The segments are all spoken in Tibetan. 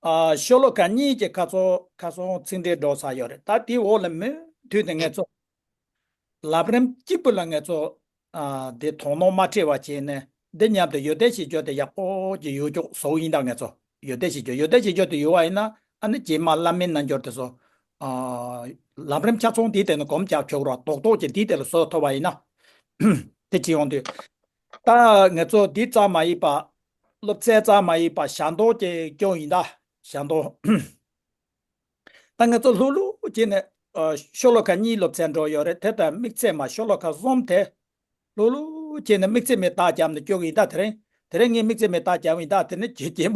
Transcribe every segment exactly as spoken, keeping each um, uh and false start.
ཨ། ཤོ་ལོ་ཀ་གཉིས་ཀྱི་ཁ་སང་ཁ་སང་ཚིག་འགྲེལ་འགྲོ་ཚར་ཡོད་རེད། ད་དེའི་འོག་ལ་མུ་མཐུད་དེ་ངས་ཚོ་ལམ་རིམ་གཅིག་པུ་ལ་ངས་ཚོ་ཨ། དེ་དོ་སྣང་མ་བྲལ་བ་བྱས་ནས་འདི་མཉམ་དུ་ཡོན་ཏན་བྱེད་རྒྱུ་དེ་ཡག་པོ་ཅིག་ཡོད་ཅོག་བཟོ་ཡིན། ད་ངས་ཚོ་ཡོན་ཏན་བྱེད་རྒྱུ་ཡོན་ཏན་བྱེད་རྒྱུ་དེ་ཡོད་པ་ཡིན་ན། ཨ་ནི་རྗེས་མ་བླ་མའི་རྣལ་འབྱོར་དེ་ཚོ་ཨ། ལམ་རིམ་ཆ་ཚང་དེའི་སྟེང་ནས་གོམས་ཀྱང་ཆོག་རོགས། རྡོག་རྡོག་ཅིག་དེའི་སྟེང་ལ་བཟོ་ཐུབ་པ་ཡིན་ན། དེ་ཅི་ཡོང་དུས། ད་ངས་ཚོ་འདི་ཙམ་མ་ཡིན་པ། སློབ་ཚན་ཙམ་མ་ཡིན་པ་ཞལ་འདོན་གྱི་སྐྱོན་ཡིན། ད་ཞལ་འདོན། ད་ང་ཚོ་ལྷུག་ལྷུག་བྱས་ནས་ཨ། ཤོ་ལོ་ཀ་གཉིས་སློབ་ཚན་འགྲོ་ཡོད་རེད། དེ་ལྟར་དམིགས་བརྩེ་མ་ཤོ་ལོ་ཀ་གསུམ་དེ་ལྷུག་ལྷུག་བྱས་ནས་དམིགས་བརྩེ་མའི་རྟགས་བརྒྱབ་ནས་སྐྱོར་གྱི་ཡིན། ད་དེ་རིང་དེ་རིང་ངས་དམིགས་བརྩེ་མའི་རྟགས་བརྒྱབ་ཡིན། ད་དེ་ནི་རྗེས་རྗེས་མ་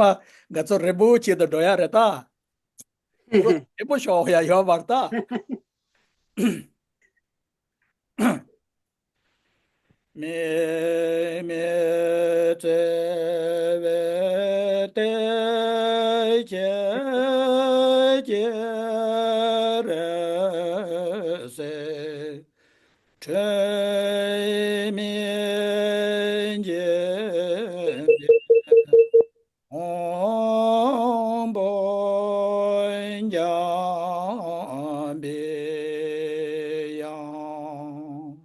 ང་ཚོ་རིན་པོ་ཆེ་དུ་འགྲོ་ཡ་རེད། ད་རིན་པོ་ཤོག་ཡ་ཡོད་པར་ད། དམིགས་མེད་བརྩེ་བའི་གཏེར་ཁྱེད་ཀྱི་རེ་སེ། འཁྲུལ་མེད་འབྱིན་པའི། དབང་པོ་འཇམ་པའི་དབྱངས།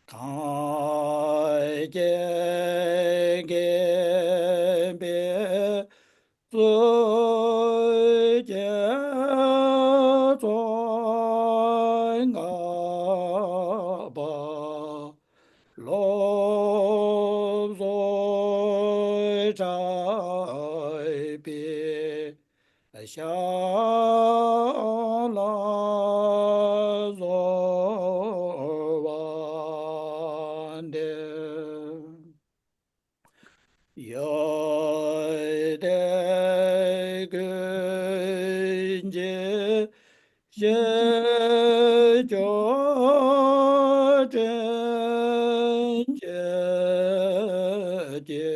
ཐང་སྐད་འགེངས་པའི་ཚུལ་གྱིས་ཚོགས་ལྔ་པ། བློ་བཟང་གྲགས་པའི་ཞལ་ལག་བཟོ་བ་འདི། ཡོན་ཏན་ཀུན་གྱི་ཞིང་སྐྱོང་དྲིན་ཅན་གྱི།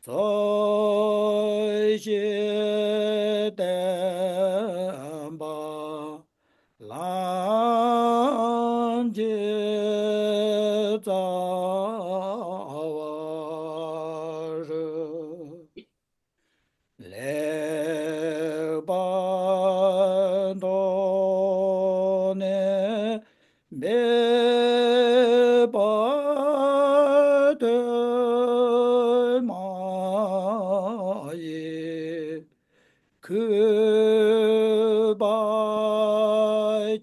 ཚོགས་ཞིང་བརྟན་པ་ལམ་གྱི་རྩ་བར། ལེགས་པར་མཐོང་ནས་འབད་པ་དོན་མ་ཡིན། གུས་པ་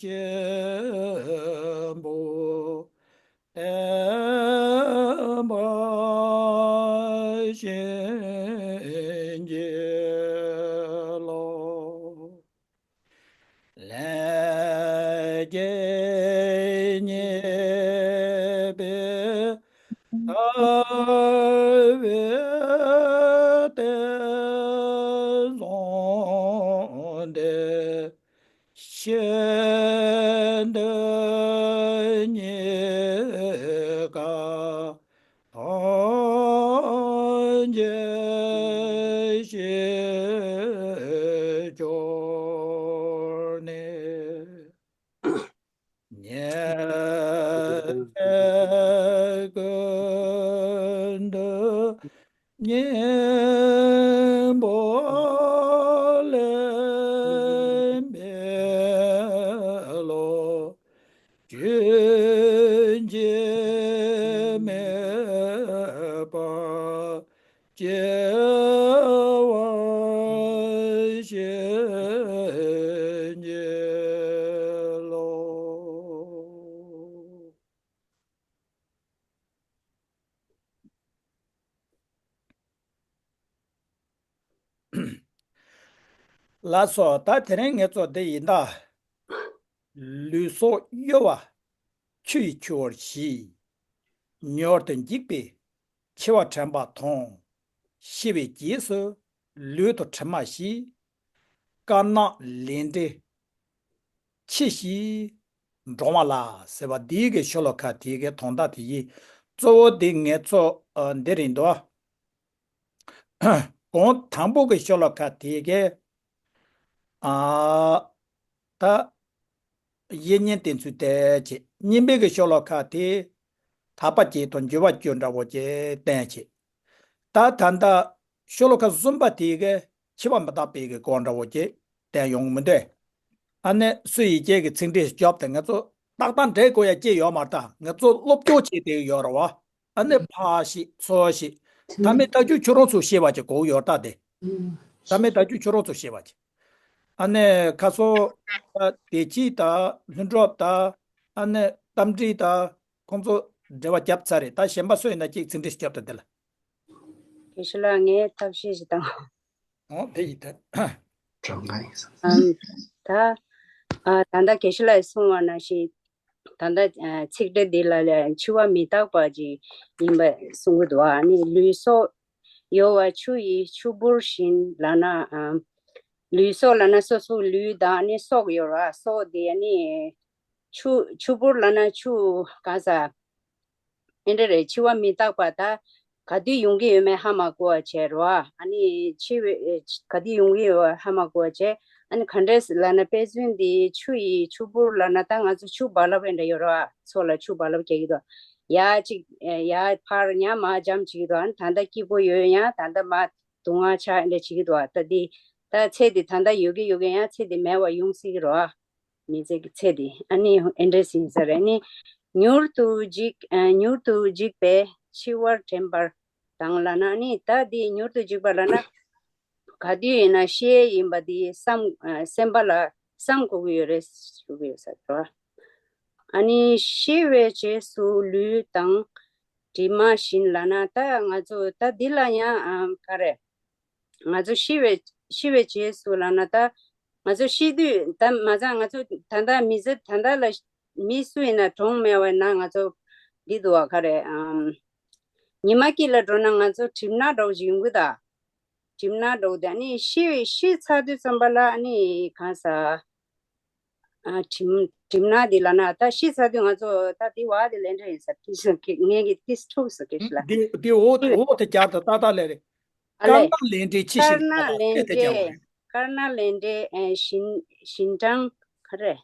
ཆེན་པོས་བསྟན་པ་བྱིན་གྱིས་རློབས། ལན་གཅིག་རྙེད་པའི་ལྟ་བའི་གཏེར་བཟང་འདི། ཤེས་འདོད་རྙེད་དཀའ་ཐམས་ཅད་ཤེས་གྱུར་ནས། ཉན་ཐོས་ཀུན་ཏུ་སྙིང་པོ་ལེན་པའི་བློ། རྒྱུན་ཆད་མེད་པར་སྐྱེ་བར་བྱིན་གྱིས་རློབས། ལགས་སོ། ད་དེ་རིང་ངེད་ཚོ་འདི་ཡིན་ད། ལུས་སྲོག་གཡོ་བ་ཆུ་ཡིས་འཁྱུ་བར་བྱེད། མྱུར་དུ་འཇིག་པའི་འཆི་བ་དྲན་པ་དང་། ཤི་བའི་རྗེས་སུ་ལུས་དང་གྲིབ་མ་ཞིག། དཀར་ནག་ལས་འབྲས་ཕྱི་ཞིག་འབྲང་བ་ལ་ཟེར་བ་འདིའི་གི་ཤོ་ལོ་ཀ་དེའི་གི་དོན་དག་དེ་ཡིན། གཙོ་བོ་འདི་ངེད་ཚོ་ཨ་འདི་རེད་འདུག་གོང་དང་པོ་གི་ཤོ་ལོ་ཀ་དེའི་གི་ཨ་ད་དབྱིག་གཉེན་བསྟེན་ཚུལ་བསྟན་བྱས། གཉིས་པའི་གི་ཤོ་ལོ་ཀ་དེ་ཐར་པ་བཅས་དང་འགྱུར་བ་བཅུ་འདྲ་བོ་བཅས་བསྟན་བྱས། ད་ད་ལྟ་ཤོ་ལོ་ཀ་གསུམ་པ་དེ་གི་འཆི་བ་མི་རྟག་པའི་གི་སྐོར་འདྲ་བོ་ཅིག་བསྟན་ཡོང་མི་འདུག་ཨ་ནི་སུ་ཡིས་ཀྱེ་གི་ཚིག་འགྲེལ་བརྒྱབ་སྟེ་ང་ཚོ་ཏག་ཏག་འགྲེལ་དགོས་ཡ་ཅིག་ཡོད་མ་རེད། ད་ང་ཚོ་སློབ་སྦྱོང་བྱེད་བསྡད་ཡོད་རེད་བ། ཨ་ནི་ཕར་ཤེས་ཚུར་ཤེས། ད་མི་རྟག་རྒྱུ་ཁྱོད་རང་ཚོ་ཤེས་པ་ཅིག་དགོས་ཡོད་ད་དེ། ད་མི་རྟག་རྒྱུ་ཁྱོད་རང་ཚོ་ཤེས་པ་ཅིག་ཨ་ནི་ཁ་སང་ད་བདེ་སྐྱིད་ད་ལྷུན་གྲུབ་ད་ཨ་ནི་རྟ་མགྲིན་ད་ཁོང་ཚོ་འགྲེལ་བ་བརྒྱབ་ཚར་རེད། ད་གཞན་པ་སུ་ཡིན་ན་གཅིག་ཚིག་འགྲེལ་བརྒྱབ་ད་དེ་ལ། དགེ་བཤེས་ལགས་ངས་ཐབས་ཤེས་ཤིག་བཏང་། ཨོ་དེ་ཡིན་ད། གྲངས་ཀ་ཡིན་ས། ཨམ། ད། ཨ་ད་ལྟ་དགེ་བཤེས་ལགས་གསུངས་པ་ནང་བཞིན། ད་ལྟ་ཚིག་འགྲེལ་འདི་ལ་ལས་འཆི་བ་མི་རྟག་པ་ཅིག་ཡིན་པ་གསུང་གི་འདུག་ཨ་ནི་ལུས་སྲོག་གཡོ་བ་ཆུ་ཡི་ཆུ་བུར་བཞིན་ལབ་ན། ཨམ། ལུས་སྲོག་ལབ་ན་སོ་སོའི་ལུས་དང་ཨ་ནི་སྲོག་ཡོད་ར། སྲོག་དེ་ཨ་ནི་ཆུ་ཆུ་བུར་ལབ་ན་ཆུ་གང་ཟག་ཨེ་འདྲ་རེད། འཆི་བ་མི་རྟག་པ་ད་ག་དུས་ཡོང་གི་ཡོད་མེད་ཧ་མ་གོ་བ་བྱས་རོ། ཨ་ནི་འཆི་བའི་ག་དུས་ཡོང་གི་ཡོད་ཧ་མ་གོ་བ་བྱས། ཨ་ནི་ག་འདྲས་ལབ་ན་དཔེ་མཚོན་འདི་ཆུ་ཡི་ཆུ་བུར་ལབ་ན་ད་ང་ཚོ་ཆུ་རྦ་རླབས་ཨེ་འདྲ་ཡོད་རོ། མཚོ་ལ་ཆུ་རྦ་རླབས་རྒྱག་གི་འདུག་ཡ་གཅིག་ཡ་ཕར་ཡ་མར་འཇམ་བྱེད་ཀྱི་འདུག་ཨ་ནི་ད་ལྟ་སྐྱིད་པོ་ཡོད་ཡང་ད་ལྟ་མར་སྡུག་བསྔལ་ཆགས་ཨེ་འདྲ་བྱེད་ཀྱི་འདུག་ད་འདི་ད་ཚེ་འདི་ད་ལྟ་ཡོད་ཀྱི་ཡོད་ཀྱི་ཡང་ཚེ་འདི་མེད་པ་ཡོང་སྲིད་ཀྱི་རོ། མི་ཚེ་གི་ཚེ་འདི་ཨ་ནི་ཨེ་འདྲས་ཡིན་ས་རེད། ཨ་ནི་མྱུར་དུ་འཇིག་ཨ་མྱུར་དུ་འཇིག་པའི་འཆི་བར་དྲན་པར་དང་ལབ་ན། ཨ་ནི་ད་འདི་མྱུར་དུ་འཇིག་པ་ལབ་ན་ག་དུས་ཡིན་ན་ཤི་ཡས་ཡིན་པ་འདི་བསམ་ཨ་སེམས་པ་ལ་བསམ་དགོས་ཀྱི་ཡོད་རེད་ཞུ་གི་ཡོད་ས་རེད། ཨ་ནི་ཤི་བའི་རྗེས་སུ་ལུས་དང་གྲིབ་མ་བཞིན་ལབ་ན། ད་ང་ཚོ་ད་འདི་ལ་ཡང་ཨ་ག་རེ། ང་ཚོ་ཤི་བའི་ཤི་བའི་རྗེས་སུ་ལབ་ན་ད་ང་ཚོ་ཤི་དུས་ད་མ་ཚང་ང་ཚོ་ད་ལྟ་མི་ཚེ་ད་ལྟ་ལ་མི་སུ་ཡིན་ན་གྲོངས་མེད་པ་ན་ང་ཚོ་འདི་འདུག་བ་ག་རེ་ཨམ། ཉི་མ་དཀྱིལ་ལ་འགྲོ་ན་ང་ཚོ་གྲིབ་ནག་འདྲ་བོ་ཞིག་ཡོང་གི་ད། གྲིབ་ནག་འདྲ་བོ་དེ་ཨ་ནི་ཤི་ཤི་ཚར་དུས་ཙམ་པ་ལ་ཨ་ནི་གང་ཟག་ཨ་གྲིབ་གྲིབ་ནག་འདི་ལབ་ན་ད་ཤི་ཚར་དུས་ང་ཚོ་ད་འདི་བ་དེ་ལན་འདྲ་ཡིན་ས་ཏིས་ངས་ཀྱི་ཏིས་ཐུག་ས་གེ་ཤི་ལ། འདི་འདི་འོ་འོ་དེ་རྒྱག་ད་ཏག་ཏག་ལས་རེད། ཨ་ལས། དཀར་ནག་ལས་འབྲས་ཕྱི་དཀར་བཞིན་ནག་ལས་ཨོ་དེ་རྒྱག་འབྲས་རེད། དཀར་ནག་ལས་འབྲས་ཨེ་བཞིན་བཞིན་གྲངས་ག་རེ།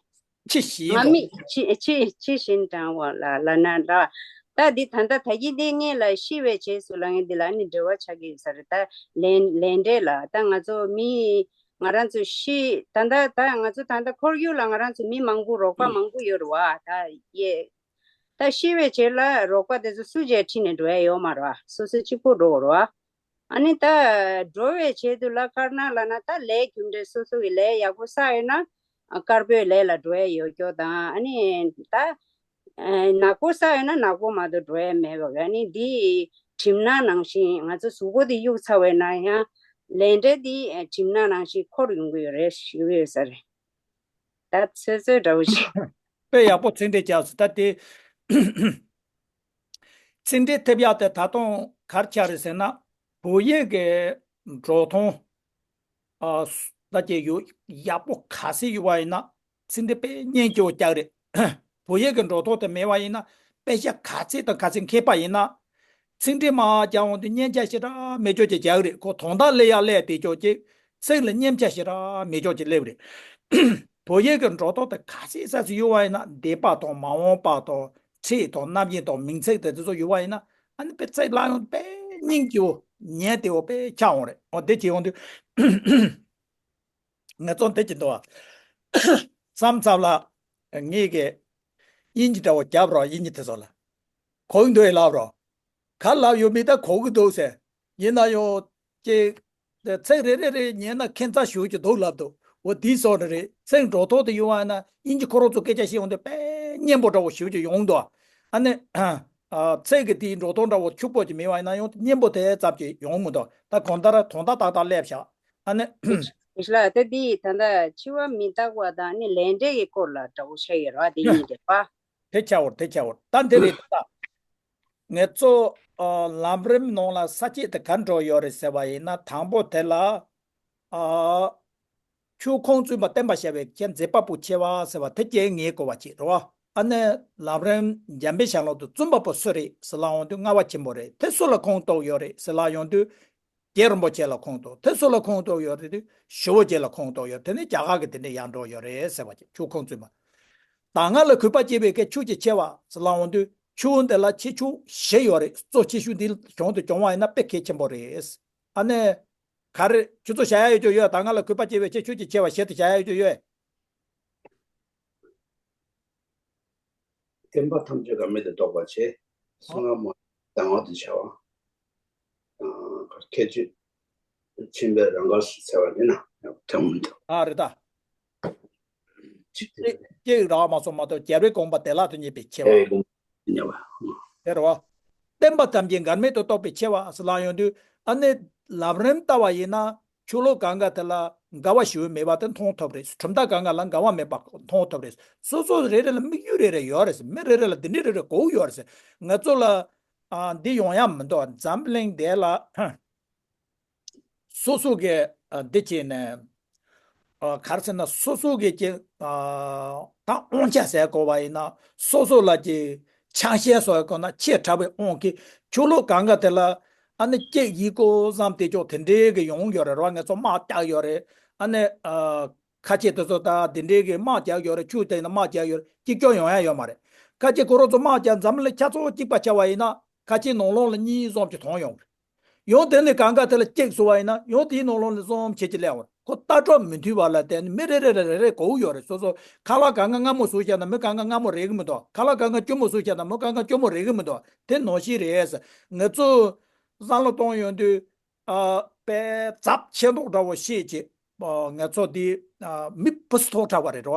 ཕྱི་བཞིན་ང་དང་མི་ཕྱི་ཕྱི་ཕྱི་བཞིན་གྲངས་བ་ལ་ལ་ན་ལ། ད་འདི་ད་ལྟ་ད་གིན་འདི་ངས་ལ་ཤི་བའི་རྗེས་སུ་ལ་ངས་འདི་ལ་ནི་འབྲེལ་བ་ཆགས་ཀྱི་ཡོད་ས་རེད། ད་ལན་ལན་འབྲས་ལ་ད་ང་ཚོ་མི་ང་རང་ཚོ་ཤི་ད་ལྟ་ད་ང་ཚོ་ད་ལྟ་ཁོར་ཡུག་ལ་ང་རང་ཚོ་མི་མང་པོ་རོགས་པ་མང་པོ་ཡོད་རེད་བ། ད་ཡེ་ད་ཤི་བའི་རྗེས་ལ་རོགས་པ་དེ་ཚོ་སུ་བྱས་ཁྲིད་ནས་འགྲོ་ཡ་ཡོད་མ་རེད་བ། སོ་སོ་གཅིག་པོ་འགྲོ་དགོས་རེད་བ། ཨ་ནི་ད་འགྲོ་བའི་ཆེད་དུ་ལ་དཀར་ནག་ལབ་ན་ད་ལས་རྒྱུ་འབྲས་སོ་སོ་གི་ལས་ཡག་པོ་བསགས་ཡོད་ན་དཀར་པོའི་ལས་ལ་འགྲོ་ཡ་ཡོད་སྐྱོ་དང་། ཨ་ནི་ད་ནག་པོ་བསགས་ཡོད་ན་ནག་པོ་མ་གཏོགས་འགྲོ་ཡ་མེད་པ། ཨ་ནི་འདི་གྲིབ་ནག་ནང་བཞིན་ང་ཚོ་གཟུགས་པོ་འདི་གཡུག་ཚར་བས་ན་ཡང་ལས་འབྲས་འདི་གྲིབ་ནག་ནང་བཞིན་འཁོར་ཡོང་གི་ཡོད་རེད་ཞུ་གི་ཡོད་ས་རེད། ད་ཚོད་ཚོད་འདྲ་བོ་ཞིག་དཔེ་ཡག་པོ་ཚིག་འགྲེལ་རྒྱག་སོང་། ད་དེ་ཚིག་འགྲེལ་ཐེབས་ཡག་དེ་ད་དུང་ག་རེ་ཆགས་རེད་ཟེར་ན། བོད་ཡིག་གི་འགྲོ་སྟངས་ཨ་ད་ཅིག་ཡོ་ཡག་པོ་ག་ཚོད་ཡོད་པ་ཡིན་ན་ཚིག་འགྲེལ་དཔེ་སྙན་སྐྱོ་རྒྱག་རེད། བོད་ཡིག་གི་འགྲོ་སྟངས་དེ་མེད་པ་ཡིན་ན་དཔེ་ཆ་ག་ཚོད་དང་ག་ཚོད་མཁས་པ་ཡིན་ན། ཚིག་འགྲེལ་མར་རྒྱག་འོང་དུས་མཉེན་ཆ་ཞེ་དྲག་མེད་ཅོག་ཅིག་རྒྱག་རེད། ཁོ་དོན་དག་སླེབས་ཡག་སླེབས་བསྡད་ཅོག་ཅིག་ཚིག་ལ་མཉེན་ཆ་ཞེ་དྲག་མེད་ཅོག་ཅིག་སླེབས་རེད། བོད་ཡིག་གི་འགྲོ་སྟངས་དེ་ག་ཚོད་ས་ཚོད་ཡོད་པ་ཡིན་ན་འདས་པ་དང་མ་འོངས་པ་དང་ཕྱིས་དང་རྣམ་དབྱེ་དང་མིང་ཚིག་དེ་དེ་ཚོ་ཡོད་པ་ཡིན་ན། ཨ་ནི་དཔེ་ཚིག་ལ་ཡང་དཔེ་སྙིང་རྗེ་བོ་ཉན་བདེ་བོ་དཔེ་ཆགས་འོང་རེད། འོ་དེ་བྱེད་འོང་དུས། ངས་ཚོ་འདི་ཅི་འདུག་བསམ་ཚར་ལ། ངེད་ཀྱིས་དབྱིན་ཇི་འདྲ་བོ་རྒྱབ་རོགས། དབྱིན་ཇི་དེ་ཚོ་ལ་གོ་གི་འདུག་ལབ་རོགས། ག་ལབ་ཡོད་མེད་ད་གོ་གི་འདུག་ཟེར། ཡིན་ན་ཡང་ཅིག་ཚིག་རེ་རེ་རེ་ཉན་ན་ཁྱད་མཚར་ཞེ་པོ་ཅིག་འདུག་ལབ་འདུག་འོ་དེའི་སོགས་རེ་རེད། ཚིག་འགྲོ་ཐོག་དེ་ཡོང་བ་ན་དབྱིན་ཇི་ཁོ་རང་ཚོ་སྐད་ཆ་བཤད་ཡོང་དུས་དཔེ་སྙན་པོ་འདྲ་བོ་ཞེ་པོ་ཅིག་ཡོང་འདུག་ཨ་ནི། ཚིག་གི་དེའི་འགྲོ་སྟངས་འདྲ་བོ་འཁྱུག་པོ་ཅིག་མེད་པ་ཡིན་ན་ཡང་སྙན་པོ་དེ་ཙམ་ཅིག་ཡོང་མི་འདུག་ད་གང་ལྟར་དོན་དག་ཏག་ཏག་སླེབས་ཤག་ཨ་ནི། ལ་དེ་འདི་ད་ལྟ་འཆི་བ་མི་རྟག་པ་དང་ནི་ལས་འབྲས་ཀྱི་སྐོར་ལ་འདྲ་བོ་བཤད་ཡོད་ར། དེ་གཉིས་དེ་པ། དེ་ཆགས་འོར་དེ་ཆགས་འོར་ད་འདི་རེད་ད། ངེད་ཚོ་ལམ་རིམ་ནང་ལ་ས་བཅད་དེ་ག་འགྲོ་ཡོད་རེད་ཟེར་བ་ཡིན་ན། དང་པོ་དེ་ལ། ཨ། ཆོས་ཁུངས་བཙུན་པ་བསྟན་པར་བྱ་བའི་ཁྱད་མཛད་པ་པོ་ཆེ་བ་ཟེར་བ་དེ་ཅིག་ངེས་དགོས་པ་ཅིག་རེད་བ། ཨ་ནི་ལམ་རིམ་འཇམ་དཔལ་ཞལ་ལུང་དུ་བཙུན་པ་པོ་སུ་རེད་ཟེར་ལབ་ཡོང་དུས་ལྔ་པ་ཆེན་པོ་རེད། དེ་སུ་ལ་ཁུངས་གཏུགས་ཡོད་རེད་ཟེར་ལབ་ཡོང་དུས། རྗེ་རིན་པོ་ཆེ་ལ་ཁུངས་གཏུགས། དེ་སུ་ལ་ཁུངས་གཏུགས་ཡོད་རེད་དུས་ཞི་བ་རྗེ་ལ་ཁུངས་གཏུགས་ཡོད། དེ་ནི་རྒྱ་གར་གྱི་དེ་འདྲའི་ཡར་འགྲོ་ཡོད་རེད་ཟེར་བ་ཅིག་ཆོས་ཁུངས་བཙུན་པ། ད་སྔ་ལ་གུས་པ་བསྐྱེད་པའི་གི་ཆོས་ཀྱི་ཆེ་བ་ཟེར་ལབ་ཡོང་དུས། ཆུ་བོ་འདི་ལ་ཁྱི་ཆུ་བཞི་ཡོད་རེད། གཙོ་ཆེ་ཤོས་འདི་གཞུང་དུ་སྐྱོང་བ་ཡིན་ན་དཔེ་གལ་ཆེན་པོ་རེད། ཨ་ནི། ག་རེ་ཁྱོད་ཚོ་བྱ་ཡ་ཡོད་རྒྱུ་ཡོད། ད་ང་ལ་གུས་པ་སྐྱེ་བའི་ཆེད་ཁྱོད་ཀྱིས་ཆེ་བ་བཞི་དེ་བྱ་ཡ་ཡོད་རྒྱུ་ཡོད། བསྟན་པ་ཐམས་ཅད་འགལ་མེད་དུ་རྟོགས་པར་བྱེད། གསང་སྔགས་མ་ལྡང་བ་དུ་བྱ་བ། ཁྱད་ཆོས་ཕྱིན་པའི་རང་ག་སུ་འཚལ་བ་ནི་ན་ཐོན་མི་འདུག་ཨ་རེད་ད། ཅིག་ཅིག་ཅིག་རག་མ་སོང་མ་གཏོགས་རྒྱལ་བའི་དགོངས་པ་བདེ་བླག་ཏུ་རྙེད་པའི་ཆེ་བ། རྒྱལ་བའི་དགོངས་པ་རྙེད་པ། དེ་རེད་བ། བསྟན་པ་ཐམས་ཅད་འགལ་མེད་དུ་རྟོགས་པའི་ཆེ་བ་ཟེར་ལབ་ཡོང་དུས། ཨ་ནི་ལམ་རིམ་ལྟ་བ་ཡིན་ན། ཆོས་ལུགས་གང་ག་དེ་ལ་འགལ་བ་ཞེ་པོ་མེད་པ་དེ་མཐོང་ཐུབ་རེད། གྲུབ་མཐའ་གང་ག་ལ་འགལ་བ་མེད་པ་མཐོང་ཐུབ་རེད། སོ་སོ་རེ་རེ་ལ་དམིགས་ཡུལ་རེ་རེ་ཡོད་རེད། མི་རེ་རེ་ལ་འདི་འདྲ་རེ་རེ་དགོས་ཡོད་རེད། ང་ཚོ་ལ་ཨ་འདི་ཡོང་ཡ་མི་འདུག་འཛམ་གླིང་འདི་ལ་སོ་སོ་གི་ཨ་འདི་བྱས་ནས་ཨ་ག་རེ་ཟེར་ན། སོ་སོ་གི་ཀྱི་ཨ་ད་དབང་ཆ་ཟེར་དགོས་པ་ཡིན་ན། སོ་སོ་ལ་ཀྱི་ཆ་ཤས་བཟོ་དགོས་ན་ཆེ་དྲགས་པའི་དབང་གིས་ཆོས་ལུགས་གང་ག་དེ་ལ་ཨ་ནི་ཅིག་ཡིན་དགོས་བསམ་དེ་ཅོག་དེ་འདྲའི་གི་ཡོང་ཡོད་རེད་ར། ང་ཚོ་དམག་རྒྱག་ཡོད་རེད། ཨ་ནི་ཨ་ཁ་ཆེ་དེ་ཚོ་ད་དེ་འདྲའི་གི་དམག་རྒྱག་ཡོད་རེད། ཆོས་དེ་ན་དམག་རྒྱག་ཡོད་རེད། གཅིག་ཀྱང་ཡོང་ཡ་ཡོད་མ་རེད། ཁ་ཆེ་ཁོ་རང་ཚོ་དམག་རྒྱག་འཛམ་གླིང་ཆ་ཚང་གཅིག་པ་ཆགས་པ་ཡིན་ན། ཁ་ཆེ་ནང་ལོགས་ལ་གཉིས་གསུམ་གྱི་ཐོན་ཡོང་རེད། ཡང་དེ་ནས་གང་ག་དེ་ལ་གཅིག་བཟོ་བ་ཡིན་ན། ཡང་དེའི་ནང་ལོགས་ལ་གསུམ་བྱེད་ཀྱི་སླེབས་པ་རེད། ཁོ་ལྟ་གྲུབ་མི་མཐུན་པ་ལ་བརྟེན་ནས་མི་རེ་རེ་ལ་རེ་རེ་དགོས་ཡོད་རེད། སོ་སོ་ཁ་ལག་གང་ག་མངར་མོ་བཟོས་བཞག་ན་མི་གང་ག་མངར་མོ་རེག་གི་མི་འདུག་ཁ་ལག་གང་ག་སྐྱུར་མོ་བཟོས་བཞག་ན་མི་གང་ག་སྐྱུར་མོ་རེག་གི་མི་འདུག་དེ་ནང་བཞིན་རེད། ང་ཚོ་བསམ་བློ་གཏོང་ཡོང་དུས། ཨ་དཔེ་ཚབས་ཆེ་མདོག་འདྲ་བོ་བཤད་ཀྱི། ཨ་ང་ཚོ་འདི་ཨ་མི་བུ་སུ་ཐོག་དྲགས་པ་རེད་རོ།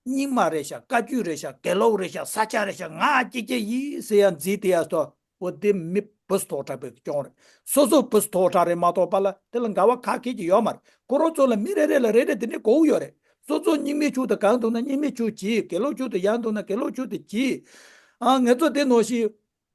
རྙིང་མ་རེད་ཤག་བཀའ་བརྒྱུད་རེད་ཤག་དགེ་ལུགས་རེད་ཤག་ས་སྐྱ་རེད་ཤག་ང་སྐྱིད་སྐྱིད་ཡིན་ཟེར་ཡ་འཛིན་དེ་ཡ་སོ། འོ་དེ་མི་བུ་སུ་ཐོག་དྲགས་པའི་སྐྱོན་རེད། སོ་སོ་བུ་སུ་ཐོག་དྲགས་རེད་མ་གཏོགས་པ་ལ་དེ་ལ་འགལ་བ་ག་གེ་ཅིག་ཡོད་མ་རེད། ཁོ་རང་ཚོ་ལ་མི་རེ་རེ་ལ་རེ་རེ་དེ་འདྲའི་དགོས་ཡོད་རེད། སོ་སོ་རྙིང་མའི་ཆོས་དེ་གང་འདུག་ན་རྙིང་མའི་ཆོས་གྱིས། དགེ་ལུགས་ཆོས་དེ་ཡང་འདུག་ན་དགེ་ལུགས་ཆོས་དེ་གྱིས། ཨ་ང་ཚོ་དེ་ནང་བཞིན།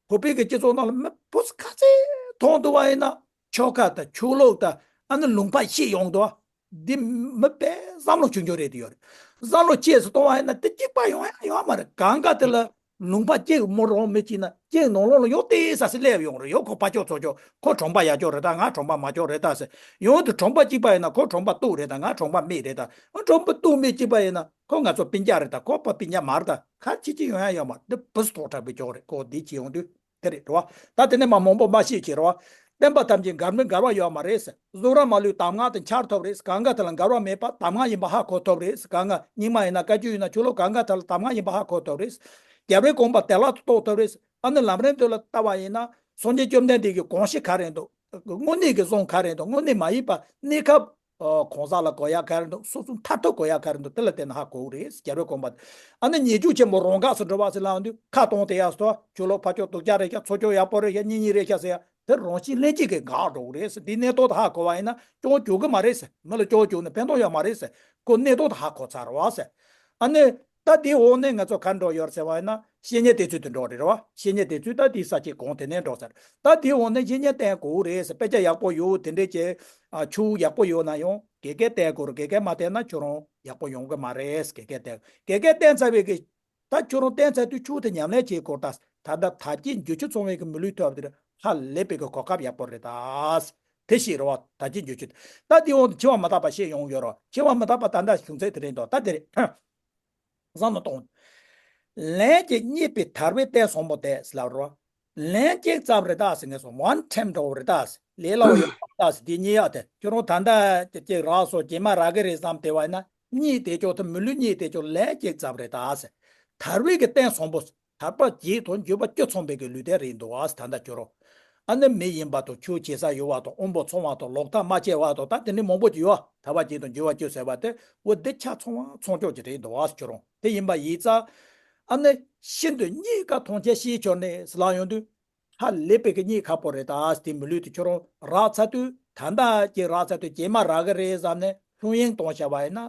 བོད་པའི་གི་སྤྱི་ཚོགས་ནང་ལ་མི་བུ་ཁ་ཚེ་མཐོང་འདུག་བ་ཡིན་ན། ཆོལ་ཁ་དང་ཆོས་ལུགས་དང་ཨ་ནི་ལུང་པ་ཤེས་ཡོང་འདུག་འདི་མི་དཔེ་བསམ་བློ་ཆུང་ཆུང་རེད་དེ་ཡོད་རེད། བསམ་བློ་ཆེ་སུ་གཏོང་བ་ཡིན་ན་དེ་གཅིག་པ་ཡོང་ཡ་ཡོད་མ་རེད། གང་ག་དེ་ལ་ལུང་པ་གཅིག་མོ་རང་མི་གཅིག་ན་གཅིག་ནང་ལོགས་ལ་ཡོད་དེ་ས་སི་སླེབས་ཡོང་རེད། ཡོད་ཁོ་ཕ་ཅོག་ཚོ་ཅོག་ཁོ་གྲོང་པ་ཡ་ཅོག་རེད་ད། ང་གྲོང་པ་མ་ཅོག་རེད་ད་ཟེར། ཡོང་དུ་གྲོང་པ་གཅིག་པ་ཡིན་ན་ཁོ་གྲོང་པ་སྟུག་རེད་ད། ང་གྲོང་པ་མིག་རེད་ད། གྲོང་པ་སྟུག་མིག་གཅིག་པ་ཡིན་ན། ཁོ་ང་ཚོ་སྤུན་ཀྱག་རེད་ད། ཁོ་པ་སྤུན་ཀྱག་མ་རེད་ད། ག་ཅི་ཅི་ཡོང་ཡ་ཡོད་མ་རེད། འདི་བུ་སུ་ཐོག་དྲགས་པའི་ཅོག་རེད། ཁོ་འདི་ཅི་ཡོང་དུས་དེ་རེད་རོ། ད་དེ་ནས་མ་མང་པོ་མ་བཤད་ཀྱི་རོ། བསྟན་པ་ཐམས་ཅད་འགལ་མི་འགལ་བ་ཡོད་མ་རེད་ཟེར། གཟུགས་རབ་མ་ལུས་གདམས་ངག་དང་འཆར་ཐུབ་རེད། གང་ག་དེ་ལ་འགལ་བ་མེད་པ་གདམས་ངག་ཡིན་པ་ཧ་གོ་ཐུབ་རེད། གང་ག་རྙིང་མ་ཡིན་ན་བཀའ་བརྒྱུད་ཡིན་ན་ཆོས་ལུགས་གང་ག་དེ་ལ་གདམས་ངག་ཡིན་པ་ཧ་གོ་ཐུབ་རེད། རྒྱལ་བའི་དགོངས་པ་བདེ་བླག་ཏུ་རྟོགས་ཐུབ་རེད། ཨ་ནི་ལམ་རིམ་དེ་ལ་ལྟ་བ་ཡིན་ན་སངས་རྒྱས་བཅོམ་ལྡན་འདས་ཀྱི་དགོངས་གཞི་ག་རེ་འདུག་དངོས་གནས་ཀྱི་གསུང་ག་རེ་འདུག་དངོས་གནས་མ་ཡིན་པ་གནས་སྐབས། ཨོ་གང་ཟག་ལ་གོ་ཡ་ག་རེ་འདུག་སོ་སོ་མཐར་ཐུག་གོ་ཡ་ག་རེ་འདུག་དེ་ལ་བརྟེན་ནས་ཧ་གོ་གི་རེད། རྒྱལ་བའི་དགོངས་པ། ཨ་ནི་ཉེས་སྤྱོད་ཆེན་པོ་རང་འགགས་སུ་འགྲོ་བ་ཟེར་ལབ་དུས་ཁ་གཏོང་དེ་ཡ་སོ། ཆོས་ལུགས་ཕར་ཕྱོགས་སྡུག་ཅག་རེད་ཤག་ཚུར་ཕྱོགས་ཡག་པོ་རེད་ཤག་གཉེན་ཉེ་རེད་ཤག་ཟེར་ཡ་དེ་རང་བཞིན་ལྷན་སྐྱེས་ཀྱིས་འགག་འགྲོ་གི་རེད་ཟེར། འདི་གནས་སྟངས་དེ་ཧ་གོ་བ་ཡིན་ན་སྐྱོན་བརྗོད་གི་མ་རེད་ཟེར། མི་ལ་སྐྱོན་བརྗོད་ནས་ཕན་ཐོགས་ཡོད་མ་རེད་ཟེར། ཁོ་གནས་སྟངས་དེ་ཧ་གོ་ཚར་བ་ཟེར། ཨ་ནི། ད་དེའི་འོག་ནས་ང་ཚོ་ག་འགྲོ་ཡོད་ཟེར་བ་ཡིན་ན་བཤེས་གཉེན་བསྟེན་ཚུལ་དུ་འགྲོ་རེད་རེད་བ། བཤེས་གཉེན་བསྟེན་ཚུལ་ད་དེའི་ས་བཅད་གོང་དེ་ནས་འགྲོ་ཟེར། ད་དེའི་འོག་ནས་བཤེས་གཉེན་བསྟེན་དགོས་རེད་ཟེར། དཔེ་ཆ་ཡག་པོ་ཡོད་དེ་འདྲས་ཀྱི་ཨ་ཆོས་ཡག་པོ་ཡོད་ན་ཡང་དགེ་རྒན་བསྟེན་དགོས་རེད། དགེ་རྒན་མ་བསྟེན་ན་ཁྱོད་རང་ཡག་པོ་ཡོང་གི་མ་རེད། དགེ་རྒན་བསྟེན། དགེ་རྒན་བསྟེན་ཚར་བའི་གི་ད་ཁྱོད་རང་བསྟེན་ཚར་དུས་ཆོས་དེ་ཉམས་ལེན་བྱེད་དགོས། ད་ད་ལྟ་དར་རྒྱས་འགྱུར་ཁྱོད་ཚང་བའི་གི་མི་ལུས་ཐོབ་དེར་ཧ་ལས་པའི་གི་གོ་སྐབས་ཡག་པོ་རེད་ད། དེ་ཤེས་རོགས། ད་ཅི་འགྱུར་ཆེད་ད་དེ་འོང་དུ་འཆི་བ་མི་རྟག་པ་ཤེས་ཡོང་ཡོད་རོགས། འཆི་བ་མི་རྟག་པ་ད་ལྟ་བྱུང་ཚད་དེ་རེད་འདུག་ད་དེ་རེད། བསམ་བློ་གཏོང་། ལན་གཅིག་རྙེད་པའི་དར་བའི་རྟེན་བཟང་པོ་དེ་ལབ་རོགས། ལན་གཅིག་ཙམ་རེད་ད་ཟེར། ངས་སོ་one time འགྲོ་བ་རེད་ད་ཟེར། ལས་སླ་བོ་ཡོད་ད་ཟེར། དེ་རྙེད་ཡག་དེ་ཁྱོད་རང་ད་ལྟ་ཅིག་རག་སོ་རྗེས་མ་རག་གི་རེད་བསམ་དེ་བ་ཡིན་ན་རྙེད་དེ་ཅོག་ད་མི་ལུས་རྙེད་དེ་ཅོག་ལན་གཅིག་ཙམ་རེད་ད་ཟེར། དར་བའི་གི་རྟེན་བཟང་པོ། ཐར་པ་བརྒྱད་དང་འབྱོར་པ་བཅུ་ཚང་བའི་གི་ལུས་རྟེན་རེད་འདུག་ཨ། ད་ལྟ་ཁྱོད་རང་། ཨ་ནི་མི་ཡིན་པ་དང་ཆོས་བྱེད་ས་ཡོད་པ་དང་དབང་པོ་ཚང་བ་དང་ལོག་ལྟ་མ་བྱས་པ་དང་ད་དེ་འདྲའི་མང་པོ་ཅིག་ཡོད། ཐར་པ་བརྒྱད་དང་འབྱོར་པ་བཅུ་ཟེར་བ་དེ་འོ་འདི་ཆ་ཚང་བ་ཚང་ཆོག་ཅིག་རེད་འདུག་ཨ། ཁྱོད་རང་དེ་ཡིན་པ་ཡིན་ཙང་། ཨ་ནི་ཤིན་ཏུ་རྙེད་དཀའ་མཐོང་ཆེན་ཤེས་བྱུང་ནས་ལབ་ཡོང་དུས། ཧ་ལས་པའི་གི་རྙེད་ཁག་པོ་རེད་ད། དེ་མི་ལུས་དེ་ཁྱོད་རང་རག་ཚར་དུས་ད་ལྟ་ཀྱི་རག་ཚར་དུས་རྗེས་མ་རག་གི་རེད་བསམ་ནས་ལྷོད་གཡེང་གཏོང་བྱ་བ་ཡིན་ན།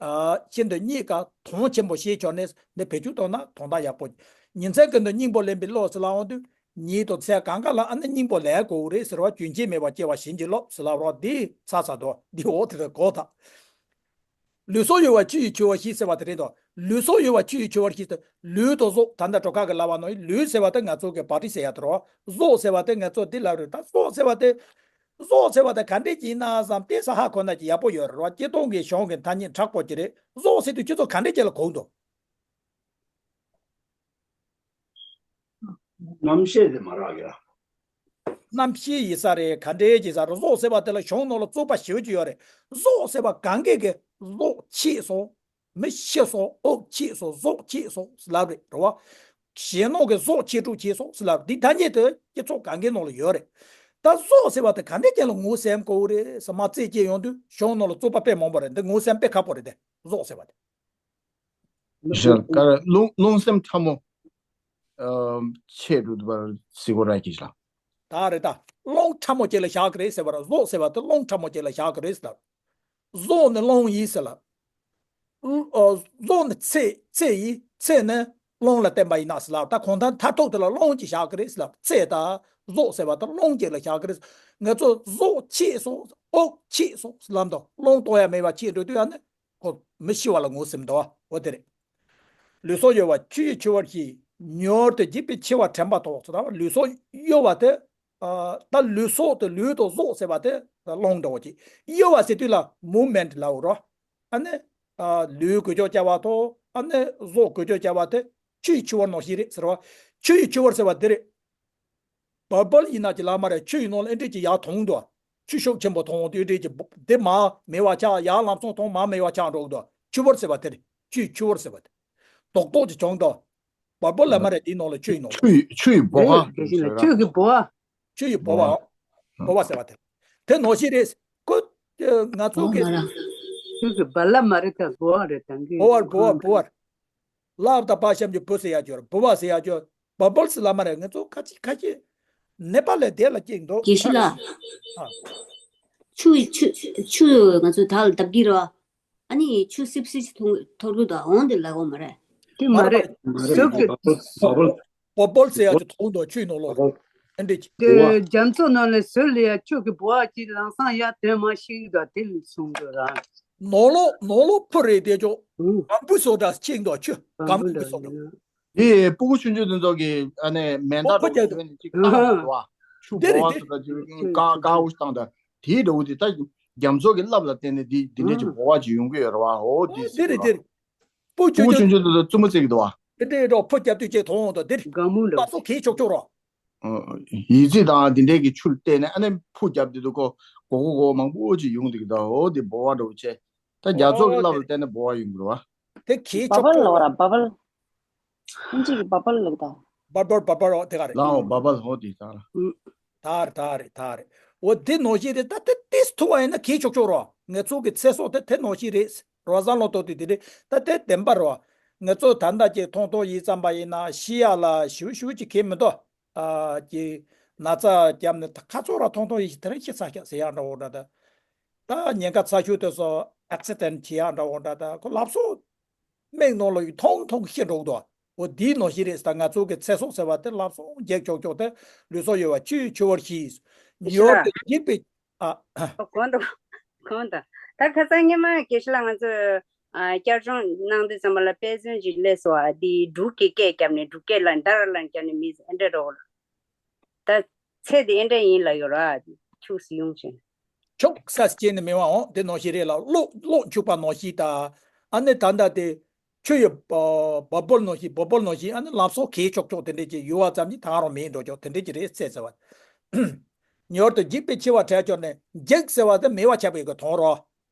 ཨ་ཤིན་ཏུ་རྙེད་དཀའ་མཐོང་ཆེན་པོ་ཤེས་བྱུང་ནས་འདི་བེད་སྤྱོད་གཏོང་ན་དོན་དག་ཡག་པོ། ཉིན་མཚན་ཀུན་ཏུ་སྙིང་པོ་ལེན་པའི་བློ་ཟེར་ལབ་འོང་དུས་ཉིན་དང་མཚན་གང་ག་ལ་ཨ་ནི་སྙིང་པོ་ལེན་དགོས་རེད་ཟེར་བ་རྒྱུན་ཆད་མེད་པར་སྐྱེ་བ་བྱིན་གྱིས་རློབས་ཟེར་ལབ་རོགས། འདི་ཚ་ཚ་དོ་འདི་འོག་དེ་ལ་གོ་ད། ལུས་སྲོག་གཡོ་བ་ཆུ་ཡི་འཆི་བར་ཤེས་ཟེར་བ་དེ་རེད་དོ། ལུས་སྲོག་གཡོ་བ་ཆུ་ཡི་འཆི་བར་ཤེས་ཏེ། ལུས་དང་སྲོག་ད་ལྟ་གྲོ་ཁ་གི་ལབ་པ་ནང་བཞིན་ལུས་ཟེར་བ་དེ་ང་ཚོ་གི་བ་ཊི་ཟེར་ཡ་དེ་རོ། སྲོག་ཟེར་བ་དེ་ང་ཚོ་འདི་ལབ་རེད་ད། སྲོག་ཟེར་བ་དེ། སྲོག་ཟེར་བ་དེ་ག་འདྲས་ཅིག་ཡིན་ན་བསམ་སྟེ་ས་ཧ་གོ་ན་ཅིག་ཡག་པོ་ཡོད་རེད་རོ། སྤྱིར་བཏང་གི་གཞུང་གི་ཐ་སྙད་མཁྲེགས་པོ་ཅིག་རེད། སྲོག་ཟེར་དུས་ཁྱོད་ཚོ་ག་འདྲས་ཅིག་ལ་གོ་འདུག་རྣམ་ཤེས་དེ་མ་རག་གི་ར། རྣམ་ཤེས་ཡིན་ས་རེད། ག་འདྲའི་ཡིན་ས་རེད། བཟོ་ཟེར་བ་དེ་ལ་གཞུང་ནང་ལ་རྩོད་པ་ཞེ་པོ་ཅིག་ཡོད་རེད། བཟོ་ཟེར་བ་གང་གས་ཀྱི་བཟོ་ཆེས་སོ། མི་ཤི་སོ། དབུགས་ཆད་སོ། ཟོག་ཆད་སོ་ཟེར་ལབ་རེད། རེད་བ། གཞན་ནོ་གི་ཟོག་ཆད་འགྲོ་ཆད་སོ་ཟེར་ལབ། འདི་ཐ་སྙད་དེ་སྤྱི་ཚོགས་གང་གའི་ནང་ལ་ཡོད་རེད། ད་ཟོག་ཟེར་བ་དེ་ག་འདྲ་ཅན་ལ་ངོ་སེམས་དགོས་རེད་ཟེར་མ་རྩད་སྐྱེས་ཡོང་དུས་གཞུང་ནང་ལ་རྩོད་པ་དཔེ་མང་པོ་རེད། འདི་ངོ་སེམས་དཔེ་ཁག་པོ་རེད་དེ། ཟོག་ཟེར་བ་དེ། ཞར་ཀར་རླུང་རླུང་སེམས་ཕྲ་མོ། ཨ་ཆད་འགྲོ་བར་སྲིད་གོ་ར་གྱིས་ལ། ད་རེད་ད། རླུང་ཕྲ་མོ་ཅིག་ལ་བཞག་གི་རེད་ཟེར་བ་ར། ཟོག་ཟེར་བ་དེ་རླུང་ཕྲ་མོ་ཅིག་ལ་བཞག་གི་རེད་ཟེར་ལ། ཟོག་ནི་རླུང་ཡིན་ཟེར་ལ། ཨ་ཟོག་ནི་ཚེ་ཚེ་ཡིན། ཚེ་ནི་རླུང་ལ་བརྟེན་པ་ཡིན་ན་ཟེར་ལ། ད་གང་ལྟར་མཐར་ཐུག་དེ་ལ་རླུང་ཅིག་བཞག་གི་རེད་ཟེར་ལ། ཚེ་ད་ཟོག་ཟེར་བ་དེ་རླུང་ཅིག་ལ་བཞག་གི་རེད། ང་ཚོ་ཟོག་ཆད་སོང་། དབུགས་ཆད་སོང་ཟེར་ལབ་འདུག་རླུང་གཏོང་ཡ་མེད་པ་ཆད་འགྲོ་དུས་ཨ་ནི། ཁོ་མི་ཤི་བ་ལ་ངོ་སེམས་འདུག་འོ་དེ་རེད། ལུས་སྲོག་གཡོ་བ་ཆུ་ཡིས་འཆུ་བར་གྱིས། མྱུར་དུ་འཇིག་པའི་འཆི་བར་དྲན་པ་དང་ཟེར་བ། ལུས་སྲོག་གཡོ་བ་དེ། ཨ་ད་ལུས་སྲོག་དེ། ལུས་དང་ཟོག་ཟེར་བ་དེ་རླུང་འདྲ་བོ་ཅིག་གཡོ་བ་ཟེར་དུས་ལ་མུབ་མེན་ཊི་ལབ་རོ། ཨ་ནི་ཨ་ལུས་འགུལ་སྐྱོད་བྱ་བ་དང་ཨ་ནི་ཟོག་འགུལ་སྐྱོད་བྱ་བ་དེ་ཆུ་ཡིས་འཆུ་བར་ནང་བཞིན་རེད་ཟེར་བ། ཆུ་ཡིས་འཆུ་བར་ཟེར་བ་དེ་རེད། བ་བལ་ཡིན་ན་ཅི་ལ་མ་རེད། ཆུ་ཡི་ནང་ལ་ཨེ་འདྲས་ཀྱི་ཡར་ཐོན་འདུག་ཆུ་ཤུགས་ཆེན་པོ་ཐོན་དུས་ཨེ་འདྲས་ཀྱི་བ་དེ་མར་མེད་པ་ཆགས། ཡར་ལམ་སང་ཐོན་མར་མེད་པ་ཆགས་འགྲོ་གི་འདུག་ཆུ་བུར་ཟེར་བ་དེ་རེད། ཆུ་ཡི་ཆུ་བུར་ཟེར་བ་དེ། རྡོག་རྡོག་ཅིག་བྱུང་འདུག་བ་བལ་ལ་མ་རེད། དེའི་ནང་ལ་ཆུ་ཡི་ནང་ལ། ཆུ་ཡི་ཆུ་ཡི་བོ་བ་ཆུ་ཡི་བོ་བ། ཆུ་ཡི་བོ་བ། བོ་བ་ཟེར་བ་དེ། དེ་ནང་བཞིན་རེད། ཁོ་ང་ཚོ་གི་ཆུ་གི་བ་ལ་མ་རེད། ད་བོ་བ་རེད། ད་གི་བོ་བ་བོ་བ་བོ་བ། ལབ་དང་པ་གཤམ་གྱི་བུ་ཟེར་ཡ་ཅོར། བུ་བ་ཟེར་ཡ་ཅོར། བ་བལ་ཟེར་ལ་མ་རེད། ང་ཚོ་ཁ་ཅིག་ཁ་ཅིག་ནེ་པ་ལའི་དེ་ལ་སྐྱེས་འདུག་དགེ་བཤེས་ལགས། ཨ། ཆུ་ཆུ་ཆུ་ང་ཚོ་དག་ལ་བརྡབ་ཀྱི་རེད་བ། ཨ་ནི་ཆུ་སིབ་སིབ་ཅིག་འཐོར་གྱི་འདུག་འོང་དེ་ལ་འོང་མ་རེད། དེ་མ་རེད། ཟོག་གི་བ་བལ་ཟེར་ཡ་ཅོ་ཐོང་འདུག་ཆུའི་ནང་ལོགས་ལ། ཨེ་འདྲས་ཀྱི། དེ་རྒྱ་མཚོ་ནང་ལ་ཟོག་ལ་ཡ་ཆུ་གི་བོ་བ་ཅིག་ལམ་སང་ཡར་དོན་མ་ཤེས་གི་འདུག་དེ་ལ་སོང་གི་ར། ནང་ལོགས་ནང་ལོགས་ཕུ་རེད་དེ་ཅོ། གམ་བུ་སོ་འདྲ་ཅིག་འདུག་ཆུ་གམ་བུ་སོ་འདྲ། དེ་སྤུ་གུ་ཆུང་ཆུང་དེ་ཚོ་གི་ཨ་ནི་མེ་མདའ་འགྲོ་བའི་ནི་ཅིག་ཀ་ལ་འགྲོ་བ། ཆུ་དེ་རེད་བོ་བ་དེ་སོ་འདྲ་ཅིག་ཀ་ཀ་འུ་བཏང་ད་དེའི་འགྲོ་བ་དེ་ད་རྒྱ་མཚོ་གི་རླབས་ལ་བརྟེན་ནས་དེ་དེ་འདྲས་ཀྱི་བོ་བ་ཅིག་ཡོང་གི་ཡོད་རེད་བ། འོ་དེ་དེ་རེད་དེ་རེད། སྤུ་གུ་ཆུང་ཆུང་དེ་ཚོ་བཙུན་མོ་བརྩི་གི་འདུག་བ། དེ་འདྲས་འགྲོ་ཕུ་རྒྱབ་དུས་ཅིག་མཐོང་འོང་ད་དེ་རེད། ལ་སོ་གས་ཆོག་ཆོག་རོ། ཡིད་ཆེས་དང་དེ་འདྲའི་གི་ཆུ་བལྟས་ནས་ཨ་ནི་ཕུ་རྒྱབ་དེ་དུ་ཀོ་གོ་གོ་གོ་མང་པོ་ཅིག་ཡོང་དེ་གི་ད། འོ་དེ་བོ་བ་འགྲོ་བྱས། ད་རྒྱ་མཚོ་གི་རླབས་ལ་བརྟེན་ནས་བོ་བ་ཡོང་གི་རེད་བ། དེ་གས་བ་ཆོག་བལ་ཆོག་ལ་བ་ར་བ་བལ། ཨིན་ཇི་གི་བ་བལ་ལ་གི་ད། བ་བལ་བ་བལ་འོ་དེ་ག་རེད། ལའོ་བ་བལ་འོ་དེ་ད་ར། ད་རེད་ད་རེད་ད་རེད། འོ་དེ་ནང་བཞིན་རེད། ད་དེ་ཏིས་ཐུ་བ་ཡིན་ན་གས་ཆོག་ཆོག་རོ། ང་ཚོ་གི་ཚེ་སྲོག་དེ་དེ་ནང་བཞིན་རེད། རོ་བཟང་ལོ་ཏོ་དེ་དེ་རེད། ད་དེ་བདེན་པ་རོ། ང་ཚོ་ད་ལྟ་ཅིག་ཐོང་ཐོང་ཡིན་བསམ་པ་ཡིན་ན་ཤི་ཡ་ལ་ཞུ་ཞུ་ཅིག་གས་མི་འདུག་ཨ་ཀྱི་ན་ཚ་བརྒྱབ་ནས་ད་ཁ་ཚོ་ར་ཐོང་ཐོང་ཡིན་ཞིག་དེ་རིང་ཤི་ཚར་ཤག་ཟེར་ཡག་འདྲ་བོ་འདྲ། ད་ད་ཉེན་ཁ་ཚ་ཤོས་དེ་ཚོ་ཨེག་སི་ཌེན་ཊི་བྱེད་ཡག་འདྲ་བོ་འདྲ། ད་ཁོ་ལབ་སོ་སྨན་ནང་ལ་ཡོད་ཐོང་ཐོང་ཤི་འགྲོ་གི་འདུག་འོ་དེའི་ནང་བཞིན་རེད། ད་ང་ཚོ་གི་ཚེ་སྲོག་ཟེར་བ་དེ་ལབ་སོ་རྒྱག་ཆོག་ཆོག་དེ་ལུས་སྲོག་གཡོ་བ་ཆུ་ཡིས་འཆུ་བར་གྱིས། ཉོར་དུ་འཇིག་པའི་ཨ། གོང་དུ་གོང་དུ་ད་ཁ་སང་ཉི་མ་དགེ་བཤེས་ལགས་ང་ཚོས་ཨ་བསྐྱར་སྦྱོང་གནང་དུས་ཙམ་པ་ལ་དཔེ་མཚོན་ཅིག་སླེབས་སོང་། ཨ་དེ་འབྲུག་གི་སྐད་བརྒྱབ་ནས་འབྲུག་སྐད་ལ་འདར་ལ་བརྒྱབ་ནས་མི་ཨེ་འདྲ་འགྲོ། ད་ཚེ་དེ་ཨེ་འདྲ་ཡིན་ལ་ཡོད་ར། ཁྱུག་སི་ཡོང་ཞིང་། ཁྱུག་ས་སྐྱེས་ནས་མི་དབང་འོང་དེ་ནང་བཞིན་རེད་ལ། གློག་གློག་འཁྱུག་པ་ནང་བཞིན་ད། ཨ་ནི་ད་ལྟ་དེ་ཆུ་ཡི་བ་བལ་ནང་བཞིན་བ་བལ་ནང་བཞིན། ཨ་ནི་ལམ་སང་གས་ཆོག་ཆོག་དེ་འདྲས་ཀྱི་ཡུ་བ་ཙམ་གྱིས་ད་རུང་མེད་འགྲོ་ཆོག་དེ་འདྲས་ཀྱི་རེད་ཟེར་ཟེར་བ། ཉོར་དུ་འཇིག་པའི་འཆི་བ་བྲལ་ཆོག་ནས། འཇིག་ཟེར་བ་དེ་མེད་པ་ཆགས་པའི་གི་དོན་རོ།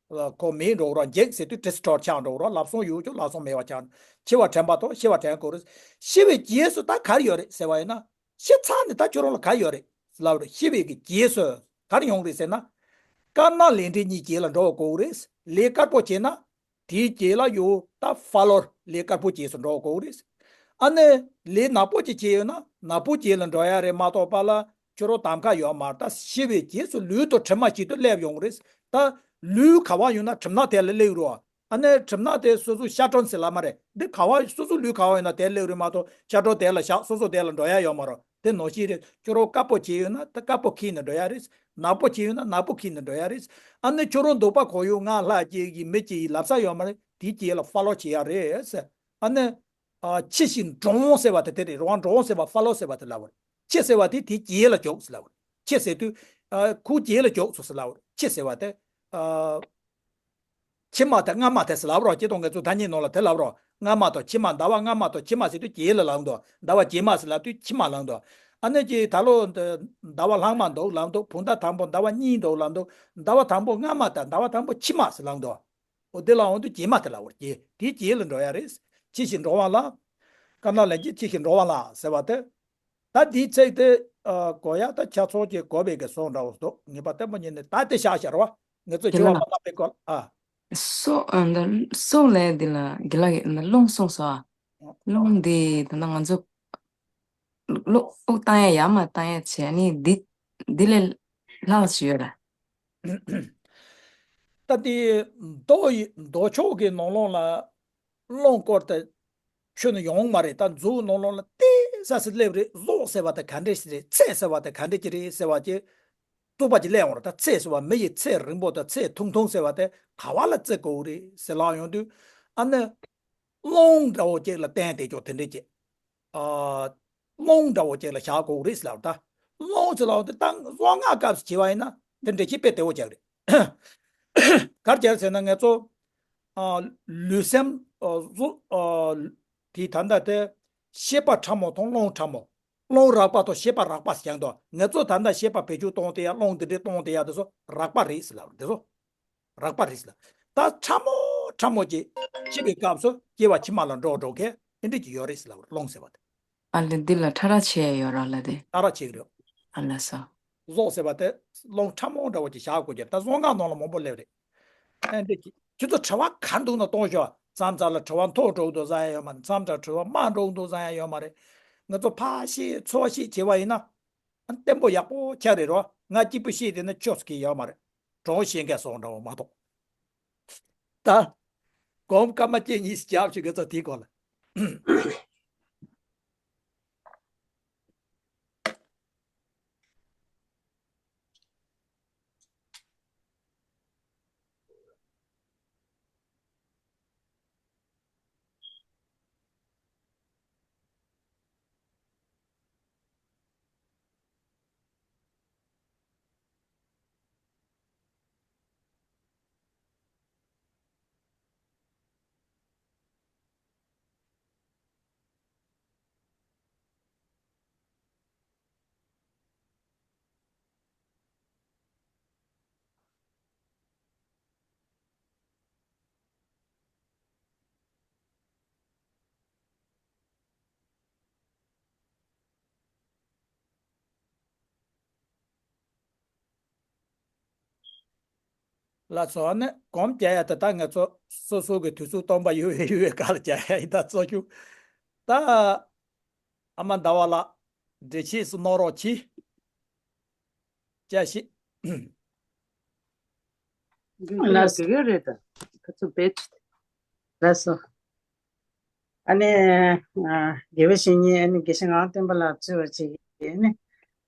ཁོ་མེད་འགྲོ་རོ། འཇིག་ཟེར་དུས་ཌི་སི་ཊོར་ཊི་ཆགས་འགྲོ་རོ། ལམ་སང་ཡུ་ཆོག་ལམ་སང་མེད་པ་ཆགས། འཆི་བ་དྲན་པ་དང་ཤི་བ་དྲན་དགོས་རེད། ཤི་བའི་རྗེས་སུ་ད་ག་རེ་ཡོད་རེད་ཟེར་བ་ཡིན་ན། ཤི་ཚར་ནས་ད་ཁྱོད་རང་ལ་ག་ཡོད་རེད་ལབ་རེད། ཤི་བའི་གི་རྗེས་སུ་ག་རེ་ཡོང་རེད་ཟེར་ན། དཀར་ནག་ལས་འབྲས་གཉིས་རྗེས་ལ་འགྲོ་བ་དགོས་རེད། ལས་དཀར་པོ་བྱས་ན་དེའི་རྗེས་ལ་ཡོད་ད་ཕ་ལོར་ལས་དཀར་པོ་རྗེས་སུ་འགྲོ་བ་དགོས་རེད། ཨ་ནི་ལས་ནག་པོ་ཅིག་བྱས་ཡོད་ན་ནག་པོ་རྗེས་ལ་འགྲོ་ཡ་རེད་མ་གཏོགས་པ་ལ་ཁྱོད་རང་གདམ་ག་ཡོད་མ་རེད། ད་ཤི་བའི་རྗེས་སུ་ལུས་དང་གྲིབ་མ་ཞིག་ཏུ་སླེབས་ཡོང་རེད། ད་ལུས་ག་བ་ཡོད་ན་གྲིབ་ནག་དེ་ལ་སླེབས་རོགས། ཨ་ནི་གྲིབ་ནག་དེ་སོ་སོ་ཤ་ཀྲོན་ཟེར་ལ་མ་རེད། འདི་ག་བ་སོ་སོ་ལུས་ག་བ་ཡོད་ན་དེ་སླེབས་རེད་མ་གཏོགས་ཤ་ཀྲོན་དེ་ལ་བཞག་སོ་སོ་དེ་ལ་འགྲོ་ཡ་ཡོད་མ་རེད། དེ་ནང་བཞིན་རེད། ཁྱོད་རང་དཀར་པོ་བྱས་ཡོད་ན་ད་དཀར་པོ་ཁྱེར་ནས་འགྲོ་ཡ་རེད། ནག་པོ་བྱས་ཡོད་ན་ནག་པོ་ཁྱེར་ནས་འགྲོ་ཡ་རེད། ཨ་ནི་ཁྱོད་རང་འདོད་པ་གང་ཡོད་ང་ལྷ་སྐྱེ་གི་མི་སྐྱེ་ཡི་ལབ་ས་ཡོད་མ་རེད། དེའི་རྗེས་ལ་ཕ་ལོ་བྱེད་ཡ་རེད་ཟེར། ཨ་ནི་ཨ་འཆི་ཞིང་འགྲོ་འོང་ཟེར་བ་དེ་དེ་རེད། རང་འགྲོ་འོང་ཟེར་བ་ཕ་ལོ་ཟེར་བ་དེ་ལབ་པ་རེད། འཆི་ཟེར་བ་དེ་དེའི་རྗེས་ལ་འཇུག་ཟེར་ལབ་པ་རེད། འཆི་ཟེར་དུས་ཨ་ཁོའི་རྗེས་ལ་འཇུག་སོང་ཟེར་ལབ་པ་རེད། འཆི་ཟེར་བ་དེ་ཨ། ཕྱི་མ་དང་སྔ་མ་དེ་ཟེར་ལབ་རོགས། སྤྱིར་བཏང་ང་ཚོ་ཐ་སྙད་ནང་ལ་དེ་ལབ་རོགས། སྔ་མ་དང་ཕྱི་མ། ཟླ་བ་སྔ་མ་དང་ཕྱི་མ་ཟེར་དུས་རྗེས་ལ་ལབ་འདུག། ཟླ་བ་རྗེས་མ་ཟེར་ལབ་དུས་ཕྱི་མ་ལབ་འདུག། ཨ་ནི་ཅིག་ད་ལོ་འདི་ཟླ་བ་ལྷག་མ་འདུག་ལབ་འདུག། བུམ་ཟླ་དང་པོ་ཟླ་བ་གཉིས་འདུག་ལབ་འདུག། ཟླ་བ་དང་པོ་སྔ་མ་དང་ཟླ་བ་དང་པོ་ཕྱི་མ་ཟེར་ལབ་འདུག། འོ་དེ་ལ་འོང་དུས་རྗེས་མ་དེ་ལབ་པ་རེད། དེའི་རྗེས་ལ་འགྲོ་ཡ་རེད། ཕྱི་ཞིག་འགྲོ་བ་ལ། དཀར་ནག་ལན་གཅིག་ཕྱི་ཞིག་འགྲོ་བ་ལ་ཟེར་བ་དེ། ད་འདིའི་ཚིག་དེ་ཨ་གོ་ཡ་ད་ཆ་ཚང་ཅིག་གོ་བའི་གི་སོང་འདྲ་བོ་འདུག། ངེས་པ་ལྟད་མོ་ཉིད་ནས་ད་དེ་བཞག་བཞག་ར་བ། ངེད་ཚོ་དགེ་བྱེད་པ་ལགས། མ་ལགས་པའི་སྐོར་ཨ། སྲོག་ཨ་འདི་སྲོག་ལས་འདི་ལ་དགེ་ལགས་ཀྱིས་འདི་རླུང་གསུངས་སོ་ཨ། རླུང་འདི་ད་ལྟ་ང་ཚོ་གློག་དབུགས་བཏང་ཡ་ཡར་མར་བཏང་ཡ་བྱས་ནི་འདི་འདི་ལས་ལྷག་ཞིག་ཡོད་ར། ད་དེ་མདོ་ཡི་མདོ་ཕྱོགས་ཀྱི་ནང་ལོགས་ལ་རླུང་སྐོར་དེ་ཁྱོན་ནས་ཡོང་མ་རེད། ད་མཛོད་ནང་ལོགས་ལ་ཏོག་ཙམ་ཙམ་སླེབས་རེད། གཟུགས་ཟེར་བ་དེ་ག་འདྲས་ཞིག་རེད། ཚད་ཟེར་བ་དེ་ག་འདྲས་ཅིག་རེད་ཟེར་བ་ཅིག་རྟོག་པ་ཅིག་སླེབས་ཡོང་རེད། ད་ཚད་ཟེར་བ་མི་ཡི་ཚད་རིང་པོ་དང་ཚད་ཐུང་ཐུང་ཟེར་བ་དེ་ག་བ་ལ་བརྩི་དགོས་རེད་ཟེར་ལབ་ཡོང་དུས། ཨ་ནི་རླུང་འདྲ་བོ་ཅིག་ལ་བརྟེན་བསྡད་ཀྱོག་དེ་འདྲས་ཅིག། ཨ། རླུང་འདྲ་བོ་ཅིག་ལ་བཞག་དགོས་རེད་ཟེར་ལབ། ད་རླུང་ཟེར་ལབ་དེ་ད་གཟུངས་སྔགས་སྐབས་སུ་བྱས་པ་ཡིན་ན་དེ་འགྲེལ་བཤད་དཔེ་བདེ་བོ་ཅིག་རེད། ག་རེ་བྱས་ཟེར་ན་ང་ཚོ་ཨ་ལུས་སེམས་ཨ་གཟུགས་ཨ་དེ་ད་ལྟ་དེ་ཤེས་པ་ཕྲ་མོ་དང་རླུང་ཕྲ་མོ། རླུང་རགས་པ་དང་ཤེས་པ་རགས་པ་ཟེར་ཀྱང་འདུག། ང་ཚོ་ད་ལྟ་ཤེས་པ་བེད་སྤྱོད་གཏོང་བསྡད་ཡ་རླུང་དེ་འདྲས་གཏོང་བསྡད་ཡ་དེ་ཚོ་རགས་པ་རེད་ཟེར་ལབ་རེད། དེ་ཚོ་རགས་པ་རེད་ཟེར་ལབ། ད་ཕྲ་མོ་ཕྲ་མོ་ཅིག་སྐྱེ་བའི་སྐབས་སུ་སྐྱེ་བ་ཕྱི་མ་ལ་འགྲོ་འགྲོ་མཁན་དེ་འདྲས་ཅིག་ཡོད་རེད་ཟེར་ལབ་རེད། རླུང་ཟེར་བ་དེ། ཨ་ལེ་འདི་ལ་ཕྲ་རགས་ཆེ་ཡོད་ར་ལ་དེ། ཕྲ་རགས་ཆེ་གི་རེད། ཨ་ལ་ས། གཟུགས་ཟེར་བ་དེ་རླུང་ཕྲ་མོ་འདྲ་བོ་ཅིག་བཞག་དགོས་ཀྱི་རེད། ད་གཟུངས་སྔགས་ནང་ལ་མང་པོ་སླེབས་རེད། ཨ་འདི་ཁྱེད་ཚོ་དྲི་བ་ག་འདུག་ན་གཏོང་ཤོག། མཚམས་མཚམས་ལ་དྲི་བ་མཐོ་འགྲོ་གི་འདུག་བཟང་ཡ་ཡོད་མ་རེད། མཚམས་མཚམས་དྲི་བ་དམའ་འགྲོ་གི་འདུག་བཟང་ཡ་ཡོད་མ་རེད། ང་ཚོ་ཕར་བཤད་ཚུར་བཤད་བྱས་པ་ཡིན་ན། ཨ་བརྟན་པོ་ཡག་པོ་ཆགས་རེད་རོ། ང་གཅིག་པུ་བཤད་བསྡད་ན་ཆོག་ས་གི་ཡོད་མ་རེད། གྲོགས་བཤད་མཁན་སོང་འདྲ་བོ་མ་གཏོགས། ད་གོམ་སྐར་མ་གཅིག་གཉིས་ཤིག་རྒྱབ་ཤིག་ང་ཚོ་དེའི་སྐོར་ལ། ལགས་སོ། ཨ་ནི་གོམ་རྒྱག་ཡ་དེ་ད་ང་ཚོ་སོ་སོ་གི་དུས་ཚོད་སྟོང་པ་ཡོད་ཡོད་ཡོད་ག་ལ་རྒྱག་ཡ་ཡིན་ད་གཙོ་ཆུ། ད་ཨ་མ་ཟླ་བ་ལགས་འགྲེལ་བཤད་སུ་གནང་རོགས་གྱིས། བཅའ་ཤེས། ལགས་སོ། དགེ་རྒན་རེད་ད། ཁ་ཚུགས་བེད། ལགས་སོ། ཨ་ནི། ཨ། དགེ་བའི་བཤེས་གཉེན་ཨ་ནི་དགེ་བཤེས་ངག་དབང་བསྟན་པ་ལགས་གཙོས་པ་ཅིག་གིས་ཨ་ནི་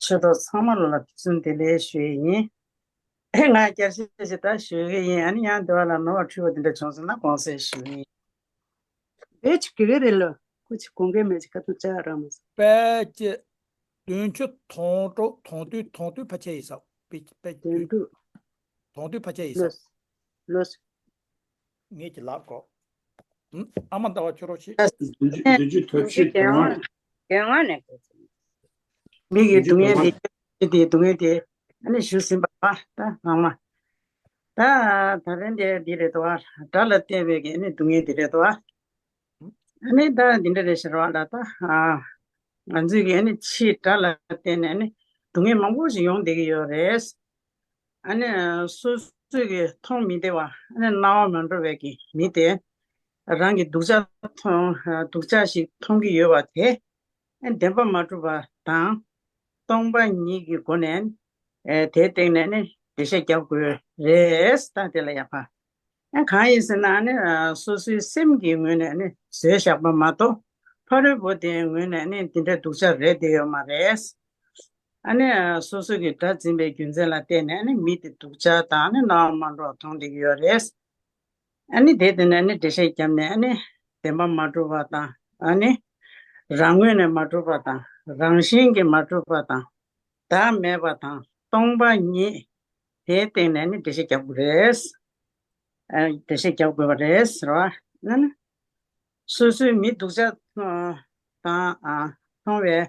ཆོས་གྲོགས་ཚང་མ་ལ་ཕུན་སུམ་བདེ་ལེགས་ཞུ་ཡི་ཡིན། ང་བསྐྱར་བཤད་ཞིག་ད་ཞུ་གི་ཡིན། ཨ་ནི་ཡང་འདི་བ་ལ་ནོར་བ་འཁྲུལ་བ་འདི་འདྲ་བྱུང་སོང་ན་དགོངས་སེལ་ཞུ་གི་ཡིན། བེད་ཅིག་དགེ་རྒན་རེད་ལོ། ཁོ་ཅིག་དགོངས་འགལ་མེད་ཅིག་ཁ་ཐུག་བཅར་རང་མ་སོང་། དཔེ་ཅི། དོན་ཆུ་དོང་ཏོ་དོང་དུས་དོང་དུས་ཕ་ཆེ་ཡིན་ས། དཔེ་དཔེ་དོན་དུ། དོང་དུས་ཕ་ཆེ་ཡིན་ས། ལོས། ལོས། ངེད་ཀྱི་ལག་གོ། ཨ་མ་ཟླ་བ་ཁྱོད་རོགས་ཤིག། བདུན་ཅུ་བདུན་ཅུ་དོན་ཆུ་དོང་། རྒན་དབང་ནས། མི་གི་སྡུག་བསྔལ་དེ་དེ་སྡུག་བསྔལ་དེ་ཨ་ནི་ཞུ་ཟིན་པ་ད་ནང་མ། ད་ད་རེས་འདི་འདི་རེད་དོ། དགྲ་ལ་བལྟས་པའི་གི་ཨ་ནི་སྡུག་བསྔལ་འདི་རེད་དོ། ཨ་ནི་ད་འདི་འདྲ་རེད་ཟེར་བ་ལ་ད། ང་ཚོས་ཀྱི་ཨ་ནི་ཕྱིའི་དགྲ་ལ་བརྟེན་ནས་ཨ་ནི་སྡུག་བསྔལ་མང་པོ་ཞིག་ཡོང་བསྡད་ཀྱི་ཡོད་རེད། ཨ་ནི་སོ་སོས་ཀྱི་མཐོང་མི་བདེ་བ་ཨ་ནི་སྣང་བ་མ་འགྲོ་བའི་གི་མི་དེ་རང་གི་སྡུག་ཅག་མཐོང་སྡུག་ཅག་ཞིག་མཐོང་གི་ཡོད་པ་དེ་ཨ་ནི་བདེན་པ་མ་གྲུབ་པ་དང་སྟོང་པ་ཉིད་ཀྱི་སྒོ་ནས་ཨ་ནི་དེའི་སྟེང་ནས་ཨ་ནི་འགྲེལ་བཤད་རྒྱག་དགོས་རེད། ད་དེ་ལ་ཡག་པ། ཨ་གང་ཡིན་ཟེར་ན་ཨ་ནི་སོ་སོའི་སེམས་ཀྱི་ངོས་ནས་ཨ་ནི་བཟོས་བཞག་པ་མ་གཏོགས་ཕ་རོལ་པོ་དེའི་ངོས་ནས་ཨ་ནི་འདི་འདྲ་སྡུག་ཅག་རེད་བསྡད་ཡོད་མ་རེད། ཨ་ནི་སོ་སོ་གི་དགྲ་འཛིན་པའི་རྒྱུ་མཚན་ལ་བརྟེན་ནས་ཨ་ནི་མི་དེ་སྡུག་ཅག་དང་ཨ་ནི་སྣང་བ་མ་འགྲོ་བ་མཐོང་བསྡད་ཀྱི་ཡོད་རེད། ཨ་ནི་དེ་དེ་ནས་ཨ་ནི་འགྲེལ་བཤད་བརྒྱབ་ནས་ཨ་ནི་བདེན་པ་མ་གྲུབ་པ་དང་ཨ་ནི་རང་ངོས་ནས་མ་གྲུབ་པ་དང་རང་བཞིན་གྱིས་མ་གྲུབ་པ་དང་བདག་མེད་པ་དང་སྟོང་པ་ཉིད་དེའི་སྟེང་ནས་ཨ་ནི་འགྲེལ་བཤད་རྒྱག་དགོས་རེད། ཨ་འགྲེལ་བཤད་རྒྱག་དགོས་པ་རེད་ཟེར་བ་ཨ་ནི། སོ་སོའི་མི་སྡུག་ཅག་དང་མཐོང་བའི་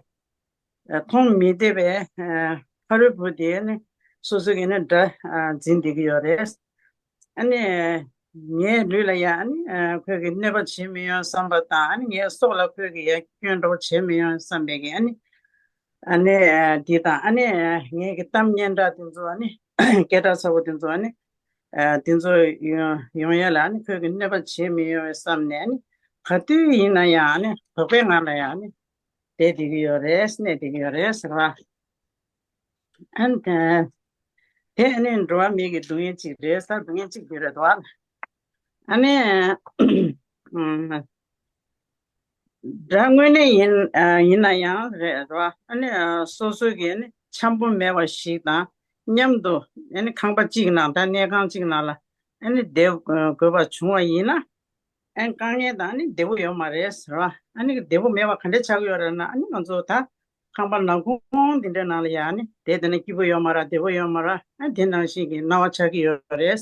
མཐོང་མི་བདེ་བའི་ཕ་རོལ་པོ་དེ་ནི་སོ་སོ་གིས་ནི་དགྲ་འཛིན་བསྡད་ཀྱི་ཡོད་རེད། ཨ་ནི་ངའི་ལུས་ལ་ཡང་ཨ་ནི་ཁོས་ཀྱིས་གནོད་པ་བྱེད་མི་ཡོང་བསམ་པ་དང་ཨ་ནི་ངའི་སྲོག་ལ་ཁོས་ཀྱིས་ཡང་སྐྱོན་འདྲ་བོ་བྱེད་མི་ཡོང་བསམ་པའི་གི་ཨ་ནི་ཨ་ནི་འདི་དང་ཨ་ནི་ངའི་གི་གཏམ་སྙན་གྲགས་དེ་ཚོ་ཨ་ནི་སྐད་གྲགས་ཚ་བོ་དེ་ཚོ་ཨ་ནི་དེ་ཚོ་ཡོང་ཡོང་ཡ་ལ་ཨ་ནི་ཁོས་ཀྱིས་གནོད་པ་བྱེད་མི་ཡོང་བསམ་ནས་ཨ་ནི་ག་དུས་ཡིན་ན་ཡང་ཨ་ནི་དོགས་པའི་ངང་ལ་ཡང་ཨ་ནི་བསྡད་བསྡད་ཀྱི་ཡོད་རེད། གནས་བསྡད་ཀྱི་ཡོད་རེད་ཟེར་བ། ཨ་ནི་དེ་ཨ་ནི་འགྲོ་བ་མིའི་གི་སྡུག་བསྔལ་གཅིག་རེད་ཟེར། སྡུག་བསྔལ་གཅིག་དེ་རེད་དོ། ཨ་ནི་དགྲ་དངོས་གནས་ཡིན་ཡིན་ན་ཡང་རེད་རོ། ཨ་ནི་སོ་སོ་གི་ཨ་ནི་འཆམ་པོ་མེད་པ་ཞིག་དང་མཉམ་དུ་ཨ་ནི་ཁང་པ་གཅིག་ནང་དང་གནས་ཁང་གཅིག་ནང་ལ་ཨ་ནི་བསྡད་དགོས་པ་བྱུང་བ་ཡིན་ན། ཨ་ནི་དཀའ་ངལ་དང་ཨ་ནི་བདེ་བོ་ཡོད་མ་རེད་ཟེར་བ། ཨ་ནི་བདེ་བོ་མེད་པ་ག་འདྲས་ཆགས་ཀྱི་ཡོད་རེད་ན། ཨ་ནི་ང་ཚོ་ད་ཁང་པ་ནག་ཁུང་འདི་འདྲའི་ནང་ལ་ཡ་ཨ་ནི་བསྡད་བསྡད་ན་སྐྱིད་པོ་ཡོད་མ་རེད། བདེ་བོ་ཡོད་མ་རེད། ཨ་དེ་ནང་བཞིན་གྱི་སྣང་བ་ཆགས་ཀྱི་ཡོད་རེད།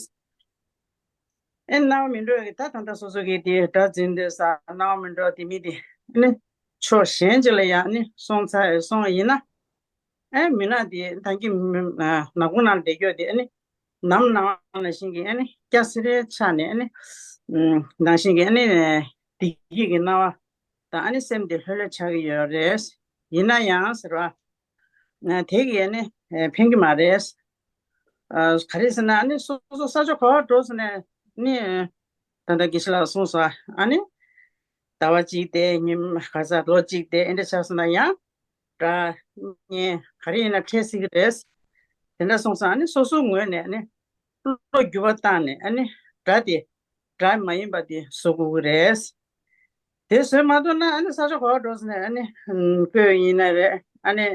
ཨེ་སྣང་བ་མི་འགྲོ་གི་ད་ད་ལྟ་སོ་སོ་གི་དེ་དགྲ་འཛིན་དེ་ས་སྣང་བ་མི་འགྲོ་དེ་མི་དེ་ཨ་ནི་ཕྱོགས་གཞན་ཅིག་ལ་ཡ་ཨ་ནི་སོང་ཚར་སོང་བ་ཡིན་ན། ཨེ་མི་ནག་དེ་ད་གིན་ནག་ཁུང་ནང་བསྡད་རྒྱུ་དེ་ཨ་ནི་ནམ་ནང་ནང་བཞིན་གྱི་ཨ་ནི་སྐྱ་སེར་ཆགས་ནས་ཨ་ནི་ནང་བཞིན་གྱི་ཨ་ནི་བདེ་སྐྱིད་ཀྱི་སྣང་བ་དང་ཨ་ནི་སེམས་དེ་ལྷོད་ལྷོད་ཆགས་ཀྱི་ཡོད་རེད། ཡིན་ན་ཡང་ཟེར་བ་དེ་གིས་ཨ་ནི་ཕན་གྱི་མ་རེད། ག་རེ་ཟེར་ན་ཨ་ནི་སོ་སོ་ས་ཆ་ག་པར་འགྲོ་ཟེར་ནས་ནི་ད་ལྟ་དགེ་བཤེས་ལགས་གསུངས་སོང་། ཨ་ནི་ཟླ་བ་གཅིག་བསྡད་ཉིན་ག་ས་ལོ་གཅིག་བསྡད་ཨེ་འདྲ་ཆགས་སོང་ན་ཡང་དགྲ་གཉེན་ག་རེ་ཡིན་ན་འཕྲད་སྲིད་ཀྱི་རེད། དེ་འདྲ་སོང་ཙང་ཨ་ནི་སོ་སོའི་ངོས་ནས་ཨ་ནི་བློ་འགྱུར་བ་བཏང་ནས་ཨ་ནི་དགྲ་དེ་དགྲ་མ་ཡིན་པ་དེ་བཟོ་དགོས་ཀྱི་རེད། དེ་བཟོས་མ་ཐུབ་ན་ཨ་ནི་ས་ཆ་ག་པར་འགྲོ་ཟེར་ནས་ཨ་ནི་ཁོས་ཡིན་ན་རེད། ཨ་ནི་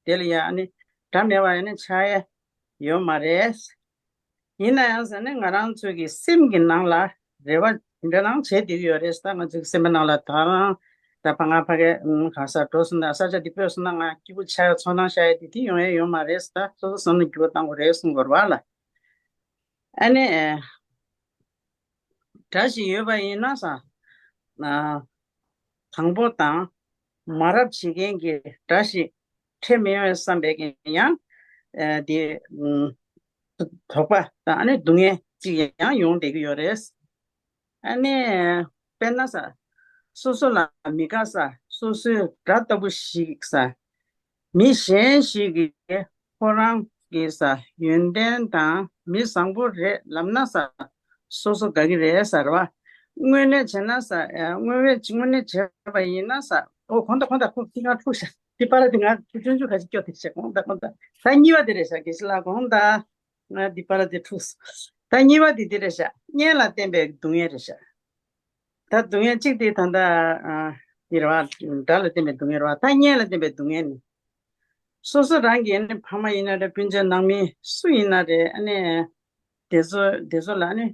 དེ་ལ་ཡ་ཨ་ནི་དགྲ་མེད་པ་ཨ་ནི་ཆགས་ཡ་ཡོད་མ་རེད། ཡིན་ན་ཡང་ཟེར་ནས་ང་རང་ཚོའི་གི་སེམས་ཀྱི་ནང་ལ་རེ་བ་འདི་འདྲ་ནང་བྱས་བསྡད་ཀྱི་ཡོད་རེད། ད་ང་ཚོའི་སེམས་པའི་ནང་ལ་ད་རང་ད་ཕ་ང་ཕ་གི་ག་ས་འགྲོ་སོང་ན་ས་ཆ་འདི་སྤོས་སོང་ན་ང་སྐྱིད་པོ་ཆགས་ཡ་ཚོར་སྣང་ཤར་ཡ་དེ་དེ་ཡོང་ཡ་ཡོད་མ་རེད། ད་སོ་སོ་བསམ་བློ་འགྱུར་བ་བཏང་དགོས་རེད་གསུང་དགོས་རེད་བ་ལ། ཨ་ནི་དགྲ་ཞིག་ཡོད་པ་ཡིན་ན་ས་དང་པོ་དང་མ་རབས་བྱེད་མཁན་གྱི་དགྲ་ཞིག་འཕྲད་མི་ཡོང་བསམ་པའི་ཡང་དེ་དོགས་པ་དང་ཨ་ནི་སྡུག་བསྔལ་ཅིག་ཡང་ཡོང་བསྡད་ཀྱི་ཡོད་རེད། ཨ་ནི་དཔེར་ན་ས་སོ་སོ་ལ་མི་དགའ་ས་སོ་སོའི་དགྲ་ལྟ་བུ་ཞིག་ས་མི་གཞན་ཞིག་གིས་ཁོ་རང་གི་ས་ཡོན་ཏན་དང་མི་བཟང་པོ་རེད་ལབ་ན་ས་སོ་སོ་དགའ་གི་རེད་ཟེར་བ། དངོས་གནས་བྱས་ན་ས་དངོས་པོའི་དངོས་གནས་བྱས་པ་ཡིན་ན་ས་ཨོ་གོང་དང་གོང་དང་ཁོ་ཁྱི་ང་འཁྲུག་ཤག་འདི་པ་ར་འདི་ང་ཆུང་ཆུང་ཁ་ཅིག་སྐྱོ་དེ་ཤག་གོང་དང་གོང་དང་ད་གཉིས་པ་དེ་རེད་ཤག་དགེ་བཤེས་ལགས་གོང་དང་ང་འདི་པ་ར་དེ་འཁྲུག་ད་གཉིས་པ་དེ་དེ་རེད་ཤག་གཉེན་ལ་བརྟེན་པའི་སྡུག་བསྔལ་རེད་ཤག་ད་སྡུག་བསྔལ་གཅིག་དེ་ད་ལྟ་ཨ་འདི་རེད་བ། དགྲ་ལ་བརྟེན་པའི་སྡུག་བསྔལ་རེད་བ། ད་གཉེན་ལ་བརྟེན་པའི་སྡུག་བསྔལ་ནི། སོ་སོ་རང་གི་ཨ་ནི་ཕ་མ་ཡིན་ན་རེད། སྤུན་མཆེད་ནང་མི་སུ་ཡིན་ན་རེད། ཨ་ནི་དེ་ཚོ་དེ་ཚོ་ལ་ཨ་ནི་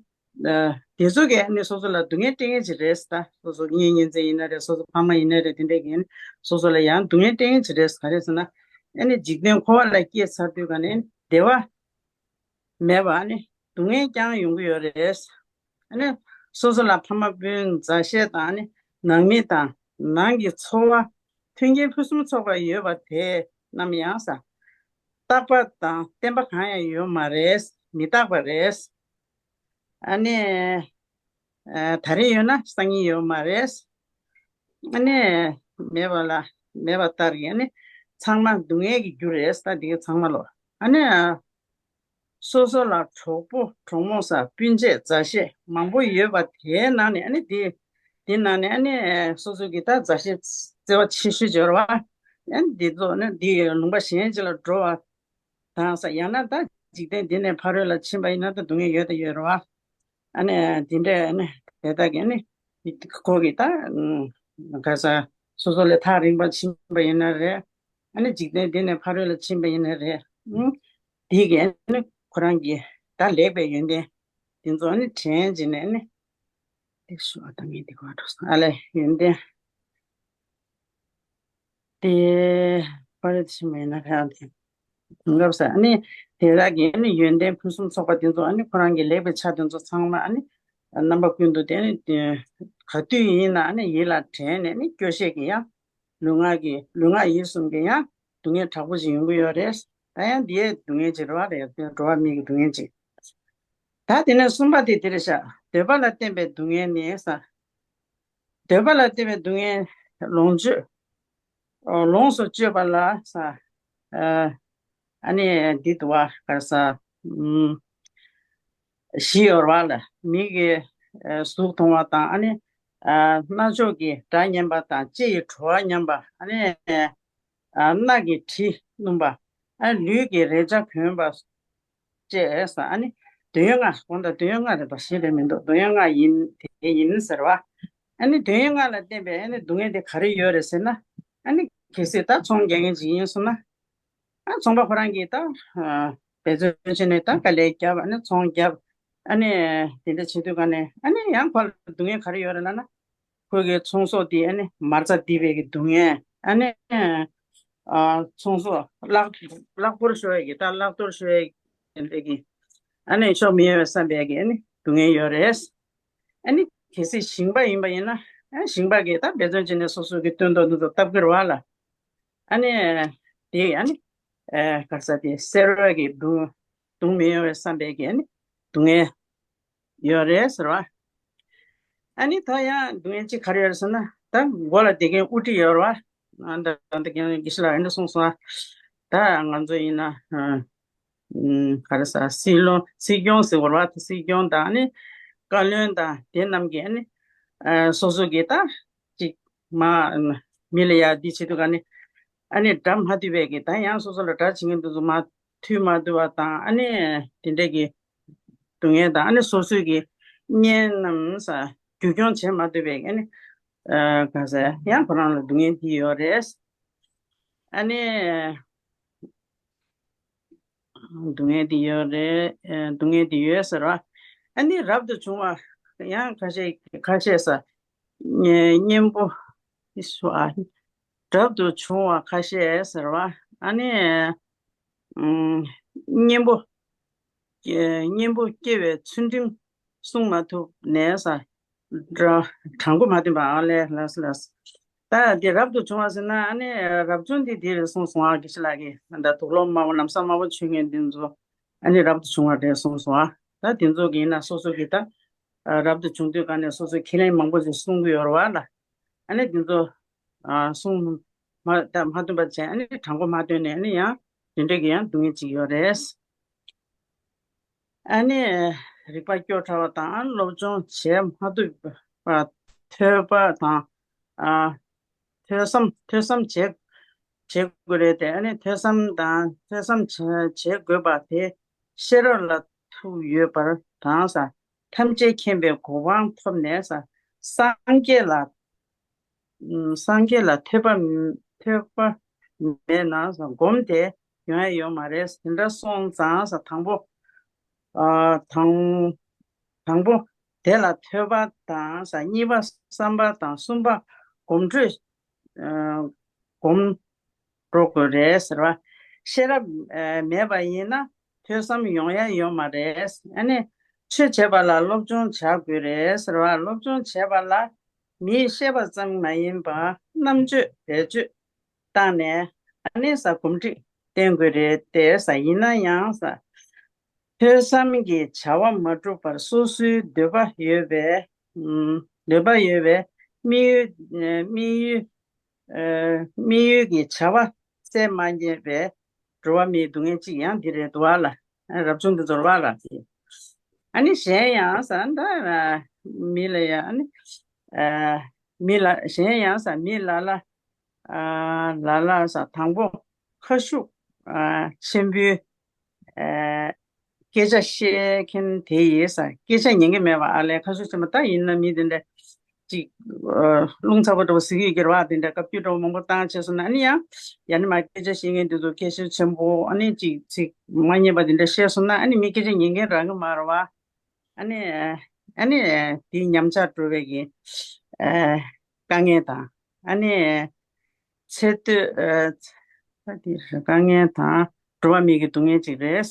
ཨ་དེ་ཚོ་གིས་ཨ་ནི་སོ་སོ་ལ་སྡུག་བསྔལ་སྤྲད་མཁན་ཅིག་རེད་ད། སོ་སོ་གཉེན་ཉེ་ཚན་ཡིན་ན་རེད། སོ་སོ་ཕ་མ་ཡིན་ན་རེད། དེ་འདྲས་ཀྱིས་ཨ་ནི་སོ་སོ་ལ་ཡང་སྡུག་བསྔལ་སྤྲད་མཁན་ཅིག་རེད། ག་རེ་ཟེར་ན་ཨ་ནི་འཇིག་རྟེན་འཁོར་བ་ལ་སྐྱེས་ཚར་དུས་ག་ནས་བདེ་བ་མེད་པ་ཨ་ནི་སྡུག་བསྔལ་རྐྱང་ཡོང་གི་ཡོད་རེད། ཨ་ནི་སོ་སོ་ལ་ཕ་མ་སྤུན་མཛའ་བཤེས་དང་ཨ་ནི་ནང་མི་དང་ནང་གི་ཚོར་བ་མཐུན་རྐྱེན་ཕུན་སུམ་ཚོགས་པ་ཡོད་པ་དེ་རྣམས་ཡང་ས་རྟག་པ་དང་བརྟན་པ་གང་ཡང་ཡོད་མ་རེད། མི་རྟག་པ་རེད། ཨ་ནི་ཨ་ད་རེས་ཡོད་ན་སང་ཉིན་ཡོད་མ་རེད། ཨ་ནི་མེད་པ་ལ་མེད་པ་ལྟར་གྱི་ཨ་ནི་ཚང་མ་སྡུག་བསྔལ་གྱི་རྒྱུ་རེད་ས། འདི་ག་ཚང་མ་ལོ། ཨ་ནི་སོ་སོ་ལ་གྲོགས་པོ་གྲོགས་མོ་ས་སྤུན་མཆེད་མཛའ་བཤེས་མང་པོ་ཡོད་པ་དེའི་ནང་ནས་ཨ་ནི་དེ་དེ་ནང་ནས་ཨ་ནི་སོ་སོ་གི་ད་མཛའ་བཤེས་བརྩེ་བ་ཆེ་ཤོས་སྦྱོར་བ་ཨ་ནི་དེ་ཚོ་ནི་དེ་ལུང་པ་གཞན་ཅིག་ལ་འགྲོ་བ་དང་ས། ཡང་ན་ད་འཇིག་རྟེན་འདི་ནས་ཕ་རོལ་ལ་ཕྱིན་པ་ཡིན་ན་ད་སྡུག་བསྔལ་ཡོད་ད་ཡོད་རེད་བ། ཨ་ནི་དེ་འདྲས་ཨ་ནི་དེ་དག་གི་ཨ་ནི་ཁོ་གི་ད་ག་ས་སོ་སོ་ལས་ཐག་རིང་པ་ཕྱིན་པ་ཡིན་ན་རེད། ཨ་ནི་འཇིག་རྟེན་འདི་ནས་ཕ་རོལ་ལ་ཕྱིན་པ་ཡིན་ན་རེད། ཨུམ། དེ་གི་ཨ་ནི་ཁོ་རང་གི་ད་ལེགས་པའི་ཡོན་ཏན་དེ་ཚོ་ཨ་ནི་དྲན་བྱས་ནས་ཨ་ནི་ཏིག་ཤུ་ཨ་ད་ངས་འདི་ག་འགྲོ་སོང་ཨ་ལས་ཡོན་ཏན་དེ་ཕ་རོལ་ཕྱིན་པ་ཡིན་ན་ཁ་དེ་དུང་སྐབས་ས་ཨ་ནི་དེ་དག་གི་ཨ་ནི་ཡོན་ཏན་ཕུན་སུམ་ཚོགས་པ་དེ་ཚོ་ཨ་ནི་ཁོ་རང་གི་ལེགས་པའི་ཆ་དེ་ཚོ་ཚང་མ་ཨ་ནི་ རྣམ་པ་ཀུན་ཏུ་དེ་ནི་ག་དུས་ཡིན་ན་ནི་ཡིད་ལ་དྲན་ནས་ནི་སྐྱོ་ཤས་ཀྱི་ཡང་ལུས་ངག་གི་ལུས་ངག་ཡིད་གསུམ་གྱི་ཡང་སྡུག་བསྔལ་དྲག་པོ་ཞིག་ཡོང་གི་ཡོད་རེད། ད་ཡང་འདིའི་སྡུག་བསྔལ་ཅིག་རེད་བ། རེད། འགྲོ་བ་མིའི་གི་སྡུག་བསྔལ་ཅིག་ད་དེ་ནས་གསུམ་པ་དེ་དེ་རེད་ཤག་འདོད་པ་ལ་བརྟེན་པའི་སྡུག་བསྔལ་ནི་ས། འདོད་པ་ལ་བརྟེན་པའི་སྡུག་བསྔལ་ལོངས་སྤྱོད། ཨོ་ལོངས་སུ་སྤྱོད་པ་ལ་ས། ཨ་ཨ་ནི་འདི་འདུག་བ་ག་རེ་ཟ། ཨུམ། བཞི་ཡོད་རེད་བ་ལ། མིག་གིས་ཨ་གཟུགས་མཐོང་བ་དང་། ཨ་ནི་ཨ་རྣ་མཆོག་གིས་སྒྲ་ཉན་པ་དང་། ལྕེ་ཡིས་བྲོ་བ་མྱོང་བ། ཨ་ནི་ཨ་སྣ་གིས་དྲི་བསྣུན་པ། ཨ་ལུས་ཀྱིས་རེག་བྱ་གོན་པ་བཅས་ས། ཨ་ནི་འདོད་ཡོན་ལྔ། དགོངས་དག་འདོད་ཡོན་ལྔ་རེད་པ། བཞི་རེད་མི་འདུག་འདོད་ཡོན་ལྔ་ཡིན། དེ་ཡིན་ཟེར་བ། ཨ་ནི་འདོད་ཡོན་ལྔ་ལ་བརྟེན་པའི་ཨ་ནི་སྡུག་བསྔལ་དེ་ག་རེ་ཡོད་རེད་ཟེར་ན། ཨ་ནི་གལ་སྲིད་ད་ཚོང་རྒྱག་མཁན་ཅིག་ཡིན་སོང་ན། ཨ་ཚོང་པ་ཁོ་རང་གིས་ད་ཨ་འབད་བརྩོན་བྱས་ནས་ད་དཀའ་ལས་བརྒྱབ། ཨ་ནི་ཚོང་བརྒྱབ། ཨ་ནི་དེ་འདྲ་བྱེད་དུས་ག་ནས་ཨ་ནི་ཡང་ཁོ་ལ་སྡུག་བསྔལ་ག་རེ་ཡོད་རེད་ལབ་ན། ཁོ་གི་ཚོང་ཟོག་དེ་ཨ་ནི་མ་རྩ་རྡིབ་པའི་གི་སྡུག་བསྔལ། ཨ་ནི་ཨ་ཚོང་ཟོག་གླག་གླག་སྦུར་ཤོར་བའི་གི་ད་གླག་གཏོར་ཤོར་བའི་གི་ཨ་ནི་ཤོར་མི་ཡོང་བསམ་པའི་གི་ཨ་ནི་སྡུག་བསྔལ་ཡོད་རེད། ཨ་ནི་གལ་སྲིད་ཞིང་པ་ཡིན་པ་ཡིན་ན། ཨ་ཞིང་པ་གིས་ད་འབད་བརྩོན་བྱས་ནས་སོ་སོ་གི་སྟོན་ཐོག་འདི་ཚོ་བཏབ་ཀྱི་རེད་བ་ལ། ཨ་ནི་དེ་ཨ་ནི་ཨ་ག་རེ་ཟ། དེ་སེར་བའི་གི་སྡུག་སྡུག་མི་ཡོང་བས་བསམ་པའི་གི་ཨ་ནི་སྡུག་བསྔལ་ཡོད་རེད་ཟེར་བ། ཨ་ནི་ད་ཡང་སྡུག་བསྔལ་གཅིག་ག་རེ་ཡོད་རེད་ཟེར་ན། ད་མགོ་ལ་བསྡད་མཁན་དབུ་ཁྲིད་ཡོད་རེད་བ། ཨ་ད་ད་ད་རྒན་དགེ་བཤེས་ལགས་ཨ་འདྲ་གསུངས་སོང་ཨ། ད་ང་ཚོ་ཡིན་ན་ཨ་ཨུམ་ག་རེ་ཟ། སྲིད་བློན་སྲིད་སྐྱོང་ཟེར་བ་རེད་བ། ད་སྲིད་སྐྱོང་དང་ཨ་ནི་བཀའ་བློན་དང་དེ་རྣམས་ཀྱིས་ཨ་ནི་ཨ་སོ་སོ་གི་ད་ཅིག་མ་མི་ལ་ཡ་འདི་བྱེད་དུས་ག་ནི་ཨ་ནི་དགྲ་མ་ཐུབ་པའི་གི་ད་ཡང་སོ་སོ་ལ་དགྲ་བྱེད་མཁན་དེ་ཚོ་མ་ཐུབ་མ་ཐུབ་པ་དང་། ཨ་ནི་དེ་འདྲས་ཀྱི་སྡུག་བསྔལ་དང་། ཨ་ནི་སོ་སོའི་གི་གཉེན་རྣམས་ས་རྒྱུ་སྐྱོང་བྱེད་མ་ཐུབ་པའི་ཨ་ནི་ཨ་ག་ཟེར་ཡང་ཁོ་རང་ལ་སྡུག་བསྔལ་འདི་ཡོད་རེད། ཨ་ནི་སྡུག་བསྔལ་འདི་ཡོད་རེད། ཨ་སྡུག་བསྔལ་འདི་ཡོད་ཟེར་བ། ཨ་ནི་རབ་ཏུ་བྱུང་བ་ཡང་ཁ་ཤས་ཁ་ཤས་ས་གཉེན་པོ་ཨི་སུ་ཨ་རབ་ཏུ་བྱུང་བ་ཁ་ཤས་ཟེར་བ། ཨ་ནི་ཨུམ་གཉེན་པོ་ཨེ་གཉེན་པོ་སྐྱེ་བའི་ཚུལ་ཁྲིམས་སྲུང་མ་ཐུབ་ནས་ས་དྲང་པོ་མ་བསྟེན་པ། ཨ་ལས་ལས་ལས། ད་འདི་རབ་ཏུ་བྱུང་བ་ཟེར་ན། ཨ་ནི་རབ་བྱུང་འདི་འདི་རེད་གསུངས་སོང་ཨ། དགེ་བཤེས་ལགས་ཀྱིས་ད་དུག་ལོག་དམར་པོ་ལམ་སང་དམར་པོ་མཆོད་མཁན་འདི་ཚོ་ཨ་ནི་རབ་ཏུ་བྱུང་བ་རེད་གསུངས་སོང་ཨ། ད་འདི་ཚོ་གི་ཡིན་ན་སོ་སོ་གི་ད་རབ་ཏུ་བྱུང་དུས་ག་ནས་སོ་སོའི་ཁས་ལེན་མང་པོ་ཞིག་གསུང་གི་ཡོད་རེད་བ་ལ། ཨ་ནི་འདི་ཚོ་གསུང་མ་ད་མ་ཐུབ་པ་བྱས། ཨ་ནི་དྲང་པོ་མ་བཏོན་ནས་ཨ་ནི་ཡང་དེ་འདྲས་ཀྱི་ཡང་སྡུག་བསྔལ་ཅིག་ཡོད་རེད། ཨ་ནི་རིག་པ་སྐྱོ་དྲགས་པ་དང་། སློབ་སྦྱོང་བྱེད་མ་ཐུབ་པ། ཐོས་པ་དང་། ཨ་ཐོས་བསམ་ཐོས་བསམ་བྱེད་བྱེད་དགོས་རེད་དེ། ཨ་ནི་ཐོས་བསམ་དང་ཐོས་བསམ་བྱ་བྱེད་དགོས་པ་དེ་ཤེས་རབ་ལ་ཐུག་ཡོད་པར་དྲན་ས། ཐམས་ཅད་མཁྱེན་པའི་གོ་འཕང་ཐོབ་ནས་ས་སངས་རྒྱས་ལ་སངས་རྒྱས་ལ་ཐོས་པ་ཐོས་པ་མེད་ན་སྒོམ་དེ་ཡོང་ཡ་ཡོད་མ་རེད། དེ་འདྲ་སོང་ཙང་ས་དང་པོ་ཨ་དང་དང་པོ་དེ་ལ་ཐོས་པ་དང་ས། གཉིས་པ་བསམ་པ་དང་། གསུམ་པ་གོམས་འདྲིས་ཨ་སྒོམ་འགྲོ་དགོས་རེད་ཟེར་བ། ཤེས་རབ་ཨ་མེད་པ་ཡིན་ན་ཐོས་བསམ་ཡོང་ཡ་ཡོད་མ་རེད། ཨ་ནི་ཆོས་བྱེད་པ་ལ་སློབ་སྦྱོང་བྱ་དགོས་རེད་ཟེར་བ། སློབ་སྦྱོང་བྱེད་པ་ལ་མིས་བཤད་པ་ཙམ་མ་ཡིན་པར་རྣམ་དཔྱོད་བེད་སྤྱོད་བཏང་ནས་ཨ་ནི་ས་གོམས་འདྲིས་བསྟེན་དགོས་རེད་དེ་ས། ཡིན་ན་ཡང་ས་ཐོས་བསམ་གྱི་བྱ་བ་མ་བསྒྲུབས་པར་སོ་སོའི་འདོད་པ་ཡོད་པའི་ཨུམ་འདོད་པ་ཡོད་པའི་དམིགས་ཡུལ་དམིགས་ཡུལ་ཨ་དམིགས་ཡུལ་གྱི་བྱ་བ་སེལ་མ་ཉན་པའི་འགྲོ་བ་མིའི་སྡུག་བསྔལ་གཅིག་ཡང་འདི་རེད་འདུག་བ་ལ། རབ་བྱུང་འདི་ཚོར་བ་ལ། ཨ་ནི་གཞན་ཡང་ས་ད་མི་ལ་ཡང་ཨ་ནི་ཨ་མི་ལ་གཞན་ཡང་ས་མི་ལ་ལ་ཨ་ལ་ལ་ས་དང་པོ་ཁ་ཤུགས་ཨ་ཆེན་པོའི་ཨ་སྐད་ཆ་བཤད་མཁན་དེ་ཡིས་ས་སྐད་ཆ་ཉན་གི་མེད་པ། ཨ་ལས་ཁ་ཤུགས་ཆེན་པོ་ད་ཡིན་ན་མི་དེ་འདྲ་ཅིག་ཨ་རླུང་ཚ་པོ་འདྲ་བོ་ཟེར་གི་ཡོད་ཀྱི་རེད་བ། དེ་འདྲ་བཀའ་བཀྱོན་འདྲ་བོ་མང་པོ་བཏང་བྱས་སོང་ན་ཨ་ནི་ཡང་ཡང་ན་མ་སྐད་ཆ་བཤད་མཁན་དེ་ཚོ་སྐད་ཤུགས་ཆེན་པོ་ཨ་ནི་ཅིག་ཚིག་མ་སྙན་པ་དེ་འདྲ་བཤད་སོང་ན་ཨ་ནི་མི་སྐད་ཆ་ཉན་མཁན་རག་གི་མ་རེད་བ། ཨ་ནི་ཨ་ནི་དེ་ཉམས་ཆག་འགྲོ་བའི་གི་ཨ་དཀའ་ངལ་དང་། ཨ་ནི་ཚེ་སྟོད་ཨ་ཚ་དེ་དཀའ་ངལ་དང་འགྲོ་བ་མིའི་གི་སྡུག་བསྔལ་ཅིག་རེད།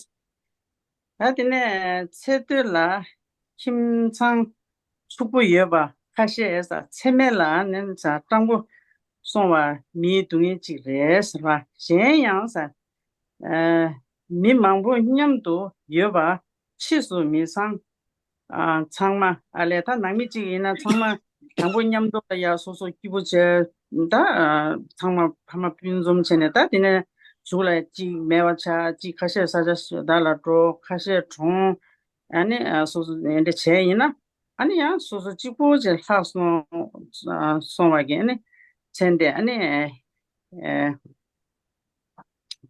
ད་དེ་ནས་ཚེ་སྟོད་ལ་ཁྱིམ་ཚང་ ཕྱུག་པོ་ཡོད་པ་ཁ་ཤས་ས་ཚེ་སྨད་ལ་ནི་ས་སྤྲང་པོ་སོང་བ་མིའི་སྡུག་བསྔལ་གཅིག་རེད་ཟེར་བ། གཞན་ཡང་ས་ཨ་མི་མང་པོ་མཉམ་དུ་ཡོད་པ་ཕྱིས་སུ་མི་ཚང་ཨ་ཚང་མ་ཨ་ལས་ད་ནང་མི་གཅིག་ཡིན་ན་ཚང་མ་དང་པོ་མཉམ་དུ་ལ་ཡ་སོ་སོ་སྐྱིད་པོ་བྱས་ད་ཨ་ཚང་མ་ཕ་མ་སྤུན་འཛོམས་བྱས་ནས་ད་དེ་ནས་གཞུག་ལ་གཅིག་མེད་པ་ཆགས། གཅིག་ཁ་ཤས་ས་ཆ་ཞེ་དག་ལ་འགྲོ། ཁ་ཤས་གྲོངས། ཨ་ནི་ཨ་སོ་སོ་འདི་འདྲ་བྱས་ཡིན་ན་ཨ་ནི་ཡང་སོ་སོ་གཅིག་པུ་ཅིག་ལྷག་སོང་ཨ་སོང་བ་གི་ཨ་ནི་མཚན་དེ་ཨ་ནི་ཨེ་ཨེ་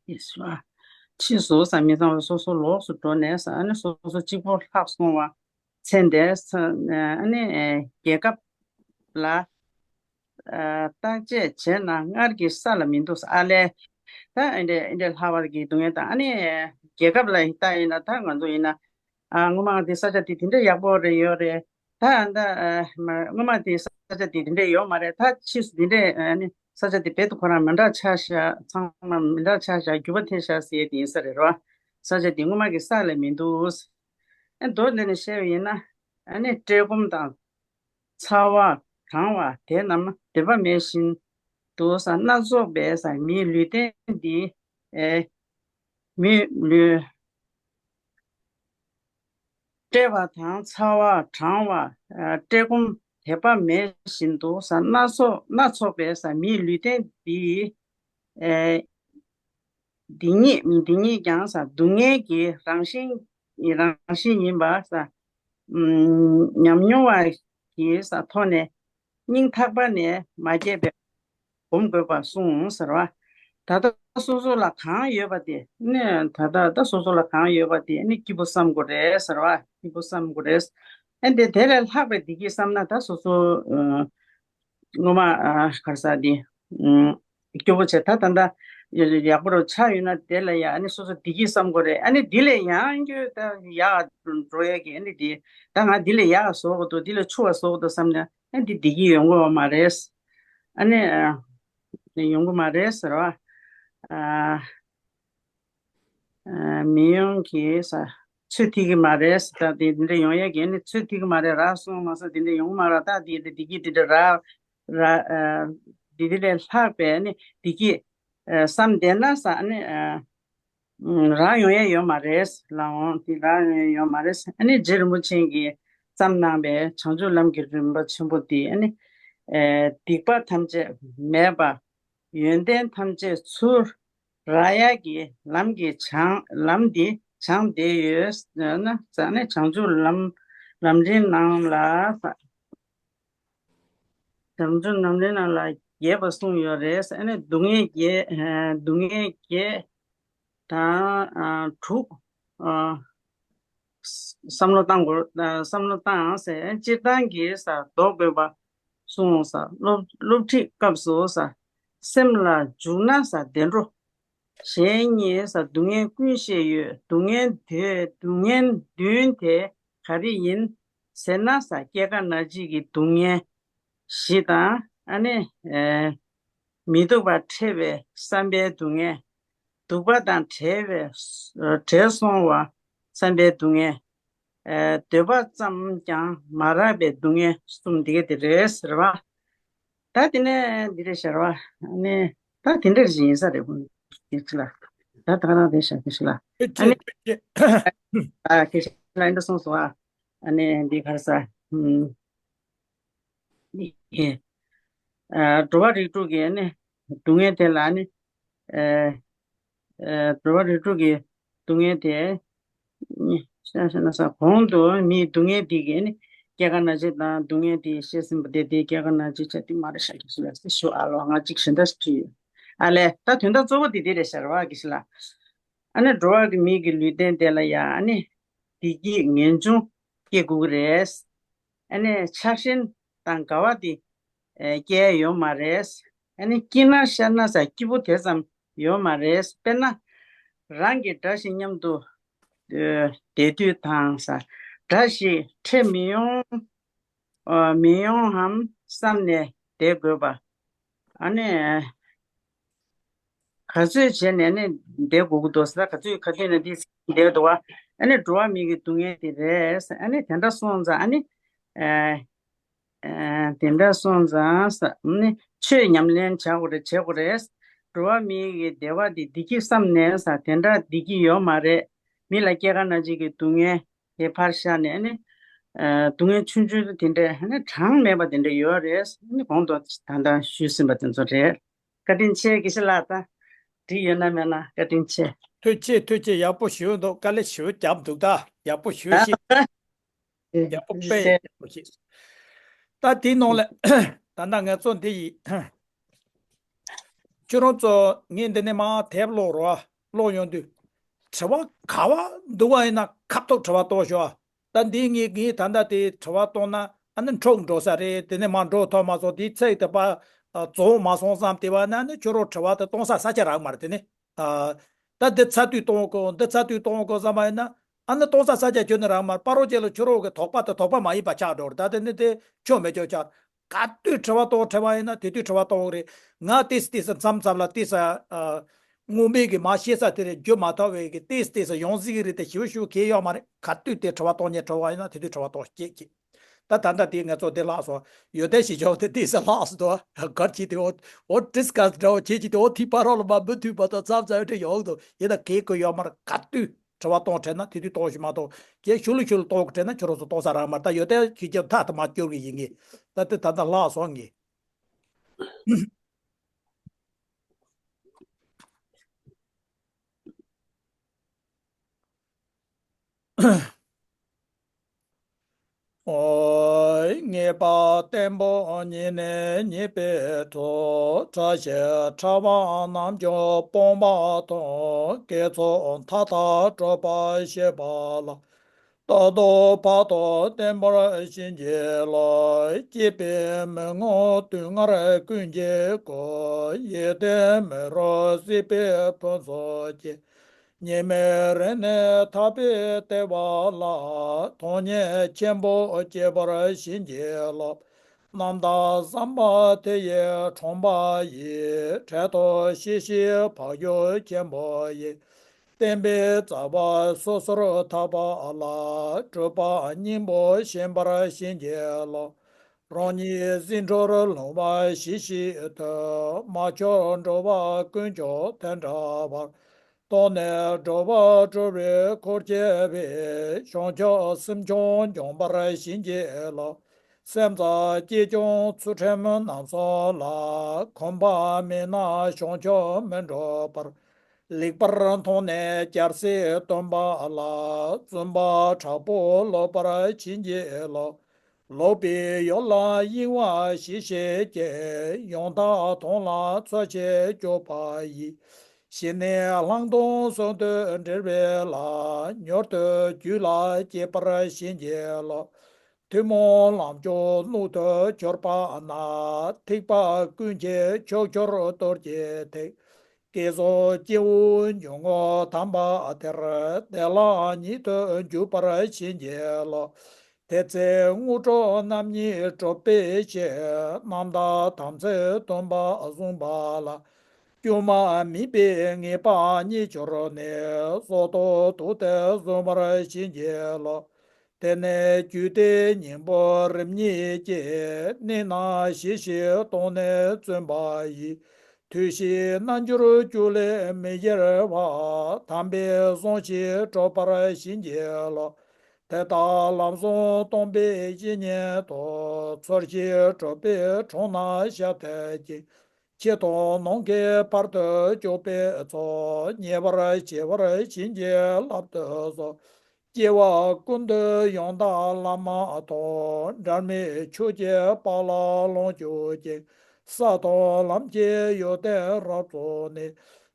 ཕྱིས་སུ་ས་མི་ཚང་བ་སོ་སོ་ལོགས་སུ་འགྲོ་ནས་ས་ཨ་ནི་སོ་སོ་གཅིག་པུ་ལྷག་སོང་བ་མཚན་དེ་ས་ཨ་ནི་ཨེ་རྒྱལ་ཁབ་ལ་ཨ་བརྟག་དཔྱད་བྱས་ན་སྔར་གྱི་ས་ལ་མི་འདུག་ཨ་ལས། ད་ཨེ་འདྲས་ཨེ་འདྲས་ལྷག་པ་གི་སྡུག་བསྔལ་དང་ཨ་ནི་རྒྱལ་ཁབ་ལ་ལྟ་ཡིན་ན་ད་ང་ཚོ་ཡིན་ན་ཨ་སྔོན་མ་འདི་ས་ཆ་འདི་དེ་འདྲས་ཡག་པོ་རེད་ཡོད་རེད། ད་ཨ་ད་ཨ་མ་སྔོན་མ་འདི་ས་ཆ་འདི་དེ་འདྲས་ཡོད་མ་རེད། ད་ཕྱིས་སུ་འདི་འདྲས་ཨ་ནི་ས་ཆ་འདི་རྦད་དེ་ཁོ་རང་མི་འདྲ་ཆགས་ཤག་ཚང་མ་མི་འདྲ་ཆགས་ཤག་འགྱུར་བ་ཐེབས་ཤག་ཟེར་ཡས་དེ་ཡིན་ས་རེད་རོ། ས་ཆ་འདི་སྔོན་མ་གི་ས་ལ་མི་འདུག་ཨ་མདོར་བསྡུས་ནས་བཤད་པ་ཡིན་ན་ཨ་ནི་བཀྲེས་སྐོམ་དང་། ཚ་བ་གྲང་བ་དེ་རྣམས་འདོད་པ་མེད་བཞིན་དུ་ས་སྣ་ཚོགས་པའི་ས་མིའི་ལུས་རྟེན་འདི་ཨེ་མིའི་ལུས་བཀྲེས་པ་དང་ཚ་བ་གྲང་བ་ཨ་བཀྲེས་སྐོམ་དད་པ་མེད་བཞིན་དུ་ས་སྣ་ཚོགས་སྣ་ཚོགས་པའི་ས་མིའི་ལུས་རྟེན་འདི་ཨེ་འདི་ཉིད་མི་འདི་ཉིད་ཀྱང་ས་སྡུག་བསྔལ་གྱི་རང་བཞིན་རང་བཞིན་ཡིན་པ་ས་ཨུམ་ཉམས་མྱོང་བ་གི་ས་ཐོག་ནས་སྙིང་ཐག་པ་ནས་མ་བསྐྱེད་པའི་སྒོམ་དགོས་པར་གསུངས་ཟེར་བ། ད་ལྟ་སོ་སོ་ལ་གང་ཡོད་པ་དེ་ནི་ད་ལྟ་ད་སོ་སོ་ལ་གང་ཡོད་པ་དེ་ནི་སྐྱིད་པོ་བསམ་དགོས་རེད་ཟེར་བ། སྐྱིད་པོ་བསམ་དགོས་རེད། ཨ་འདི་དེ་ལས་ལྷག་པའི་བདེ་སྐྱིད་བསམ་ན་ད་སོ་སོ་ཨུམ། ངོ་མ་ཨ་ག་རེ་ཟེར་དེ། ཨུམ། སྐྱོ་པོ་བྱས་ད་ད་ལྟ་ཡག་པོ་རུ་ཆགས་ཡོད་ན་དེ་ལ་ཡ་ཨ་ནི་སོ་སོ་བདེ་སྐྱིད་བསམ་དགོས་རེད། ཨ་ནི་འདི་ལས་ཡང་སྐྱོ་ད་ཡག་འགྲོ་ཡས་ཀྱི་ཨ་ནི་དེ་ད་ང་འདི་ལས་ཡག་བཟོ་དགོས་འདུག་འདི་ལས་ཆུང་བ་བཟོ་དགོས་འདུག་བསམ་ན་ཨ་འདི་བདེ་སྐྱིད་ཡོང་གི་ཡོད་མ་རེད། ཨ་ནི་ཨ་ཡོང་གི་མ་རེད་ཟེར་བ། ཨ། ཨ་མི་ཡོང་གི་ས་ཚོད་ཐིག་གི་མ་རེད་ས། ད་དེ་འདྲ་ཡོང་ཡས་ཀྱི་ནི་ཚོད་ཐིག་གི་མ་རེད། རག་སོང་མ་ས་དེ་འདྲ་ཡོང་མ་རག་ད་དེ་དེ་དེ་གི་དེ་འདྲ་རག་རག་ཨ་དེ་དེ་ལས་ལྷག་པའི་ནི་དེ་གི་ཨ་བསམ་བསྡད་ན་ས་ནི་ཨ་རག་ཡོང་ཡས་ཡོད་མ་རེད། ལ་འོང་དེ་རག་ཡོང་ཡས་ཡོད་མ་རེད། ཨ་ནི་རྗེ་རིན་པོ་ཆེ་གིས་བརྩམས་གནང་པའི་བྱང་ཆུབ་ལམ་གྱི་རིམ་པ་ཆེན་པོ་དེ་ཨ་ནི་ཨ་སྡིག་པ་ཐམས་ཅད་མེད་པ། ཡོན་ཏན་ཐམས་ཅད་ཚུར་རག་ཡག་གི་ལམ་གྱི་བྱང་ལམ་འདི་བྱང་བསྡད་ཡོད་ན་ཙང་ནས་བྱང་ཆུབ་ལམ་ལམ་རིམ་ནང་ལ་བྱང་ཆུབ་ལམ་རིམ་ནང་ལ་རྒྱས་པ་གསུངས་ཡོད་རེད། ཨ་ནི་སྡུག་བསྔལ་བརྒྱད་སྡུག་བསྔལ་བརྒྱད་དང་ཨ་དྲུག་ཨ་བསམ་བློ་བཏང་དགོས། བསམ་བློ་བཏང་ཟེར་སྤྱིར་བཏང་གི་ས་ལྡོག་དགོས་པ་གསུངས་ས། སློབ་སློབ་ཁྲིད་སྐབས་སུ་ས་སེམས་ལ་འཇུག་ན་ས་བདེ་འགྲོ། གཞན་གཉིས་ས་སྡུག་བསྔལ་ཀུན་ཤེས་ཡོད། སྡུག་བསྔལ་དེ་སྡུག་བསྔལ་བདུན་དེ་ག་རེ་ཡིན་ཟེར་ན་ས་སྐྱེ་རྒ་ན་འཆི་གི་སྡུག་བསྔལ་བཞི་དང་ཨ་ནི་ཨེ་མི་སྡུག་པ་ཕྲད་པའི་བསམ་པའི་སྡུག་བསྔལ། སྡུག་པ་དང་བྲལ་བའི་བྲལ་སོང་བ་བསམ་པའི་སྡུག་བསྔལ། ཨེ་འདོད་པ་ཙམ་ཀྱང་མ་རག་པའི་སྡུག་བསྔལ་གསུམ་འདི་ག་དེ་རེད་ཟེར་བ། ད་དེ་ནས་འདི་རེད་ཟེར་བ། ཨ་ནི་ད་དེ་འདྲ་ཞིག་ཡིན་ས་རེད་ཁོང་གི་ཅི་ལ། ད་ད་ག་རང་རེད་ཤག་གི་ཞིག་ལ། ཨ་ནི་ཨ་ཁེ་ཤི་ལ་འདི་སོང་སོང་ཨ། ཨ་ནི་འདི་ག་རེ་ཟ། ཨུམ། ཨ་འགྲོ་བ་རིགས་དྲུག་གི་ནི་སྡུག་བསྔལ་དེ་ལ་ནི་ཨ་ཨ་འགྲོ་བ་རིགས་དྲུག་གི་སྡུག་བསྔལ་དེ་ཤ་ཤ་ན་ས་གོང་དུ་མིའི་སྡུག་བསྔལ་འདི་གི་ནི་སྐྱེ་རྒ་ན་འཆི་དང་སྡུག་བསྔལ་དེ་བཤད་ཟིན་པ་དེ་དེ་སྐྱེ་རྒ་ན་འཆི་ཆ་དེ་མ་རེད་ཤག་གི་ཞུ་ལ་སི་ཞུ་ཨ་ལོ་ང་གཅིག་གཞན་དག་ཞིག་བྲིས་ཡོད། ཨ་ལས་ད་དོན་དག་གཙོ་བོ་དེ་དེ་རེད་ཤག་རེད་བ་གི་ཞིག་ལ། ཨ་ནི་འགྲོ་བ་གི་མི་གི་ལུས་རྟེན་དེ་ལ་ཡང་ཨ་ནི་བདེ་སྐྱིད་ངེས་འབྱུང་སྐྱེ་དགོས་ཀྱི་རེད། ཨ་ནི་ཆགས་ཞེན་དང་དགའ་བ་དེ་ཨེ་སྐྱེ་ཡ་ཡོད་མ་རེད། ཨ་ནི་སྐྱིད་ན་ཤར་ན་ས་སྐྱིད་པོ་དེ་ཙམ་ཡོད་མ་རེད། དཔེར་ན་རང་གི་དགྲ་ཞིག་མཉམ་དུ་ཨེ་བསྡད་དུས་དང་ས་དགྲ་ཞིག་འཕྲད་མི་ཡོང་ཨ་མི་ཡོང་ངམ་བསམ་ནས་བསྡད་དགོས་པ། ཨ་ནི་ག་ཚོད་བྱས་ནས་ནི་བསྡད་དགོས་ཀྱི་འདུག་ཟེར། ག་ཚོད་ག་དུས་ནས་འདི་བསྡད་འདུག་བ། ཨ་ནི་འགྲོ་བ་མི་གི་སྡུག་བསྔལ་དེ་རེད། ཨ་ནི་དེ་འདྲ་སོང་ཙང་ཨ་ནི་ ཨ་ཨ་དེ་འདྲ་སོང་ཙང་ས་ནི་ཆོས་ཉམས་ལེན་བྱ་དགོས་རེད། བྱེད་དགོས་རེད། འགྲོ་བ་མིའི་གི་བདེ་བ་འདི་བདེ་སྐྱིད་བསམ་ནས་ས་དེ་འདྲ་བདེ་སྐྱིད་ཡོད་མ་རེད། མི་ལ་སྐྱེ་རྒ་ན་འཆི་གི་སྡུག་བསྔལ་དེ་ཕར་བཞག་ནས་ནི་ཨ་སྡུག་བསྔལ་ཆུང་ཆུང་དེ་འདྲ་ནི་གྲངས་མེད་པ་དེ་འདྲ་ཡོད་རེད། ནི་གོང་དུ་ད་ལྟ་ཞུས་ཟིན་པ་དེ་ཚོ་རེད། བཀའ་དྲིན་ཆེ། དགེ་བཤེས་ལགས། ད་འགྲིག་ཡོད་ན་མེད་ན་བཀའ་དྲིན་ཆེ། ཐུགས་རྗེ་ཆེ། ཐུགས་རྗེ་ཆེ། ཡག་པོ་ཞུ་འདུག་དཀའ་ལས་ཞུ་རྒྱབ་འདུག་ད་ཡག་པོ་ཞུ་ཤེས། ཡག་པོ་དཔེ་ཡག་པོ་ཞིག་ད་དེའི་ནང་ལ་ད་ལྟ་ང་ཚོ་འདི་ཡི་ཁྱོད་རང་ཚོ་ངས་འདི་ནས་མར་དེབ་ཀློག་རོགས། ཀློག་ཡོང་དུས་དྲི་བ་ག་བ་འདུག་བ་ཡིན་ན་ཁ་ཐུག་དྲི་བ་གཏོང་ཤོག་ད་འདི་ངས་ངས་ད་ལྟ་དེ་དྲི་བ་གཏོང་ན་ཨ་ནི་འཕྲོག་འགྲོ་ས་རེད། དེ་ནས་མར་འགྲོ་ཐུབ་མ་སོང་། དེའི་ཚིག་དེ་པ་རྫོགས་མ་སོང་བསམ་དེ་བ་ན་ནི་ཁྱོད་རང་དྲི་བ་དེ་གཏོང་ས་ས་ཆ་རག་མ་རེད། དེ་ནི་ཨ། ད་འདི་ཚ་དུས་གཏོང་དགོས། འདི་ཚ་དུས་གཏོང་དགོས་བསམ་པ་ཡིན་ན་ཨ་ནི་གཏོང་ས་ས་ཆ་ཁྱོད་ནི་རག་མ་རེད། པ་རོ་ཅེ་ལ་ཁྱོད་རང་གི་དོགས་པ་དེ་དོགས་པ་མ་ཡིན་པ་ཆགས་འགྲོ་རེད། ད་དེ་ནི་དེ་ཆོ་མེད་ཆོ་ཆགས། ག་དུས་དྲི་བ་གཏོང་དྲི་བ་ཡིན་ན་དེ་དུས་དྲི་བ་གཏོང་གི་རེད། ང་ཏིས་ཏིས་མཚམས་མཚམས་ལ་ཏིས་ཨ། སྔོན་མའི་གི་མ་ཤེས་ས་དེ་རེད། རྒྱུ་མ་ཐོག་བའི་གི་ཏིས་ཏིས་ཡོང་སྲིད་གི་རེད། དེ་ཞིབ་ཞིབ་གས་ཡོད་མ་རེད། ག་དུས་དེ་དྲི་བ་གཏོང་ཉེ་དྲི་བ་ཡིན་ན་དེ་དུས་དྲི་བ་གཏོང་སྐྱེས་ཀྱི། ད་ད་ལྟ་དེ་ང་ཚོ་དེ་ལྷག་སོང་། ཡོད་དེ་ཞིག་ཆོག་དེ་ཏིས་ལྷག་སོང་དོ། གར་གྱིས་དེ་འོ་འོ་ཏིས་ཀ་འདྲ་བོ་བྱེད་ཀྱི་དེ་འོ་དེ་པ་རོ་ལ་མ་མི་མཐུན་པ་དང་མཚམས་མཚམས་ཡོད་དེ་ཡོང་དོ། ཡིན་ན་གས་གོ་ཡོད་མ་རེད། ག་དུས་དྲི་བ་གཏོང་དྲན་ན་དེ་དུས་གཏོང་ཞིག་མ་གཏོང་། ཁྱེད་ཤུ་ལུ་ཤུ་ལུ་གཏོང་གི་དྲན་ན་ཁྱོད་རང་ཚོ་གཏོང་ས་རག་མ་རེད། ད་ཡོད་དེ་ཁྱེད་ཀྱི་ཐག་དེ་མ་སྐྱོར་གི་ཡིན་ངེས། ད་དེ་ད་ལྟ་ལྷག་སོང་ངེས། ཨོ། ངེས་པ་བརྟན་པོ་ཉིད་ནས་རྙེད་པའི་མཐུ། ཕྲ་ཞིང་ཕྲ་བ་རྣམས་ཀྱང་སྤོང་བ་དང་། དགེ་ཚོགས་མཐའ་དག་སྒྲུབ་པར་བྱེད་པ་ལ། རྟག་ཏུ་བར་དུ་བརྟན་པར་བྱིན་གྱིས་རློབས། སྐྱེས་པའི་མི་མངོན་དུས་ལྔར་ཀུན་གྱི་སྐུ། ཡིད་བརྟན་མེ་རུ་སྲིད་པའི་ཕུན་ཚོགས་ཀྱི། ཉི་མའི་རིམ་ནས་ཐར་པའི་ལྟེ་བ་ལ། མཐོང་སྙེག་ཆེན་པོ་སྐྱེ་བར་བྱིན་གྱིས་རློབས། རྣམ་དག་བསམ་པ་དེ་ཡིས་འཁྲུངས་པ་ཡི། འཕྲལ་དུ་གཤེགས་ཤིང་འཕགས་མཆོག་ཆེན་པོ་ཡི། བསྟན་པའི་རྩ་བ་སོ་སོར་ཐར་པ་ལ། སྒྲུབ་པ་སྙིང་པོ་བཞེངས་པར་བྱིན་གྱིས་རློབས། རང་ཉིད་ཟིན་འཁྲུལ་ལྷུང་བ་ཞི་ཞིང་དུལ། མ་ཆགས་འགྲོ་བ་ཀུན་ཀྱང་དོན་འདྲ་བར། རྟོགས་ནས་འགྲོ་བ་སྒྲོལ་བའི་འཁོར་བཅས་པའི། བྱང་ཆུབ་སེམས་མཆོག་འབྱོངས་པར་བྱིན་གྱིས་རློབས། སེམས་ཙམ་སྐྱེས་ཀྱང་ཚུལ་ཁྲིམས་རྣམ་གསུམ་ལ། གོམས་པ་མེད་ན་བྱང་ཆུབ་མི་འགྲུབ་པར། ལེགས་པར་མཐོང་ནས་བརྒྱ་རྩིས་སྟོན་པ་ལ། བཙུན་པ་དྲག་པོ་སློབ་པར་བྱིན་གྱིས་རློབས། ལོག་པའི་ཡུལ་ལ་གཡེང་བ་ཞི་ཞིང་སྐྱེ། ཡང་དག་དོན་ལ་འཚོ་ཞིང་སྐྱོབ་པ་ཡི། ཞི་གནས་ལྷག་མཐོང་གསུམ་དུ་འབྲེལ་བའི་ལམ། མྱུར་དུ་རྒྱུད་ལ་སྐྱེ་བར་བྱིན་གྱིས་རློབས། ཐུན་མོང་ལམ་མཆོག་སྣོད་དུ་གྱུར་པ་ན། ཐེག་པ་ཀུན་གྱི་མཆོག་གྱུར་རྡོ་རྗེ་ཐེག་སྐད་གསུམ་སྐྱེས་བུ་འཇུག་ངོགས་དམ་པ་དེར། བདེ་བླག་ཉིད་དུ་འཇུག་པར་བྱིན་གྱིས་རློབས། དེ་ཚེ་དངོས་གྲུབ་རྣམ་གཉིས་འགྲུབ་པའི་ཕྱིར། རྣམ་དག་དམ་ཚིག་སྟོན་པ་བཟུང་བ་ལ། སྐྱོན་མ་མེད་པའི་ངེས་པ་རྙེད་གྱུར་ནས། བསོད་དུ་དུག་དེ་བཟུང་བར་བྱིན་གྱིས་རློབས། དེ་ནས་རྒྱུད་སྡེ་སྙིང་པོ་རིམ་གཉིས་ཀྱི། གནད་རྣམས་ཞི་ཞིང་དོན་ནི་བརྩོན་པ་ཡིས། དུས་ཕྱིས་རྣལ་འབྱོར་རྒྱུད་ལས་མི་གཡེར་བ། དམ་པའི་གསུང་བཞིན་སྒྲུབ་པར་བྱིན་གྱིས་རློབས། དེ་དག་ལམ་གསུམ་སྟོང་པའི་བཤེས་གཉེན་དུ། ཚུལ་བཞིན་སྒྲུབ་པའི་གྲོགས་རྣམས་ཞབས་མཐུན་ཅིང་། ཕྱི་དང་ནང་གི་བར་དུ་གཅོད་པའི་ཚོགས། ཉེ་བར་ཞི་བར་བྱིན་གྱིས་བརླབ་ཏུ་གསོལ། སྐྱེ་བ་ཀུན་ཏུ་ཡང་དག་ལམ་མ་ཐོབ། འབྲལ་མེད་ཆོས་ཀྱི་སྤང་བླང་ལོངས་སྤྱོད་ཅིང་། ས་དང་ལམ་གྱི་ཡོན་ཏན་རབ་རྫོགས་ནས།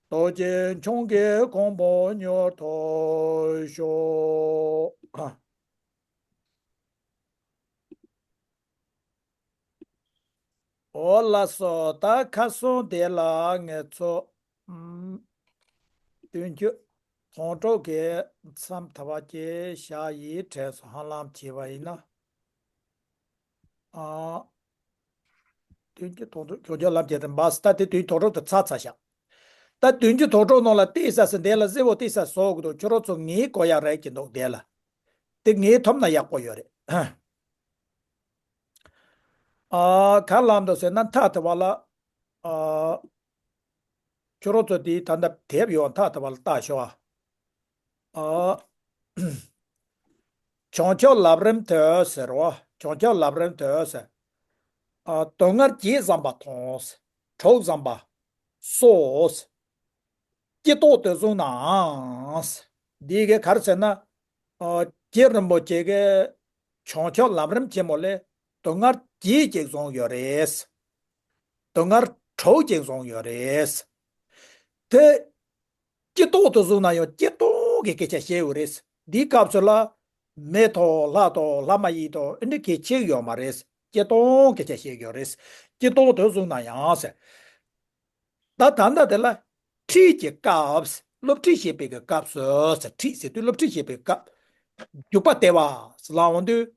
རྡོ་རྗེ་འཆང་གི་གོ་འཕང་མྱུར་ཐོབ་ཤོག། འོ་ལགས་སོ། ད་ཁ་སང་དེ་ལ་ངེད་ཚོ་ཨམ། བདུན་ཅུ་དོན་གྲུབ་ཀྱི་མཚམས་ཐ་བ་ཀྱི་ཞག་ཡིག་དྲན་སོང་། ཧ་ལམ་བྱས་པ་ཡིན་ན། ཨ། བདུན་ཅུ་དོན་གྲུབ་ཀྱོག་ཀྱོག་ལབ་བྱས་ཏེ་འབའ་སི་ད་དེ་བདུན་ཅུ་དོན་གྲུབ་དེ་ཚར་ཚར་ཤག་ད་བདུན་ཅུ་དོན་གྲུབ་ནང་ལ་ཏིས་ས་སི་འདས་ལ་གཟི་བོ་ཏིས་ས་བཟོ་དགོས་འདུག་ཁྱོད་རང་ཚོ་ངའི་གོ་ཡག་རེད་ཀྱི་འདུག་དེ་ལ། དེ་ངའི་ཐོབ་ན་ཡག་པོ་ཡོད་རེད། ཨ། ག་ལབ་འདུག་ཟེར་ན་མཐའ་དེ་བ་ལ། ཨ། ཁྱོད་རང་ཚོ་དེ་ད་ལྟ་དེབ་ཡོད་མཐའ་དེ་བ་ལ་ལྟ་ཤོག་ཨ། ཨ། བྱང་ཆུབ་ལམ་རིམ་དུ་ཟེར་བ། བྱང་ཆུབ་ལམ་རིམ་དུ་ཟེར། ཨ། དོན་ལྔ་བརྒྱད་བསམ་པ་དང་། དྲུག་བསམ་པ་སོགས། སྤྱི་ལྡོག་ཏུ་བཟུང་ནའང་། འདི་གའི་ག་རེ་ཟེར་ན། ཨ། རྗེ་རིན་པོ་ཆེ་གི་བྱང་ཆུབ་ལམ་རིམ་ཆེན་མོ་ལས་དོན་ལྔ་བརྒྱད་ཅིག་བཟུང་ཡོད་རེད། དོན་ལྔ་དྲུག་ཅིག་བཟུང་ཡོད་རེད། དེ་སྤྱི་ལྡོག་ཏུ་བཟུང་ན་ཡང་སྤྱི་ལྡོག་གི་སྐད་ཆ་བཤད་ཡོད་རེད། འདིའི་སྐབས་སུ་ལ་མི་དང་ལྷ་དང་ལྷ་མ་ཡིན་དང་ཨེ་འདྲ་གི་ཆེ་ཡོད་མ་རེད། སྤྱི་ལྡོག་སྐད་ཆ་བཤད་ཡོད་རེད། སྤྱི་ལྡོག་ཏུ་བཟུང་ན་ཡང་ཟེར། ད་ད་ལྟ་དེ་ལ་ཁྲིད་ཀྱི་སྐབས། སློབ་ཁྲིད་བྱེད་པའི་གི་སྐབས་སུ་ཟེར། ཁྲིད་ཟེར་དུས་སློབ་ཁྲིད་བྱེད་པའི་སྐབས། འཇུག་པ་སྟེར་བ་ཟེར་ལབ་འོང་དུས།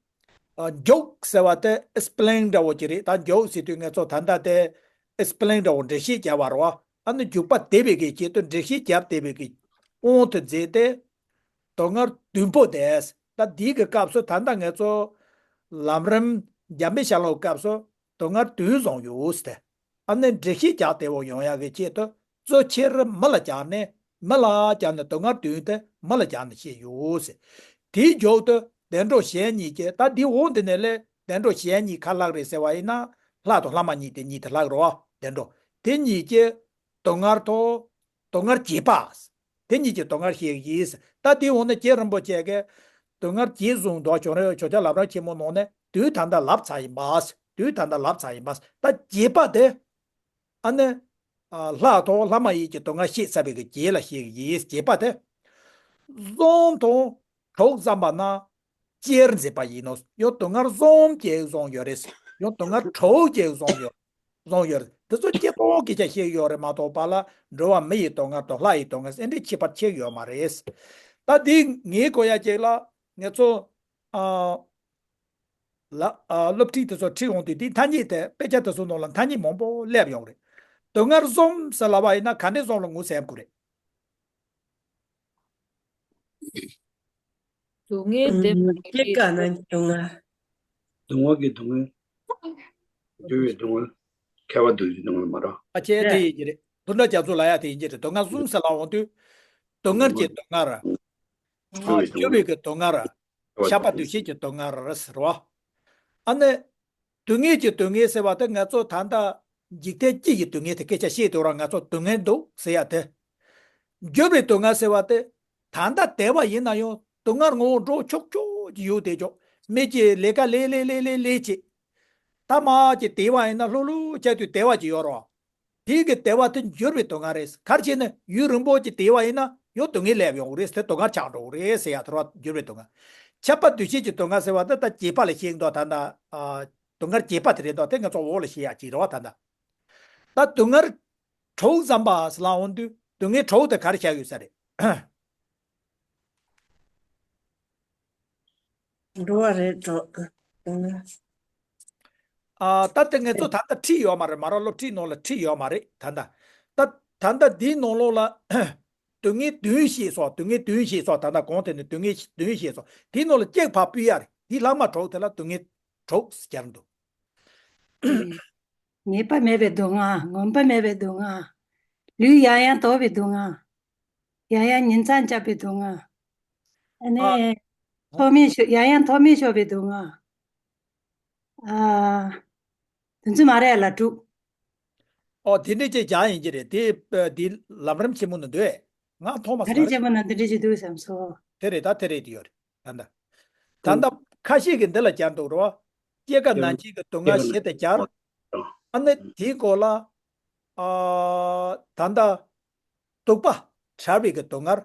ཨ། འཇུག་ཟེར་བ་དེ་explain འདྲ་བོ་ཅིག་རེད། ད་འཇུག་ཟེར་དུས་ང་ཚོ་ད་ལྟ་དེ་explain འདྲ་བོ་འགྲེལ་བཤད་རྒྱབ་པ་རེད་བ། ཨ་ནི་འཇུག་པ་སྟེར་བའི་གི་ཆེད་དུ་འགྲེལ་བཤད་རྒྱབ་སྟེར་བའི་གི་དབང་དུ་མཛད་དེ། དོན་ལྔ་བདུན་པོ་དེ། ད་འདིའི་གི་སྐབས་སུ་ད་ལྟ་ང་ཚོ་ལམ་རིམ་འཇམ་དཔལ་ཤར་ལྷོའི་སྐབས་སུ་དོན་ལྔ་བདུན་བཟུང་ཡོད་ཟེར་ཏེ། ཨ་ནི་འགྲེལ་བཤད་རྒྱག་བདེ་བོ་ཡོང་ཡག་གི་ཆེད་དུ་གཙོ་ཆེར་མི་ལ་སྦྱར་ནས། མི་ལ་སྦྱར་ནས་དོན་ལྔ་བདུན་དེ་མི་ལ་སྦྱར་ནས་བཤད་ཡོད་ཟེར། དེའི་མཇུག་ཏུ་བདེ་འགྲོ་གཞན་གཉིས་ཀྱི། ད་འདི་འོག་འདི་ནས་ལས་བདེ་འགྲོ་གཞན་གཉིས་ག་ལ་ལྷག་རེད་ཟེར་བ་ཡིན་ན། ལྷ་དང་ལྷ་མ་ཡིན་དེ་གཉིས་དེ་ལྷག་རེད་བ། བདེ་འགྲོ་དེ་གཉིས་ཀྱི་དོན་ལྔ་དང་། དོན་ལྔ་བརྒྱད་པ། དེ་གཉིས་ཀྱི་དོན་ལྔ་བཤད་ཀྱི་ཡིན། ད་དེའི་འོག་ན་རྗེ་རིན་པོ་ཆེ་གིས་དོན་ལྔ་བརྒྱད་བཟུང་འདུག་བྱུང་རེད། བྱང་ཆུབ་ལམ་རིམ་ཆེན་མོའི་ནང་ནས་བདུན་ད་ལྟ་ལབ་ཚར་ཡིན་པ། བདུན་ད་ལྟ་ལབ་ཚར་ཡིན་པ། ད་བརྒྱད་པ་དེ། ཨ་ནི། ཨ། ལྷ་དང་ལྷ་མ་ཡིན་གྱི་དོན་ལྔ་བཤད་ཚར་བའི་གི་རྗེས་ལ་བཤད་ཀྱི་ཡིན། བརྒྱད་པ་དེ། གསུམ་དང་དྲུག་བསམ་པ་ན། སྤྱིར་མཛད་པ་ཡིན་ནོ། ཡང་དོན་ལྔ་གསུམ་ཅིག་བཟུང་ཡོད་རེད། ཡང་དོན་ལྔ་དྲུག་ཅིག་བཟུང་ཡོད། བཟུང་ཡོད་རེད། དེ་ཚོ་སྤྱི་ལྡོག་སྐད་ཆ་བཤད་ཡོད་རེད་མ་གཏོགས་པ་ལ། འགྲོ་བ་མི་ཡི་དོན་ལྔ་དང་ལྷ་ཡི་དོན་ལྔ་ཟེར་འདི་ཁྱད་པར་ཕྱེ་ཡོད་མ་རེད། ད་འདི་ངས་གོ་ཡ་ཅིག་ལ། ང་ཚོ། ཨ། ལ། ཨ། སློབ་ཁྲིད་དེ་ཚོ་ཁྲིད་འོང་དུས་འདི་ཐ་སྙད་དེ། དཔེ་ཆ་དེ་ཚོ་ནང་ལ་ཐ་སྙད་མང་པོ་སླེབས་ཡོང་རེད། དོན་ལྔ་གསུམ་ཟེར་ལབ་པ་ཡིན་ན་ག་འདྲས་བཟུང་ལ་ངོ་ཟེར་དགོས་རེད། སྡུག་བསྔལ་སྡེབ་ཨུམ། སྐྱེ་རྒ་ན་འཆིའི་སྡུག་བསྔལ། སྡུག་བསྔལ་གྱི་སྡུག་བསྔལ། འགྱུར་བའི་སྡུག་བསྔལ། ཁྱབ་པ་འདུ་བྱེད་སྡུག་བསྔལ་མ་རེད། ཨ་ཅེ། དེ་ཡིན་གྱི་རེད། དོན་དག་རྒྱ་མཚོ་ལ་ཡ་དེ་ཡིན་གྱི་རེད། དོན་ལྔ་གསུམ་ཟེར་ལབ་འོང་དུས། སྡུག་བསྔལ་གྱི་སྡུག་བསྔལ། འགྱུར་ཨ། བའི་སྡུག་འགྱུར་བའི་བསྔལ། གི་སྡུག་བསྔལ། ཁྱབ་པ་ཁྱབ་པ་འདུ་བྱེད་ཀྱི་སྡུག་བསྔལ་ཟེར་བ། ཨ་ནི། སྡུག་བསྔལ་གྱི་སྡུག་བསྔལ་ཟེར་བ་དེ་ང་ཚོ་ད་ལྟ་འཇིག་རྟེན་སྤྱི་ཡི་སྡུག་བསྔལ་དེ་སྐད་ཆ་བཤད་དུས་རང་ང་ཚོ་སྡུག་བསྔལ་འདུག་ཟེར་ཡ་དེ། འགྱུར་བའི་སྡུག་བསྔལ་ཟེར་བ་དེ། ད་ལྟ་བདེ་བ་ཡིན་ན་ཡང་སྡུག་བསྔལ་ངོ་བོ་འགྲོ་ཆོག་ཆོག་ཅིག་ཡོད་དེ་ཆོག་མི་གཅིག་ལས་ཀ་ལས་ལས་ལས་ལས་ལས་བྱེད། ད་མ་གཅིག་བདེ་བ་ཡིན་ན་ལྷུག་ལྷུག་བྱས་དུས་བདེ་བ་ཅིག་ཡོད་རོགས། དེའི་གི་བདེ་བ་དེ་འགྱུར་བའི་སྡུག་བསྔལ་རེད། ག་རེ་བྱས་ནས་ཡུན་རིང་པོ་ཅིག་བདེ་བ་ཡིན་ན་ཡང་སྡུག་བསྔལ་སླེབས་ཡོང་གི་རེད་ཟེར། སྡུག་བསྔལ་ཆགས་འགྲོ་གི་རེད་ཟེར་ཡ་དེ་རེད་བ། འགྱུར་བའི་སྡུག་བསྔལ། ཁྱབ་པ་འདུ་བྱེད་ཀྱི་སྡུག་བསྔལ་ཟེར་བ་དེ་ད་བརྒྱད་པ་ལ་བཤད་འདུག་ད་ལྟ། ཨ། སྡུག་བསྔལ་བརྒྱད་པ་དེ་རེད་འདུག་དེ་ང་ཚོ་འོག་ལ་བཤད་ཡ་ཅིག་རེད་བ། ད་ལྟ། ད་སྡུག་བསྔལ་དྲུག་བསམ་པ་ཟེར་ལབ་འོང་དུས་སྡུག་བསྔལ་དྲུག་དེ་ག་རེ་བཞག་ཡོད་ས་རེད། འགྲོ་བ་རིགས་དྲུག་ཨ། ད་ལྟ་ངེད་ཚོ་ད་ལྟ་ཁྲིད་ཡོད་མ་རེད། མ་ར་སློབ་ཁྲིད་ནང་ལ་ཁྲིད་ཡོད་མ་རེད་ད་ལྟ། ད་ད་ལྟ་འདིའི་ནང་ལོགས་ལ་སྡུག་བསྔལ་བདུན་བཤད་སོང་། སྡུག་བསྔལ་བདུན་བཤད་སོང་། ད་ལྟ་གོང་དེ་ནས་སྡུག་བསྔལ་བདུན་བཤད་སོང་། དེའི་ནང་ལ་གཅིག་ཕར་ཕུད་ཡ་རེད། དེའི་ལྷག་མ་དྲུག་དེ་ལ་སྡུག་བསྔལ་དྲུག་ཟེར་འདུག་ངེས་པ་མེད་པའི་སྡུག་བསྔལ། ངོམས་པ་མེད་པའི་སྡུག་བསྔལ། ལུས་ཡང་ཡང་དོག་པའི་སྡུག་བསྔལ། ཡང་ཡང་ཉིང་མཚམས་བཅག་པའི་སྡུག་བསྔལ། ཨ་ནི། ཨ། ཐོག་མེད་ཤོར། ཡང་ཡང་ཐོག་མེད་ཤོར་བའི་སྡུག་བསྔལ། ཨ། དེ་ཚོ་མ་རེད་ལ་དྲུག་ཨོ། དེ་འདྲས་ཅིག་སྦྱར་ཡིན་གྱི་རེད། དེ་དེ་ལམ་རིམ་ཆེན་མོ་ནང་འདུག་ང་མཐོང་མ་ད་སོང་རེད། ཆེན་མོ་ནང་དེ་འདྲས་ཅིག་འདུག་བསམ་སོང་། དེ་རེད། ད་དེ་རེད། དེ་ཡོད་རེད། ད་ལྟ། ད་ལྟ་ཁ་ཤས་ཀྱིས་འདི་ལ་སྦྱར་འདུག་རེད་བ། སྐྱེ་རྒ་ན་འཆི་གི་སྡུག་བསྔལ་ཞེས་དེ་སྦྱར། ཨ་ནི་དེའི་སྐོར་ལ། ཨ། ད་ལྟ། སྡུག་པ་བྲལ་བའི་གི་སྡུག་བསྔལ།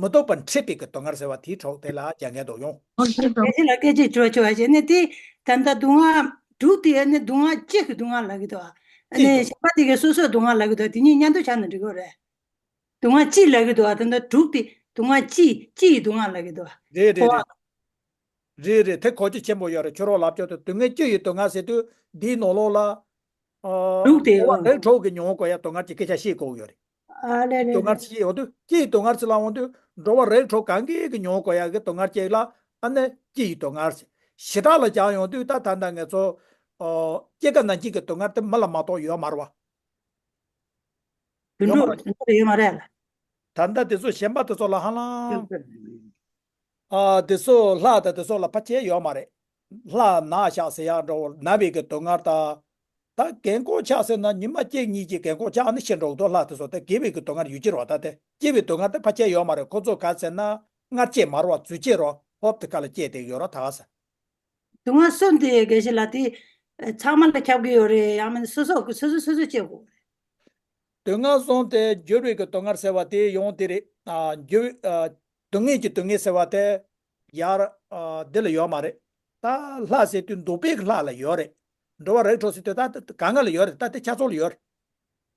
མི་སྡུག་པ་འཁྲིད་པའི་གི་སྡུག་བསྔལ་ཟེར་བ་དེའི་གྲོགས་དེ་ལ་རྒྱ་ངན་འདུག་ཡོང་། སྐད་ཆ་ལ་སྐད་ཆ་འགྲོ་ཆོག་བྱས་ནས་དེ་ད་ལྟ་སྡུག་བསྔལ་དྲུག་དེ་ནི་སྡུག་བསྔལ་གཅིག་གི་སྡུག་བསྔལ་ལབ་ཀྱི་འདུག་ཨ་ནི་གཅིག་གཞན་པ་དེ་གའི་སོ་སོའི་སྡུག་བསྔལ་ལབ་ཀྱི་འདུག་དེ་གཉིས་མཉམ་དུ་བྱས་ན་འགྲིག་གི་རེད། སྡུག་བསྔལ་གཅིག་ལབ་ཀྱི་འདུག་ཨ་ད་ལྟ་དྲུག་དེ་སྡུག་བསྔལ་གཅིག་གཅིག་གི་སྡུག་བསྔལ་ལབ་ཀྱི་འདུག་རེད་རེད་རེད། རེད་རེད། དེ་གོ་རྒྱུ་ཆེན་པོ་ཡོད་རེད། ཁྱོད་རང་ལབ་ཆོག་དེ་སྡུག་བསྔལ་བཅུ་ཡི་སྡུག་བསྔལ་ཟེར་དུས་འདིའི་ནང་ལོགས་ལ། ཨ། དྲུག་དེ་འགྲོ་བ་རིགས་དྲུག་གི་མྱོང་དགོས་ཡ་སྡུག་བསྔལ་གྱི་སྐད་ཆ་བཤད་དགོས་ཡོད་རེད། ཨ་ལེ་ལེ་སྡུག་བསྔལ་ལེ། ཅིག་ཡོང་དུས་སྤྱི་ཡི་སྡུག་བསྔལ་ཅིག་ལ་འོང་དུས་འགྲོ་བ་རིགས་དྲུག་གང་གིས་ཀྱི་མྱོང་དགོས་ཡ་གི་སྡུག་བསྔལ་ཅིག་ལ་ཨ་ནི་སྤྱི་ཡི་སྡུག་བསྔལ་ཟེར། ཞེ་དྲག་ལ་སྦྱར་ཡོང་དུས་ད་ད་ལྟ་ང་ཚོ་ ཨོ། སྐྱེ་རྒ་ན་འཆི་གི་སྡུག་བསྔལ་དེ་མི་ལ་མ་གཏོགས་ཡོད་མ་རེད་བ། དུད་ཡོད་མ་འགྲོ་རེད། དུད་འགྲོ་ཡོད་མ་རེད་ལ། ད་ལྟ་དེ་ཚོ་གཞན་པ་དེ་ཚོ་ལ་ཧ་ལམ། ཨ། དེ་ཚོ་ལྷ་དང་དེ་ཚོ་ལ་ཕལ་ཆེར་ཡོད་མ་རེད། ལྷ་ན་ཤག་ཟེར་ཡག་འདྲ་བོ་ན་བའི་གི་སྡུག་བསྔལ་དང་། ད་རྒན་གོག་ཆགས་ཟེར་ན་ཉི་མ་གཅིག་གཉིས་ཀྱི་རྒན་གོག་ཆགས་ནི་ཤི་འགྲོ་གི་འདུག་ལྷ་དེ་ཚོ་དེ་སྐྱེ་བའི་གི་སྡུག་བསྔལ་ཡོད་ཀྱི་རེད་བ། ད་དེ་སྐྱེ་བའི་སྡུག་བསྔལ་དེ་ཕལ་ཆེར་ཡོད་མ་རེད། ཁོ་ཚོ་ག་ཟེར་ན་མངལ་སྐྱེས་མ་རེད་བ། རྫུས་སྐྱེས་རེད་བ། ཧོབ་དེ་ག་ལ་སྐྱེས་བསྡད་ཡོད་རེད་ད་ག་ཟེར། སྡུག་བསྔལ་གསུམ་དེ་དགེ་བཤེས་ལགས་དེ་ཚང་མ་ལ་ཁྱབ་ཀྱི་ཡོད་རེད། ཡང་མིན་སོ་སོ་སོ་སོ་སོ་སོ་སྐྱེ་དགོས་རེད། སྡུག་བསྔལ་གསུམ་དེ་འགྱུར་བའི་གི་སྡུག་བསྔལ་ཟེར་བ་དེ་ཡང་དེ་རེད། ཨ། འགྱུར་བའི། ཨ། སྡུག་བསྔལ་གྱི་སྡུག་བསྔལ་ཟེར་བ་དེ་ཡར། ཨ། འདི་ལ་ཡོད་མ་རེད། ད་ལྷ་ཟེར་དུས་འདོད་པའི་གི་ལྷ་ལ་ཡོད་རེད། འགྲོ་བ་རིགས་དྲུག་ཟེར་དུས་ད་ད་གང་ག་ལ་ཡོད་རེད། ད་དེ་ཆ་ཚང་ལ་ཡོད་རེད།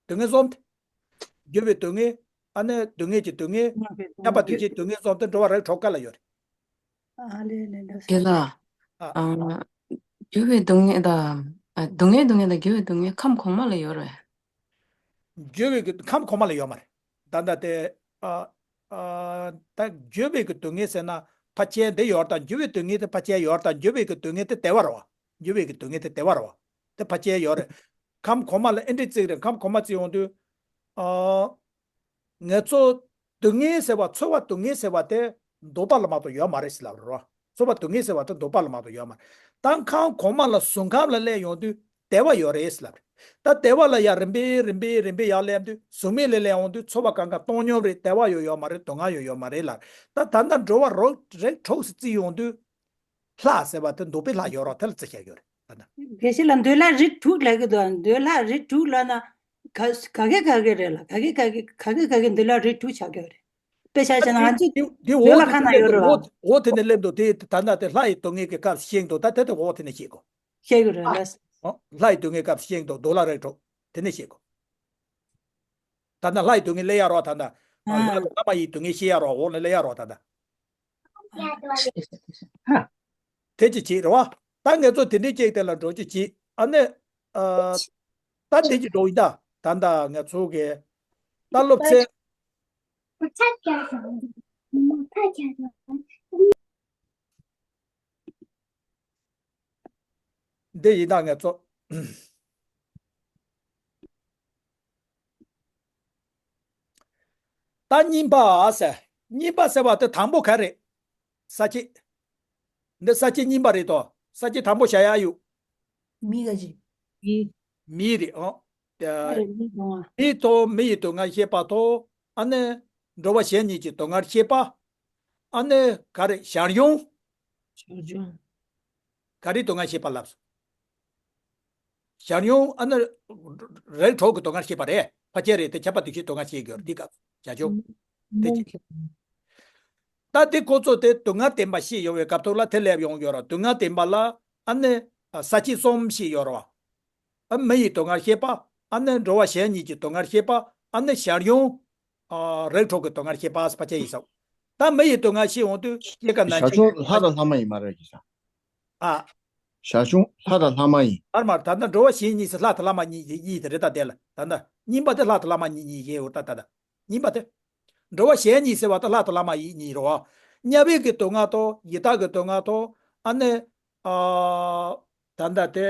སྡུག་བསྔལ་གསུམ་དེ། འགྱུར་བའི་སྡུག་བསྔལ། ཨ་ནི་སྡུག་བསྔལ་གྱི་སྡུག་བསྔལ། ཁྱབ་པ་དུས་ཀྱི་སྡུག་བསྔལ་གསུམ་དེ་འགྲོ་བ་རིགས་དྲུག་ག་ལ་ཡོད་རེད། ཨ་ལེ་ལེ་ལེ། དེ་ལ། ཨ། ཨ། འགྱུར་བའི་སྡུག་བསྔལ་དང་། ཨ། སྡུག་བསྔལ་སྡུག་བསྔལ་དང་འགྱུར་བའི་སྡུག་བསྔལ་ཁམས་གོང་མ་ལ་ཡོད་རེད། འགྱུར་བའི་གི་ཁམས་གོང་མ་ལ་ཡོད་མ་རེད། ད་ལྟ་དེ། ཨ། ཨ། ད་འགྱུར་བའི་གི་སྡུག་བསྔལ་ཟེར་ན་ཕལ་ཆེར་འདི་ཡོད་རེད། ད་འགྱུར་བའི་སྡུག་བསྔལ་དེ་ཕལ་ཆེར་ཡོད་རེད། ད་འགྱུར་བའི་གི་སྡུག་བསྔལ་དེ་བདེ་བ་རེད་བ། འགྱུར་བའི་གི་སྡུག་བསྔལ་དེ་བདེ་བ་རེད་བ། དེ་ཕལ་ཆེར་ཡོད་རེད། ཁམས་གོང་མ་ལ་ཨེ་འདྲ་བརྩི་གི་རེད། ཁམས་གོང་མ་བརྩི་ཡོང་དུས། ཨ། ང་ཚོ་སྡུག་བསྔལ་ཟེར་བ། ཚོར་བ་སྡུག་བསྔལ་ཟེར་བ་དེ་འདོད་པ་ལ་མ་གཏོགས་ཡོད་མ་རེད་ཟེར་ལབ་རེད་བ། ཚོར་བ་སྡུག་བསྔལ་ཟེར་བ་དེ་འདོད་པ་ལ་མ་གཏོགས་ཡོད་མ་རེད། ད་ཁམས་གོང་མ་ལ་གཟུགས་ཁམས་ལ་སླེབས་ཡོང་དུས་བདེ་བ་ཡོད་རེད་ཟེར་ལབ་རེད། ད་བདེ་བ་ལ་ཡང་རིམ་པས་རིམ་པས་རིམ་པས་ཡར་སླེབས་དུས་གཟུགས་མེད་ལ་སླེབས་ཡོང་དུས་ཚོར་བ་གང་ག་བཏང་སྙོམས་རེད། བདེ་བ་ཡང་ཡོད་མ་རེད། སྡུག་བསྔལ་ཡང་ཡོད་མ་རེད་ལབ་རེད། ད་ད་ལྟ་འགྲོ་བ་རིགས་དྲུག་ཟེར་བརྩི་ཡོང་དུས། ལྷ་ཟེར་བ་དེ་འདོད་པའི་ལྷ་ཡོད་རེད། དེ་ལ་བརྩི་བྱ་ཡོད་རེད། ད་ལྟ། དགེ་བཤེས་ལགས། འདོད་ལྷ་རིགས་དྲུག་ལབ་ཀྱི་འདུག་འདོད་ལྷ་རིགས་དྲུག་ལབ་ན་ག་ག་གེ་ག་གེ་རེད་ལ། ག་གེ་ག་གེ་ག་གེ་ག་གེ་འདོད་ལྷ་རིགས་དྲུག་ཆགས་ཀྱི་ཡོད་རེད། དཔེ་ཆ་བཞག་ན་ང་ཚོས་འདི་འདི་འོག་འདོད་ལྷ་ཁ་ན་ཡོད་རེད་བ། འོག་འོག་དེ་ནས་སླེབས་འདུག་དེ་ད་ལྟ་དེ་ལྷ་ཡི་སྡུག་བསྔལ་གྱི་སྐབས་ཤེས་འདུག་ད་དེ་དེ་འོག་དེ་ནས་ཤེས་དགོས། ཤེས་ཀྱི་རེད་ལ། ཨ། ལྷ་ཡི་སྡུག་བསྔལ་སྐབས་ཤེས་འདུག་འདོད་ལྷ་རིགས་དྲུག་དེ་ནས་ཤེས་དགོས། ད་ལྟ་ལྷ་ཡི་སྡུག་བསྔལ་སླེབས་ཡ་རོགས། ད་ལྟ། ཨ། ལྷ་དང་ལྷ་མ་ཡི་སྡུག་བསྔལ་ཤེས་ཡ་རོགས། འོག་ནས་སླེབས་ཡ་རོགས་ད་ལྟ། དེ་ཅི་བྱེད་རེད་བ། ད་ང་ཚོ་དེ་འདྲའི་ཅིག་དེ་ལ་འགྲོ་རྒྱུ་བྱེད། ཨ་ནི། ཨ། ད་དེ་ཅི་འགྲོ་ཡིན་ད། ད་ད་ང་ཚོ་གི་ད་སློབ་ཚན། འདི་ཡིན་ད་ང་ཚོ། ད་གཉིས་པ་ཟེར། གཉིས་པ་ཟེར་བ་དེ་དང་པོ་ག་རེ། ས་བཅད། འདི་ས་བཅད་གཉིས་པ་རེད་དོ། ས་བཅད་དང་པོ་བྱ་ཡག་ཡོད། མི་ག་ཅི། མི། མི་རེད་ཨོ། ཨ་རེ་མི་དང་། མི་དང་མི་ཡི་སྡུག་བསྔལ་བཤད་པ་དང་། ཨ་ནི། འགྲོ་བ་གཞན་གཉིས་ཀྱི་སྡུག་བསྔལ་བཤད་པ། ཨ་ནི་ག་རེ་བྱ་རུང་། བྱ་རུང་། ག་རེ་སྡུག་བསྔལ་བཤད་པ་ལབ་སོང་། བྱ་རུང་ཨ་ནི། རིགས་དྲུག་གི་སྡུག་བསྔལ་བཤད་པ་རེད། ཕལ་ཆེར་རེད་དེ། ཁྱབ་པ་དུས་ཀྱི་སྡུག་བསྔལ་བཤད་དགོས་རེད་འདི་སྐབས་བྱ་རུང་། དེ་ཅི། ད་དེ་ཁོ་ཚོ་དེ་སྡུག་བསྔལ་བདེན་པ་བཤད་ཡོང་བའི་སྐབས་ཐོག་ལ་དེ་སླེབས་ཡོང་ཡོད་ར། སྡུག་བསྔལ་བདེན་པ་ལ་ཨ་ནི། ས་བཅད་གསུམ་བཤད་ཡོད་ར་བ། ཨ། མི་ཡི་སྡུག་བསྔལ་བཤད་པ། ཨ་ནི་འགྲོ་བ་གཞན་གཉིས་ཀྱི་སྡུག་བསྔལ་བཤད་པ། ཨ་ནི་བྱ་རུང་། ཨ། རིགས་དྲུག་གི་སྡུག་བསྔལ་བཤད་པ་ཕལ་ཆེར་ཡིན་ས། ད་མི་ཡི་སྡུག་བསྔལ་བཤད་ཡོང་དུས་སྐྱེ་རྒ་ན་བྱ་འཆི། ཆུང་ལྷ་དང་ལྷ་མ་ཡིན་མ་རེད་ཀྱི་ས། ཨ། བྱ་ཆུང་ལྷ་དང་ལྷ་མ་ཡིན། ཨར་མར་ད་ལྟ་འགྲོ་བ་གཞན་གཉིས་སུ་ལྷ་དང་ལྷ་མ་གཉིས་ཀྱི་གཉིས་དེ་རེད། ད་དེ་ལ་ད་ལྟ་གཉིས་པ་དེ་ལྷ་དང་ལྷ་མ་གཉིས་གཉིས་བཤད་ཡོད། ད་ད་ལྟ་གཉིས་པ་དེ། འགྲོ་བ་གཞན་གཉིས་ཟེར་བ་དེ་ལྷ་དང་ལྷ་མ་ཡིན་གཉིས་རེད་བ། དམྱལ་བའི་གི་སྡུག་བསྔལ་དང་ཡི་དྭགས་ཀྱི་སྡུག་བསྔལ་དང་། ཨ་ནི། ཨ། ད་ལྟ་དེ།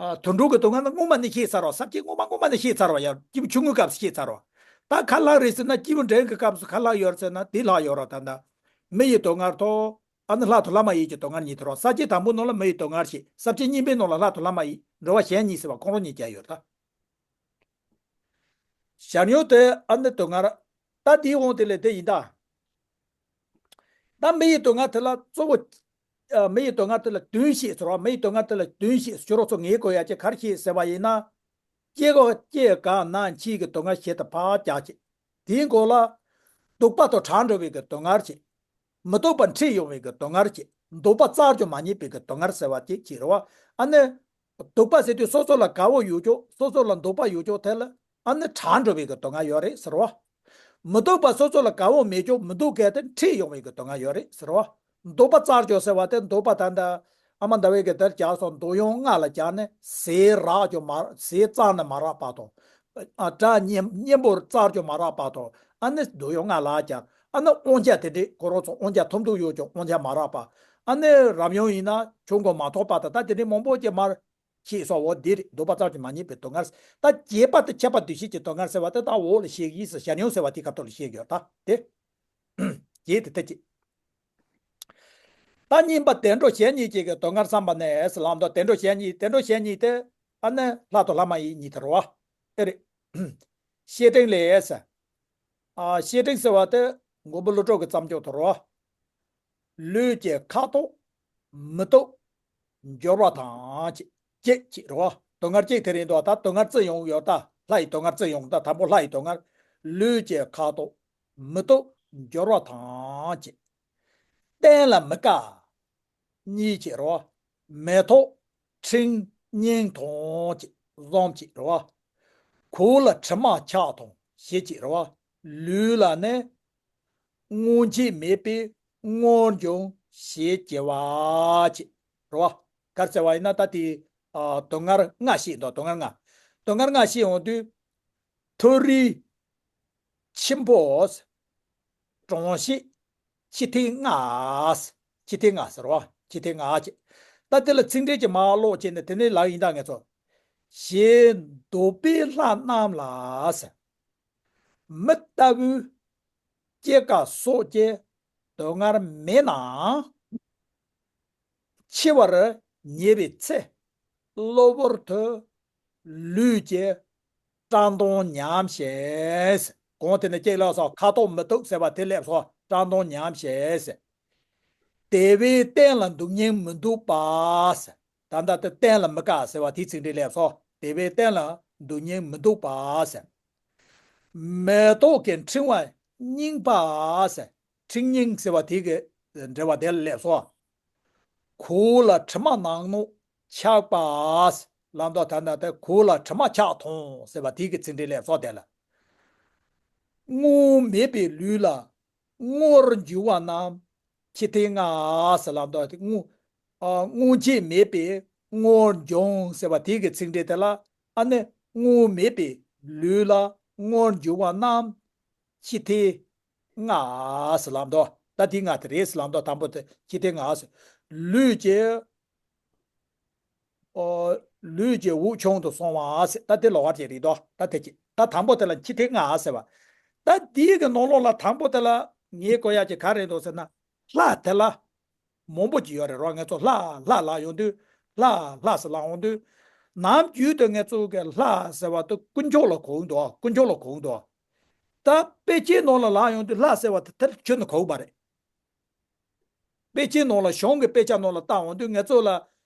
ཨ། དུད་འགྲོ་གི་སྡུག་བསྔལ་ནི་སྔོན་མ་ནས་བཤད་ཚར་བ། ས་བཅད་སྔོན་མ་སྔོན་མ་ནས་བཤད་ཚར་བ་ཡ། སྐྱེས་བུ་ཆུང་ངུའི་སྐབས་སུ་བཤད་ཚར་བ། ད་ག་ལྷག་རེད་ཟེར་ན་སྐྱེས་བུ་འབྲིང་གི་སྐབས་སུ་ག་ལྷག་ཡོད་རེད་ཟེར་ན་དེ་ལྷག་ཡོད་རེད། ད་ལྟ་མི་ཡི་སྡུག་བསྔལ་དང་། ཨ་ནི་ལྷ་དང་ལྷ་མ་ཡིན་གྱི་སྡུག་བསྔལ་གཉིས་དེ་རེད། ས་བཅད་དང་པོའི་ནང་ལ་མི་ཡི་སྡུག་བསྔལ་བཤད། ས་བཅད་གཉིས་པའི་ནང་ལ་ལྷ་དང་ལྷ་མ་ཡིན། འགྲོ་བ་གཞན་གཉིས་ཟེར་བ་ཁོང་རང་གཉིས་བརྒྱབ་ཡོད་རེད་ད། བྱ་རུང་དེ་ཨ་ནི་སྡུག་བསྔལ། ད་དེའི་དབང་དེ་ལས་དེ་ཡིན་ད། ད་མི་ཡི་སྡུག་བསྔལ་དེ་ལ་གཙོ་བོ། ཨ། མི་ཡི་སྡུག་བསྔལ་དེ་ལ་བདུན་བཤད་ཟེར་བ། མི་ཡི་སྡུག་བསྔལ་དེ་ལ་བདུན་བཤད་ཟེར། ཁྱོད་རང་ཚོ་ངས་གོ་ཡ་ཅིག་ག་རེ་བཤད་ཟེར་བ་ཡིན་ན། སྐྱེ་རྒ་སྐྱེ་རྒ་ན་འཆི་གི་སྡུག་བསྔལ་ཞེ་དྲག་ཕར་རྒྱག་ཅིག་དེའི་མགོ་ལ། སྡུག་པ་དང་བྲལ་འགྲོ་བའི་གི་སྡུག་བསྔལ་ཅིག་མི་སྡུག་པ་འཁྲིད་ཡོང་བའི་གི་སྡུག་བསྔལ་ཅིག་འདོད་པ་བཙལ་རྒྱུ་མ་རྙེད་པའི་གི་སྡུག་བསྔལ་ཟེར་བ་ཅིག་ཅིག་རེད་བ། ཨ་ནི། སྡུག་པ་ཟེར་དུས་སོ་སོ་ལ་དགའ་བོ་ཡོད་ཀྱོག་སོ་སོ་ལ་འདོད་པ་ཡོད་ཀྱོག་དེ་ལ་ཨ་ནི་བྲལ་འགྲོ་བའི་གི་སྡུག་བསྔལ་ཡོད་རེད་ཟེར་བ། མི་སྡུག་པ་སོ་སོ་ལ་དགའ་བོ་མེད་ཀྱོག་མི་སྡུག་གལ་ཏེ་འཁྲིད་ཡོང་བའི་གི་སྡུག་བསྔལ་ཡོད་རེད་ཟེར་བ། འདོད་པ་བཙལ་ཀྱོག་ཟེར་བ་དེ་འདོད་པ་ད་ལྟ་ཨ་མ་ཟླ་བའི་གི་དེར་བྱས་སོང་། འདོད་ཡོན་ལྔ་ལ་སྦྱར་ནས་ཟས་རག་ཀྱོག་མ་ཟས་བཙལ་ནས་མ་རག་པ་དང་། ཨ། སྒྲ་སྙན་སྙན་པོ་བཙལ་ཀྱོག་མ་རག་པ་དང་། ཨ་ནི་འདོད་ཡོན་ལྔ་ལ་སྦྱར། ཨ་ནི་དབང་ཆ་དེ་འདྲའི་ཁོ་རང་ཚོ་དབང་ཆ་ཐོབ་འདོད་ཡོད་ཀྱོག་དབང་ཆ་མ་རག་པ། ཨ་ནི་རབ་ཡོན་ཡིན་ན་ཆོས་མགོན་མ་ཐོབ་པ་དང་ད་དེ་འདྲའི་མང་པོ་ཅིག་མར། ཞེས་སོགས། འོ་འདི་རེད། འདོད་པ་ཙམ་གྱིས་མ་རྙེད་པའི་སྡུག་བསྔལ། ད་བརྒྱད་པ་དེ་ཁྱབ་པ་འདུ་ཤེས་ཀྱི་སྡུག་བསྔལ་ཟེར་བ་དེ་ད་འོག་ལ་བཤད་ཀྱི་ཡིན་ཟེར། ཞར་ཡོང་ཟེར་བ་དེ་སྐབས་ཐོག་ལ་བཤད་ཀྱི་ཡོད། ད་དེ་བརྒྱད་དེ་ད་ཅི། ད་གཉིས་པ་བདེ་འགྲོ་གཞན་གཉིས་ཀྱི་སྡུག་བསྔལ་བསམ་པ་ནས་ལམ་དུ། བདེ་འགྲོ་གཞན་གཉིས། བདེ་འགྲོ་གཞན་གཉིས་དེ་ཨ་ནི་ལྷ་དང་ལྷ་མ་ཡིན་གཉིས་དེ་རེད་བ། ཨེ་རེད། བཤེས་སྤྲིང་ལས་ཟེར། ཨ། བཤེས་སྤྲིང་ཟེར་བ་དེ་མགོན་པོ་ཀླུ་སྒྲུབ་ཀྱི་བརྩམས་ཆོས་དེ་རེད་བ། ལུས་ཀྱི་ཁ་དོག་མི་སྡུག་འགྱུར་བ་དང་བཅས་བཅས་བཅས་རེད་བ། སྡུག་བསྔལ་གཅིག་དེ་རེད་འདུག་ད་སྡུག་བསྔལ་བརྩི་ཡོང་གི་ཡོད། ད་ལྷ་ཡི་སྡུག་བསྔལ་བརྩི་ཡོང་། ད་དང་པོ་ལྷ་ཡི་སྡུག་བསྔལ། ལུས་ཀྱི་ཁ་དོག་མི་སྡུག་འགྱུར་བ་དང་བཅས། བསྟན་ལ་མི་དགའ་གཉིས་བཅས་རེད་བ། མི་ཐོག་ཁྲིམས་རྙིང་དང་བཅས་གསུམ་བཅས་རེད་བ། གོས་ལ་དྲི་མ་ཆགས་དང་བཞི་བཅས་རེད་བ། ལུས་ལ་ནི་སྔོན་ཆད་མེད་པའི་དངོས་འབྱུང་ཞེས་བགྱི་བ་བཅས་རེད་བ། ག་རེ་ཟེར་བ་ཡིན་ན་ད་དེ། ཨ། སྡུག་བསྔལ་ལྔ་བཤད་འདུག་སྡུག་བསྔལ་ལྔ། སྡུག་བསྔལ་ལྔ་བཤད་ཡོང་དུས། མཐོ་རིས་འཆི་འཕོ། གྲོང་གཤིས་འཆི་ཐེངས་ལྔ། འཆི་ཐེངས་ལྔ་ཟེར་བ། འཆི་ཐེངས་ལྔ་བཅས། ད་དེ་ལ་ཚིག་འགྲེལ་གྱི་མར་ཀློག་བྱས་ནས་དེ་ནས་ལབ་ཡིན་ད་ངས་ཚོ། ཞེས་འདོད་པའི་ལྷ་རྣམས་ལ་ཟེར། མི་ལྟ་བུའི་སྐྱེ་རྒ་སོགས་ཀྱི་སྡུག་བསྔལ་མེད་ནའང་། འཆི་བར་ཉེ་བའི་ཚེ། གློ་བུར་དུ་ལུས་ཀྱི་བཀྲག་མདངས་ཉམས་ཤིང་། གོང་དེ་ནས་གཅིག་ལབ་སོང་། ཁ་དོག་མི་སྡུག་ཟེར་བ་དེ་སླེབས་སོང་། བཀྲག་མདངས་ཉམས་ཤིང་། དེ་བས་བསྟན་ལ་འདུག་སྙིང་མི་འདོད་པ་ཟེར། ད་ལྟ་དེ་བསྟན་ལ་མི་དགའ་ཟེར་བ་དེའི་ཚིག་འགྲེལ་སླེབས་སོང་། དེ་བས་བསྟན་ལ་འདུག་སྙིང་མི་འདོད་པ་ཟེར། མེ་ཏོག་གི་ཕྲེང་བ་རྙིང་པ་ཟེར། ཕྲེང་རྙིང་ཟེར་བ་དེ་གི་འགྲེལ་བ་དེ་ལ་སླེབས་སོང་། གོས་ལ་དྲི་མ་ནག་ནོག་ཆགས་པ་ཟེར། ལམ་དུ་ད་ལྟ་དེ་གོས་ལ་དྲི་མ་ཆགས་དང་ཟེར་བ་དེ་གི་ཚིག་འགྲེལ་སླེབས་སོང་། དེ་ལ། སྔོན་མེད་པའི་ལུས་ལ་སྔོར་འགྱུར་བ་རྣམས་འཆི་ཐེངས་ལྔ་ཟེར། ལམ་དུ་སྔོན། ཨ། སྔོན་ཆད་མེད་པའི་སྔོར་འབྱུང་ཟེར་བ་དེ་གི་ཚིག་འགྲེལ་དེ་ལ། ཨ་ནི་སྔོན་མེད་པའི་ལུས་ལ་སྔོར་འགྱུར་བ་རྣམས་འཆི་ཐེངས་ལྔ་ཟེར། ལམ་དུ་ད་དེ་ལྔ་དེ་རེད་ཟེར། ལམ་དུ་དང་པོ་དེ་འཆི་ཐེངས་ལྔ་ཟེར། ལུས་ཀྱི། ཨོ། ལུས་ཀྱི་དབུགས་ཆུང་དུ་སོང་བ་ཟེར། ད་དེ་ལོགས་ཀ་ཅིག་རེད་དོ། ད་དེ་ཅི། ད་དང་པོ་དེ་ལ་འཆི་ཐེངས་ལྔ་ཟེར་བ། ད་དེའི་གི་ནང་ལོགས་ལ་དང་པོ་དེ་ལ་ངས་གོ་ཡ་ཅིག་ག་རེ་འདུག་ཟེར་ན། ལྷ་དེ་ལ་མང་པོ་ཅིག་ཡོད་རེད་རོ། ངས་ཚོ་ལྷ་ལྷ་ལབ་ཡོང་དུས། ལྷ་ལྷ་ཟེར་ལབ་ཡོང་དུས། ནམ་རྒྱུན་དུ་ངས་ཚོ་གི་ལྷ་ཟེར་བ་དེ་དཀོན་མཆོག་ལ་གོ་གི་འདུག་དཀོན་མཆོག་ལ་གོ་གི་འདུག་ད་དཔེ་ཆའི་ནང་ལ་ལབ་ཡོང་དུས་ལྷ་ཟེར་བ་དེ་དེར་ཁྱོན་ནས་གོ་གི་མ་རེད། དཔེ་ཆའི་ནང་ལ་གཞུང་གི་དཔེ་ཆ་ནང་ལ་བལྟ་འོང་དུས་ངེད་ཚོ་ལ་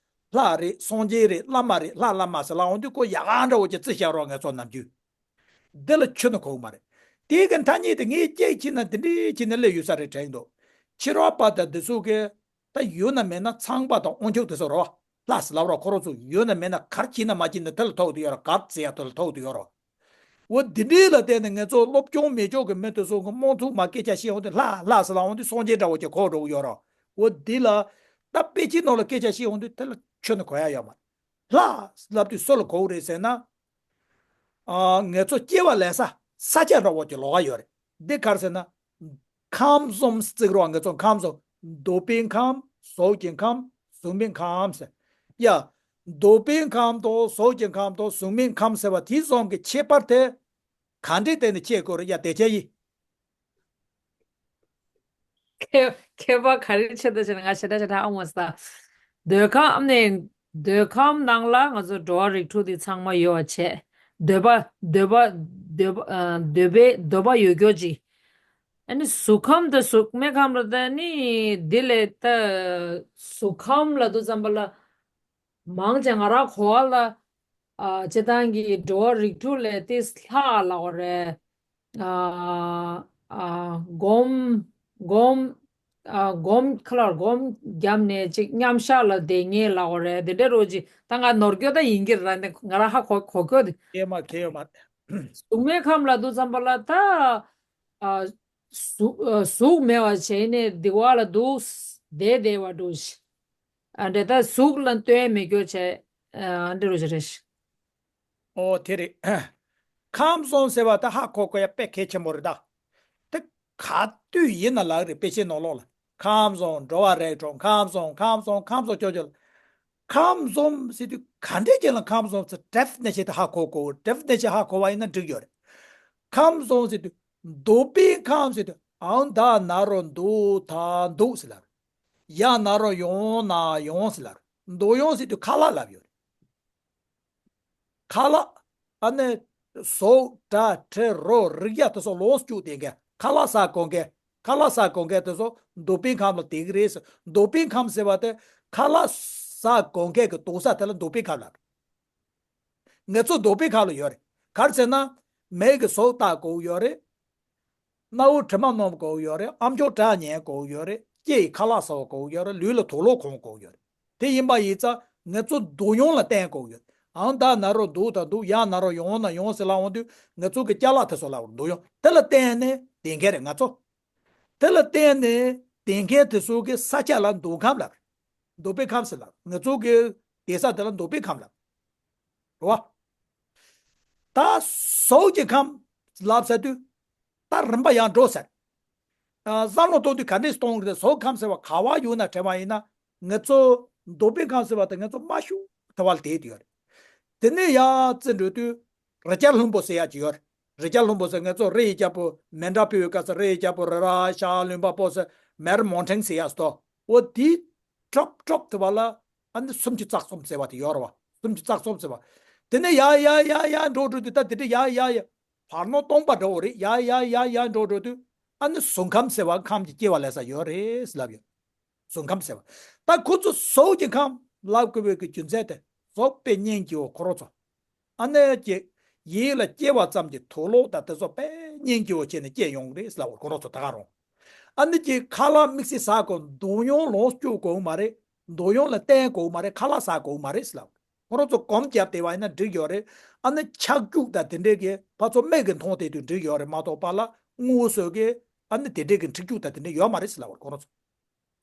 ལྷ་རེད། སངས་རྒྱས་རེད། བླ་མ་རེད། ལྷ་བླ་མ་ཟེར་ལབ་འོང་དུས་ཁོ་ཡག་ག་འདྲ་བོ་ཅིག་བརྩི་བཞག་རོགས། ངེད་ཚོ་ནམ་རྒྱུན་འདི་ལ་ཁྱོན་ནས་གོ་གི་མ་རེད། དེའི་གི་མཐའ་གཉིས་དེ་ངས་ཅིག་བྱས་ན་འདི་འདྲའི་བྱས་ན་སླེབས་ཡོད་ས་རེད་དྲན་འདུག་ཕྱི་རོལ་པ་དང་འདི་ཚོ་གི་ད་ཡོད་ན་མེད་ན་ཚངས་པ་དང་དབང་ཕྱུག་དེ་ཚོ་རོ། ལྷ་ཟེར་ལབ་རོགས། ཁོ་རང་ཚོ་ཡོད་ན་མེད་ན་ག་རེ་བྱས་ན་མ་བྱས་ན་དེ་ལ་ཐུག་དུ་ཡོད་རོགས། ག་རེ་བྱེད་ཡ་དེ་ལ་ཐུག་དུ་ཡོད་རོགས། འོ་འདི་འདྲའི་ལ་བརྟེན་ནས་ངེད་ཚོ་སློབ་སྦྱོང་མེད་ཕྱོགས་ཀྱི་མི་དེ་ཚོ་གི་དམངས་ཚོགས་མ་སྐད་ཆ་བཤད་འོང་དུས་ལྷ་ལྷ་ཟེར་ལབ་འོང་དུས་སངས་རྒྱས་འདྲ་བོ་ཅིག་གོ་འགྲོ་གི་ཡོད་རོགས། འོ་འདི་ལ་ད་དཔེ་ཆའི་ནང་ལ་སྐད་ཆ་བཤད་འོང་དུས་དེ་ལ་ཁྱོན་ནས་གོ་ཡ་ཡོད་མ་རེད། ལྷ་ལབ་དུས་སུ་ལ་གོ་གི་རེད་ཟེར་ན། ཨ། ངེད་ཚོ་སྐྱེ་བ་ལེན་ས་ས་ཆ་འདྲ་བོ་ཅིག་ལོགས་ཀ་ཡོད་རེད། འདི་ག་རེ་ཟེར་ན། ཁམས་གསུམ་བརྩི་རོགས། ངེད་ཚོ་ཁམས་གསུམ། འདོད་པའི་ཁམས། གཟུགས་ཀྱི་ཁམས། གཟུགས་མེད་ཁམས་ཟེར། ཡ། འདོད་པའི་ཁམས་དང་གཟུགས་ཀྱི་ཁམས་དང་གཟུགས་མེད་ཁམས་ཟེར་བ་དེ་གསུམ་གྱི་ཁྱད་པར་དེ་ག་འདྲའི་སྟེང་ནས་ཁྱད་དགོས་རེད་ཡ། དེ་ཆ་ཡིན། ཁྱད་ཁྱད་པར་ག་རེ་ཕྱེ་ད་ཟེར་ན། ང་ཞེ་དྲག་ཞེ་དྲག་ཨ་མ་ས། འདོད་ཁམས་ནས་འདོད་ཁམས་ནང་ལ་ང་ཚོ་འགྲོ་བ་རིགས་དྲུག་དེ་ཚང་མ་ཡོད་པ་བྱས། འདོད་པ་འདོད་པ་འདོད་པ་ཨ། འདོད་པའི་འདོད་པ་ཡོད་རྒྱུ་ཅིག་ཨ་ནི་གཟུགས་ཁམས་དང་གཟུགས་མེད་ཁམས་ལ་ད་ནི་འདི་ལས་ད་གཟུགས་ཁམས་ལབ་དུས་ཙམ་པ་ལ། མང་ཆེ་ང་རང་གོ་བ་ལ། ཨ། སྤྱིར་བཏང་གི་འགྲོ་བ་རིགས་དྲུག་ལས་ཏེ་ལྷ་ལབ་དགོས་རེད། ཨ། ཨ། སྒོམ། སྒོམ། ཨ། སྒོམ་ཁ་ལར་སྒོམ་བརྒྱབ་ནས་ཅིག་མཉམ་བཞག་ལ་བསྡད་མཁན་ལབ་དགོས་རེད། དེ་འདྲ་རོ་ཅིག་ད་ང་ནོར་སྐྱོ་ད་ཡིན་གྱི་ར། ནི་ང་རང་ཧ་གོ་གོ་གོ་དེ། ཁྱེད་མ་ཁྱེད་མ། གཟུགས་མེད་ཁམས་ལབ་དུས་ཙམ་པ་ལ་ད། ཨ། གཟུགས་ཨ། གཟུགས་མེད་པ་བྱས་ནས་སྡིག་པ་ལ་འདུག་བསྡད་བསྡད་པ་འདྲ་ཞིག་ཨ་འདྲ་ད་གཟུགས་ལ་ལྟོས་མེད་སྐྱོ་བྱས། ཨ་འདྲ་རུ་བྱས་རེད། ཨོ་དེ་རེད། ཁམས་གསུམ་ཟེར་བ་ད་ཧ་གོ་དགོས་ཡ་དཔེ་གལ་ཆེན་པོ་རེད་ད། དེ་ག་དུས་ཡིན་ན་ལགས་རེད། དཔེ་ཆའི་ནང་ལོགས་ལ་ཁམས་གསུམ་འགྲོ་བ་རིགས་དྲུག་ཁམས་གསུམ་ཁམས་གསུམ་ཁམས་གསུམ་ཅོ་ཅོ་ལ། ཁམས་གསུམ་ཟེར་དུས་ག་འདྲས་ཅིག་ལ་ཁམས་གསུམ་ཟེར། definition་དེ་ཧ་གོ་དགོས། definition་ཧ་གོ་བ་ཡིན་ན་འགྲིག་ཡོད་རེད། ཁམས་གསུམ་ཟེར་དུས་འདུག་པའི་ཁམས་ཟེར་དུས་ཨང་ད་ན་རོ་འདུག་ད་འདུག་ཟེར་ལབ་རེད། ཡ་ན་རོ་ཡོང་ན་ཡོང་ཟེར་ལབ་རེད། འདུག་ཡོང་ཟེར་དུས་ཁ་ལག་ལབ་ཡོད་རེད། ཁ་ལག་ཨ་ནི་གཟུགས་སྒྲ་དྲི་རོ་རེག་ཡག་དེ་ཚོ་ལོངས་སྤྱོད་བསྡད་མཁན། ཁ་ལག་ཟ་དགོས་མཁན། ཁ་ལག་ཟ་དགོས་མཁན་དེ་ཚོ་འདུག་པའི་ཁམས་ལ་བསྡད་ཀྱི་རེད་ཟེར། འདུག་པའི་ཁམས་ཟེར་བ་དེ་ཁ་ལག་ཟ་དགོས་མཁན་གྱི་འདུག་ས་དེ་ལ་འདུག་པའི་ཁམས་ལབ། ང་ཚོ་འདུག་པའི་ཁམས་ལ་ཡོད་རེད། ག་རེ་ཟེར་ན། མིག་གིས་གཟུགས་ལྟ་དགོས་ཡོད་རེད། རྣ་བས་དྲི་མ་མནོ་དགོས་ཡོད་རེད། ཨ་མཆོག་སྒྲ་ཉན་དགོས་ཡོད་རེད། ལྕེ་ཡིས་ཁ་ལག་ཟ་དགོས་ཡོད་རེད། ལུས་ལ་དུག་ལོག་གོན་དགོས་ཡོད་རེད། དེ་ཡིན་པ་ཡིན་ཙང་ང་ཚོ་འདུག་ཡོང་ལ་བརྟེན་དགོས་ཡོད། ཨང་ད་ན་རོ་འདུག་དང་འདུག་ཡ་ན་རོ་ཡོང་ན་ཡོང་ཟེར་ལབ་འོང་དུས་ང་ཚོ་གི་ཅ་ལག་དེ་ཚོ་ལ་འདུག་ཡོང་དེ་ལ་བརྟེན་ནས་བསྡད་མཁན་རེད་ང་ཚོ། དེ་ལ་བརྟེན་ནས་བསྡད་མཁན་དེ་ཚོ་གི་ས་ཆ་ལ་འདུག་ཁམས་ལབ་རེད། འདུག་པའི་ཁམས་ཟེར་ལབ། ང་ཚོ་གི་བསྡད་ས་དེ་ལ་འདུག་པའི་ཁམས་ལབ། རེད་བ། ད་གཟུགས་ཀྱི་ཁམས་ལབ་ཟེར་དུས་ད་རིམ་པ་ཡང་འགྲོ་ཟེར། ཨ་བསམ་བློ་གཏོང་དུས་ག་འདྲས་གཏོང་དགོས་རེད། གཟུགས་ཁམས་ཟེར་བ་ག་བ་ཡོད་ན་དྲན་པ་ཡིན་ན། ང་ཚོ་འདུག་པའི་ཁམས་ཟེར་བ་དེ་ང་ཚོ་མ་ཤུགས་དེ་བ་ལ་བསྡད་དེ་ཡོད་རེད། དེ་ནས་ཡར་རྩེ་འགྲོ་དུས་རི་རྒྱལ་ལྷུན་པོ་ཟེར་ཡག་ཅིག་ཡོད་རེད། རི་རྒྱལ་ལྷུན་པོ་ཟེར་ང་ཚོ་རི་ཡི་རྒྱལ་པོ་མཎྜལ་ཕུལ་བའི་སྐབས་སུ་རི་ཡི་རྒྱལ་པོ་རི་རབ་ཤར་ལྷུན་པོ་ཟེར་མེར་མོན་ཊེན་ཟེར་ཡག་སྟོ། འོ་དེའི་ཀྲོབ་ཀྲོབ་དེ་བ་ལ་ཨ་ནི་སུམ་ཅུ་རྩ་གསུམ་ཟེར་བ་དེ་ཡོད་རེད་བ། སུམ་ཅུ་རྩ་གསུམ་ཟེར་བ། དེ་ནས་ཡར་ཡར་ཡར་ཡར་འགྲོ་འགྲོ་དུས་ད་དེ་འདྲ་ཡར་ཡར་ཡར་བར་སྣང་སྟོང་པ་འདྲ་བོ་རེད། ཡར་ཡར་ཡར་ཡར་འགྲོ་འགྲོ་དུས་ཨ་ནི་གཟུགས་ཁམས་ཟེར་བ་ཁམས་ཀྱི་སྐྱེ་བ་ལེན་ས་ཡོད་རེད་ལབ་ཡོད། གཟུགས་ཁམས་ཟེར་བ། ད་ཁོ་ཚོ་གཟུགས་ཀྱི་ཁམས་ལབ་དགོས་པའི་གི་རྒྱུ་མཚན་དེ་གཟུགས་པའི་སྙིང་རྗེ་བོ་ཁོ་རང་ཚོ། ཨ་ནི་ཀྱི་ཡིད་ལ་སྐྱེ་བ་ཙམ་གྱི་དུག་ལོག་དང་དེ་ཚོ་དཔེ་སྙིང་རྗེ་བོ་བྱས་ནས་སྐྱེ་ཡོང་གི་རེད་ལབ་བར་ཁོ་རང་ཚོ་ད་ག་རང་། ཨ་ནི་ཀྱི་ཁ་ལག་དམིགས་བསལ་ཟ་དགོས། འདུག་ཡོང་ལོངས་སྤྱོད་དགོས་མ་རེད། འདུག་ཡོང་ལ་བརྟེན་དགོས་མ་རེད། ཁ་ལག་ཟ་དགོས་མ་རེད་ལབ། ཁོ་རང་ཚོ་སྒོམ་བརྒྱབ་བསྡད་པ་ཡིན་ན་འགྲིག་ཡོད་རེད། ཨ་ནི་ཁྱག་རྒྱུག་དང་དེ་འདྲས་ཀྱི་ཕར་ཚུར་མིག་གིས་མཐོང་བསྡད་དུས་འགྲིག་ཡོད་རེད་མ་གཏོགས་པ་ལ་དངོས་སུ་གི་ཨ་ནི་དེ་འདྲས་ཀྱི་འཁྲིག་རྒྱུག་དང་དེ་འདྲས་ཡོད་མ་རེད་ལབ་བར་ཁོ་རང་ཚོ།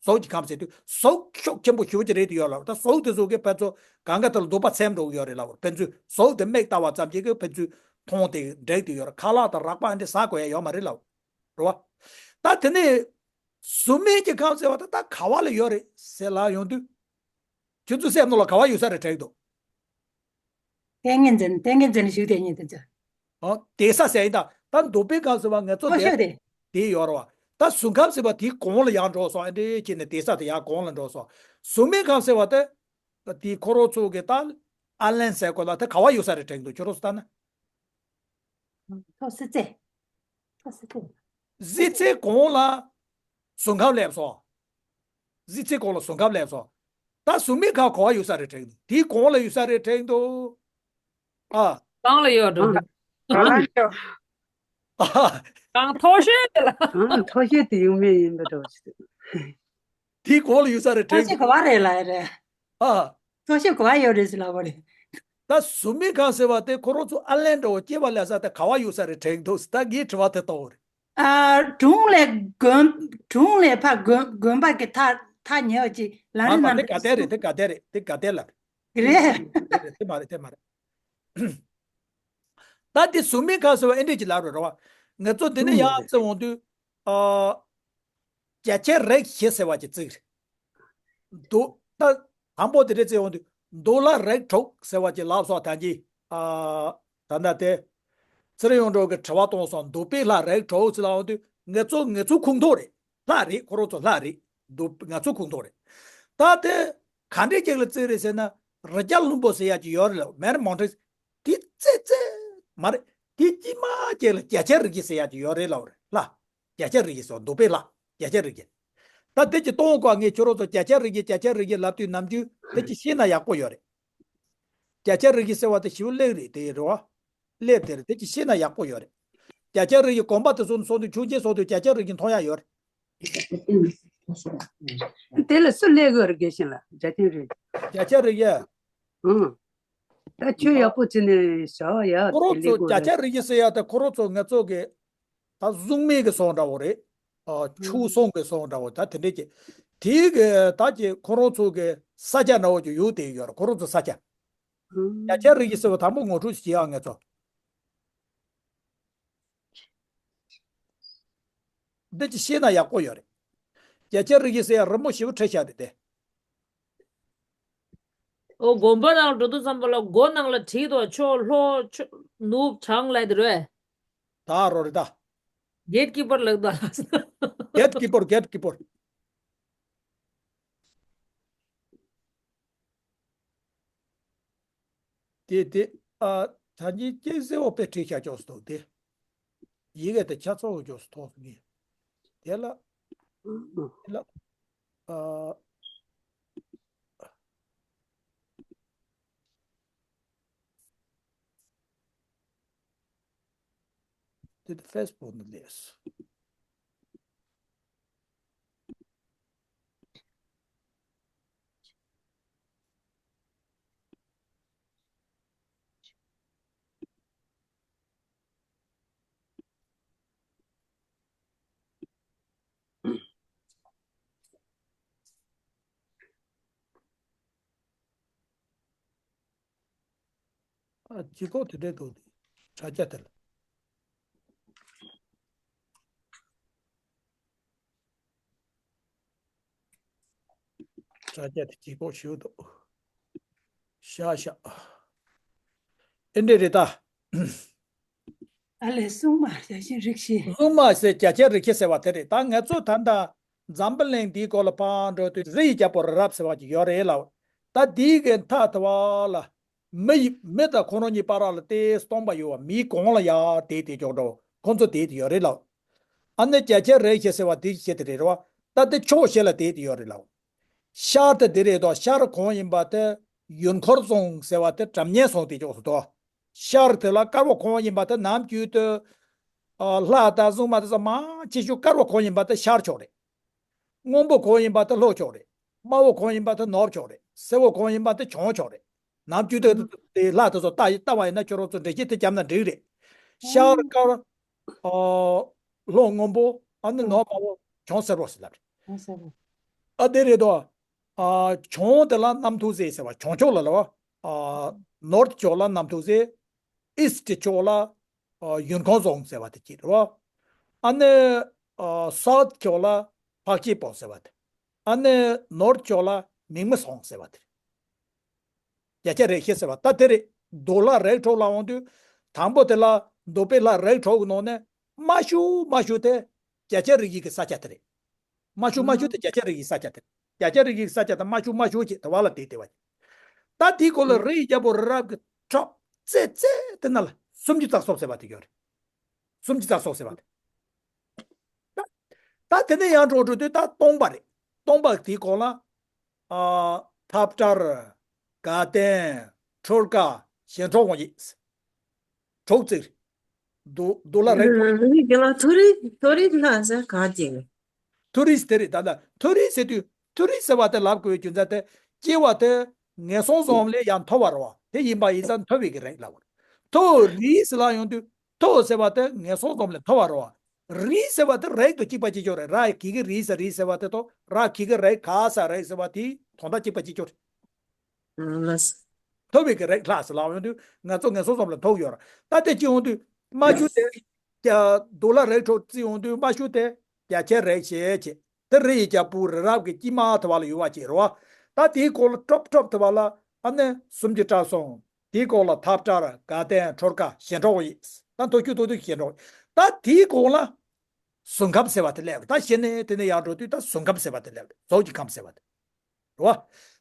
གཟུགས་ཀྱི་ཁམས་ཟེར་དུས་གཟུགས་ཤུགས་ཆེན་པོ་ཞེ་པོ་ཅིག་རེད་དེ་ཡོད་ལབ། ད་གཟུགས་དེ་ཚོ་གི་ཕན་ཚུན་གང་ག་དེ་ལ་འདུག་པ་འཚེམ་འགྲོ་གི་ཡོད་རེད་ལབ། ཕན་ཚུན་གཟུགས་དེ་མིག་ལྟ་བ་ཙམ་གྱིས་གི་ཕན་ཚུན་མཐོང་དེ་འགྲིག་དེ་ཡོད་རེད། ཁ་ལག་དང་རགས་པ་ཨ་འདྲས་ཟ་དགོས་ཡ་ཡོད་མ་རེད་ལབ། རེད་བ། ད་དེ་ནས་གཟུགས་མེད་ཀྱི་ཁམས་ཟེར་བ་ད་ད་ག་བ་ལ་ཡོད་རེད་ཟེར་ལབ་ཡོང་དུས། ཁྱོད་ཚོ་སེམས་ནང་ལ་ག་བ་ཡོད་ས་རེད་དྲན་འདུག་ཏིང་ངེ་འཛིན། ཏིང་ངེ་འཛིན་ཞུགས་དེ་ཉིད་དུ་འཇོག་ཨོ། དེ་ས་ཟེར་ཡིན་ད། ད་འདུག་པའི་ཁམས་ཟེར་བ་ང་ཚོ་མཐོ་དེ་ཤོས་དེ། དེ་ཡོད་རེད་བ། ད་གཟུགས་ཁམས་ཟེར་བ་དེའི་གོང་ལ་ཡར་འགྲོ་སོང་། ཨ་འདྲས་བྱས་ནས་དེ་ས་དེ་ཡར་གོང་ལ་འགྲོ་སོང་། གཟུགས་མེད་ཁམས་ཟེར་བ་དེ། དེའི་ཁོ་རང་ཚོ་གི་ད་ཨ་ལན་ཟེར་དགོས་ལ་དེ་ག་བ་ཡོད་ས་རེད་དྲན་འདུག་ཁྱོད་རང་ཚོ་ལྟ་ན། ཐོག་སི་ཙེ། ཐོག་སི་ཙེ། གཟི་ཚེ་གོང་ལ་གཟུགས་ཁམས་སླེབས་སོང་། གཟི་ཚེ་གོང་ལ་གཟུགས་ཁམས་སླེབས་སོང་། ད་གཟུགས་མེད་ཁམས་ག་བ་ཡོད་ས་རེད་དྲན་འདུག་དེའི་གོང་ལ་ཡོད་ས་རེད་དྲན་འདུག་ཨ། གང་ལ་ཡོད་འགྲོ་འདུག་གང་ལ་ཡོད། ཨ། གང་མཐོ་ཤོས་དེ་ལ། གང་མཐོ་ཤོས་དེ་ཡོང་མེད་ཡིན་པ་འདྲ་བ་ཞིག་འདུག་དེའི་གོང་ལ་ཡོད་ས་རེད་དྲན་འདུག་མཐོ་ཤོས་ག་བ་རེད་ལ་རེད། ཨ། མཐོ་ཤོས་ག་བ་ཡོད་རེད་ཟེར་ལབ་པ་རེད། ད་གཟུགས་མེད་ཁམས་ཟེར་བ་དེ་ཁོ་རང་ཚོ་ཨ་ལན་འདྲ་བོ་སྐྱེ་བ་ལེན་ས་དེ་ག་བ་ཡོད་ས་རེད་དྲན་འདུག་ད་ངའི་དྲི་བ་དེ་ལྟ་བུ་རེད། ཨ། གྲོང་ལས་དགོན། གྲོང་ལས་ཕར་དགོན། དགོན་པ་གི་ཐག་ཐག་ཉེ་བ་ཅིག་ལམ་རིམ་མ་མ་རྣམ་དེ་ག་དེ་རེད། དེ་ག་དེ་རེད། དེ་ག་དེ་ལ་རེད། རེད། དེ་མ་རེད། དེ་མ་རེད། ད་དེ་གཟུགས་མེད་ཁམས་ཟེར་བ་ཨེ་འདྲས་ཅིག་ལབ་རེད་རེད་བ། ང་ཚོ་འདི་ནས་ཡར་རྩེ་འོང་དུས། ཨ། རྒྱ་ཆེར་རིགས་བཞི་ཟེར་བ་ཅིག་བརྩི་གི་རེད། འདུག་ད་དང་པོ་དེ་འདྲས་བརྩི་འོང་དུས་འདུག་ལ་རིགས་དྲུག་ཟེར་བ་ཅིག་ལབ་སོང་ད་གིན། ཨ། ད་ལྟ་དེ། ཚེ་རིང་གཡུ་སྒྲོན་གྱིས་དྲི་བ་བཏང་སོང་། འདུག་པའི་ལྷ་རིགས་དྲུག་ཟེར་ལབ་འོང་དུས་ང་ཚོ་ང་ཚོ་ཁུངས་གཏོགས་རེད། ལྷ་རེད། ཁོ་རང་ཚོ་ལྷ་རེད། འདུག་ང་ཚོ་ཁུངས་གཏོགས་རེད། ད་དེ་ག་འདྲས་ཅིག་ལ་བརྩི་རེད་ཟེར་ན། རི་རྒྱལ་ལྷུན་པོ་ཟེར་ཡག་ཅིག་ཡོད་རེད་ལབ། མེར་མོན་ཊེན། དེ་རྩེ་རྩེ་མ་རེད། དེ་དཀྱིལ་མ་ཅིག་ལ་རྒྱ་ཆེར་རིགས་བཞི་ཟེར་ཡག་ཅིག་ཡོད་རེད་ལབ་རེད་ལ། རྒྱ་ཆེར་རིགས་བཞི་ཟེར་བ་འདུག་པའི་ལྷ། རྒྱ་ཆེར་རིགས་བཞི། ད་དེ་ཅིག་གཏོང་དགོས། ངས་ཁྱོད་རང་ཚོ་རྒྱ་ཆེར་རིགས་བཞི། རྒྱ་ཆེར་རིགས་བཞི་ལབ་དུས་ནམ་རྒྱུན་དེ་ཅིག་ཤེས་ན་ཡག་པོ་ཡོད་རེད། རྒྱ་ཆེར་རིགས་བཞི་ཟེར་བ་དེ་ཞེ་པོ་སླེབས་རེད། དེ་རེད་བ། སླེབས་དེ་རེད། དེ་ཅིག་ཤེས་ན་ཡག་པོ་ཡོད་རེད། རྒྱ་ཆེར་རིགས་བཞི་དགོན་པ་དེ་ཚོ་ནས་སོང་དུས་ཆུང་ཆེན་སོང་དུས་རྒྱ་ཆེར་རིགས་བཞི་མཐོང་ཡག་ཡོད་རེད། དེ་ལ་སུ་སླེབས་དགོས་རེད། དགེ་བཤེས་ལགས། རྒྱ་ཆེར་རིགས། རྒྱ་ཆེར་རིགས་བཞི། ཨང་། ད་ཆོས་ཡག་པོ་བྱས་ནས་བྱ་བ་ཡག་ཁོ་རང་དེ་ཚོ་སླེབས་དགོས་རྒྱ་རེད། ཆེར་རིགས་བཞི་ཟེར་ཡག་དེ་ཁོ་རང་ཚོ་ང་ཚོ་གི་ད་གཟུགས་མེད་ཀྱི་སོང་འདྲ་བོ་རེད། ཨ། ཆོས་སོང་གི་སོང་འདྲ་བོ་ད་དེ་འདྲས་ཀྱི། དེའི་གི་ད་ཀྱི་ཁོ་རང་ཚོ་གི་ས་ཆ་འདྲ་བོ་ཅིག་ཡོད་དེ་ཡོད་རེད། ཁོ་རང་ཚོ་ས་ཆ། རྒྱ་ཆེར་རིགས་བཞི་ཟེར་བ་དང་པོ་ངོ་སྤྲོད་ཅིག་བྱེད་ཡག་ང་ཚོ། འདི་ཅིག་ཤེས་ན་ཡག་པོ་ཡོད་རེད། རྒྱ་ཆེར་རིགས་བཞི་ཟེར་ཡག་རི་མོ་ཞེ་པོ་བྲིས་བཞག་རེད་དེ། ཨོ། དགོན་པ་ནང་འགྲོ་དུས་ཙམ་པ་ལ་སྒོ་ནང་ལ་བྲིས་འདུག་ཕྱོགས་ལྷོ་ཕྱོགས་ནུབ་བྱང་ལབ་དེ་རེད། ད་རོ་རེད་ད། གེ་ཊི་ཀི་པར་ལབ་ད། གེ་ཊི་ཀི་པར། གེ་ཊི་ཀི་པར། དེ་དེ། ཨ། ད་གིན་སྐྱེས་སེ་འོ་དཔེ་བྲིས་བཞག་ཅོག་སུ་འདུག་དེ། ཡི་གེ་དེ་ཆ་ཚང་བོ་ཅོག་སུ་མཐོང་སོང་ངས། དེ་ལ། དེ་ལ། ཨ། དེ་དེ་ཕེ་སི་བུག་ནང་སླེབས། ཨ། ལྗིད་ཁོག་དེ་འདྲའི་འདུག་དེ། དྲ་རྒྱ་དེ་ལ། དྲ་རྒྱ་དེ་ལྗིད་ཁོག་ཞེ་པོ་འདུག་ཤག་ཤག་ཨེ་འདྲས་རེད་ད། ཨ་ལས། སྲུང་མ་བརྒྱ་བྱིན་རིག་བྱེད། སྲུང་མ་ཟེར་བརྒྱ་བྱིན་རིག་བྱེད་ཟེར་བ་དེ་རེད། ད་ང་ཚོ་ད་ལྟ་འཛམ་བུ་གླིང་འདིའི་སྐོར་ལ་ཕར་འགྲོ་དུས་རི་ཡི་རྒྱལ་པོ་རི་རབ་ཟེར་བ་ཅིག་ཡོད་རེད་ལ། ད་འདིའི་གི་མཐའ་དེ་བ་ལ། མི་ཡི་མི་དང་ཁོ་རང་གཉིས་བར་ལ་ཏེ་སྟོང་པ་ཡོད་བ། མིའི་གོང་ལ་ཡར་དེད་དེ་ཅོག་འགྲོ། ཁོང་ཚོ་དེད་དེ་ཡོད་རེད་ལ། ཨ་ནི་བརྒྱ་བྱིན་རིག་བྱེད་ཟེར་བ་དེ་བྱེད་དེ་རེད་རེད་བ། ད་དེ་ཕྱོགས་བཞི་ལ་དེད་དེ་ཡོད་རེད་ལ། ཤར་དེ་དེ་རེད་དོ། ཤར་གང་ཡིན་པ་དེ་ཡུལ་འཁོར་སོང་ཟེར་བ་དེ་སྒྲ་སྙན་སོང་དེ་ཅོག་སུ་དོ། ཤར་དེ་ལ་དཀར་པོ་གང་ཡིན་པ་དེ་ནམ་རྒྱུན་དུ། ཨ། ལྷ་དང་སྲུང་མ་དེ་ཚོ་མང་ཆེ་ཤོས་དཀར་པོ་གང་ཡིན་པ་དེ་ཤར་ཕྱོགས་རེད། སྔོན་པོ་གང་ཡིན་པ་དེ་ལྷོ་ཕྱོགས་རེད། དམར་པོ་གང་ཡིན་པ་དེ་ནུབ་ཕྱོགས་རེད། སེར་པོ་གང་ཡིན་པ་དེ་བྱང་ཕྱོགས་རེད། ནམ་རྒྱུན་དུ་དེ་ལྷ་དེ་ཚོ་ལྟ་ལྟ་བ་ཡིན་ན་ཁྱོད་རང་ཚོ་འགྲེལ་བཤད་དེ་བརྒྱབ་ན་འགྲིག་རེད། ཤར་དཀར། ཨ། ལྷོ་སྔོན་པོ། ཨ་ནི་ནུབ་དམར་པོ། བྱང་སེར་པོ་ཟེར་ལབ་རེད། བྱང་སེར་པོ། ཨ། དེ་རེད་དོ། ཨ། བྱང་དེ་ལ་གནམ་ཐུག་ཟེར་ཟེར་བ། བྱང་ཕྱོགས་ལ་ལབ་པ། ཨ། ནོར་ཐི་ཕྱོགས་ལ་གནམ་ཐུག་ཟེར། ཨིསི་ཊི་ཕྱོགས་ལ། ཨ། ཡུལ་འཁོར་སོང་ཟེར་བ་དེ་གཅིག་རེད་བ། ཨ་ནི། ཨ། སའུ་ཐི་ཕྱོགས་ལ་འཕགས་སྐྱེས་པོ་ཟེར་བ་དེ། ཨ་ནི་ནོར་ཐི་ཕྱོགས་ལ་མིག་མི་སོང་ཟེར་བ་དེ་རེད། བརྒྱ་བྱིན་རིག་བྱེད་ཟེར་བ་ད་དེ་རེད། འདུག་ལྷ་རིགས་དྲུག་ལ་འོང་དུས། དང་པོ་དེ་ལ་འདུག་པའི་ལྷ་རིགས་དྲུག་གི་ནང་ནས་དམའ་ཤོས་དམའ་ཤོས་དེ་བརྒྱ་བྱིན་རིག་བྱེད་ཀྱི་ས་ཆ་དེ་རེད། དམའ་ཤོས་དམའ་ཤོས་དེ་བརྒྱ་བྱིན་རིག་བྱེད་ཀྱི་ས་ཆ་དེ། བརྒྱ་བྱིན་རིག་བྱེད་ཀྱི་ས་ཆ་དེ་དམའ་ཤོས་དམའ་ཤོས་ཅིག་དེ་བ་ལ་དེ་དེ་བ་ཅིག་ད་དེའི་སྐོར་ལ་རི་ཡི་རྒྱལ་པོ་རི་རབ་ཀྱི་ཕྱོགས་ཙེ་ཙེ་དེ་ན་ལ་སུམ་ཅུ་རྩ་གསུམ་ཟེར་བ་དེ་ཡོད་རེད། སུམ་ཅུ་རྩ་གསུམ་ཟེར་བ་དེ། ད་ད་དེ་ནས་ཡར་འགྲོ་འགྲོ་དུས་ད་སྟོང་པ་རེད། སྟོང་པ་དེའི་སྐོར་ལ། ཨ། ཐབ་ཀྲར། དགའ་ལྡན། ཁྲོ་དགའ། ཞིང་འབྲོག་དབང་ཡིག་དྲུག་བརྩིགས། འདུག་འདུག་ལྷ་རིགས་དྲུག་རིགས་དེ་ལ་མཐོ་རིས་མཐོ་རིས་ལྷ་ཟེར་ག་ཅིག་མཐོ་རིས་དེ་རེད། ད་ལྟ་མཐོ་རིས་ཟེར་དུས་མཐོ་རིས་ཟེར་བ་དེ་ལབ་དགོས་པའི་རྒྱུ་མཚན་དེ། སྐྱེ་བ་དེ་ངན་སོང་གསུམ་ལས་ཡང་མཐོ་བ་རེད་བ། དེ་ཡིན་པ་ཡིན་ཙང་མཐོ་བའི་གི་རིགས་ལབ་པ་རེད། མཐོ་རིས་ལ་ཡོང་དུས་མཐོ་ཟེར་བ་དེ་ངན་སོང་གསུམ་ལས་མཐོ་བ་རེད་བ། རིས་ཟེར་བ་དེ་རིགས་དང་གཅིག་པ་གཅིག་རྐྱང་རེད། ར་གི་གུ་རི་ས་རིས་ཟེར་བ་དེ་དང་། ར་གི་གུ་རི་ག་ས་རིས་ཟེར་བ་དེ་དོན་དག་གཅིག་པ་གཅིག་རྐྱང་རེད། ལགས། མཐོ་བའི་གི་རིགས་ལྷ་ཟེར་ལབ་ཡོང་དུས་ང་ཚོ་ངན་སོང་གསུམ་ལས་མཐོ་ཡོད་རེད། ད་དེ་ཅི་ཡོང་དུས་དམའ་ཤོས་དེ། ཀྱ། འདུག་ལྷ་རིགས་དྲུག་བརྩིས་ཡོང་དུས་དམའ་ཤོས་དེ་བརྒྱ་བྱིན་རིག་བྱེད་ཅེས། དེ་རི་ཡི་རྒྱལ་པོ་རི་རབ་ཀྱི་དཀྱིལ་མ་དེ་བ་ལ་ཡོད་པ་ཅིག་རེད་བ། ད་དེའི་སྐོར་ལ་ཀྲོབ་ཀྲོབ་དེ་བ་ལ་ཨ་ནི་སུམ་ཅུ་རྩ་གསུམ། དེའི་སྐོར་ལ་ཐབ་ཀྲར། དགའ་ལྡན། ཁྲོ་དགའ། ཞིང་འབྲོག་དབང་ཡིག་ད་མཐོ་ཤོས་མཐོ་ཤོས་ཞིང་འབྲོག་ད་དེའི་སྐོར་ལ་གཟུགས་ཁམས་ཟེར་བ་དེ་སླེབས། ད་གཞི་ནས་དེ་ནས་ཡར་འགྲོ་དུས་ད་གཟུགས་ཁམས་ཟེར་བ་དེ་སླེབས། གཟུགས་ཀྱི་ཁམས་ཟེར་བ་དེ། རེད་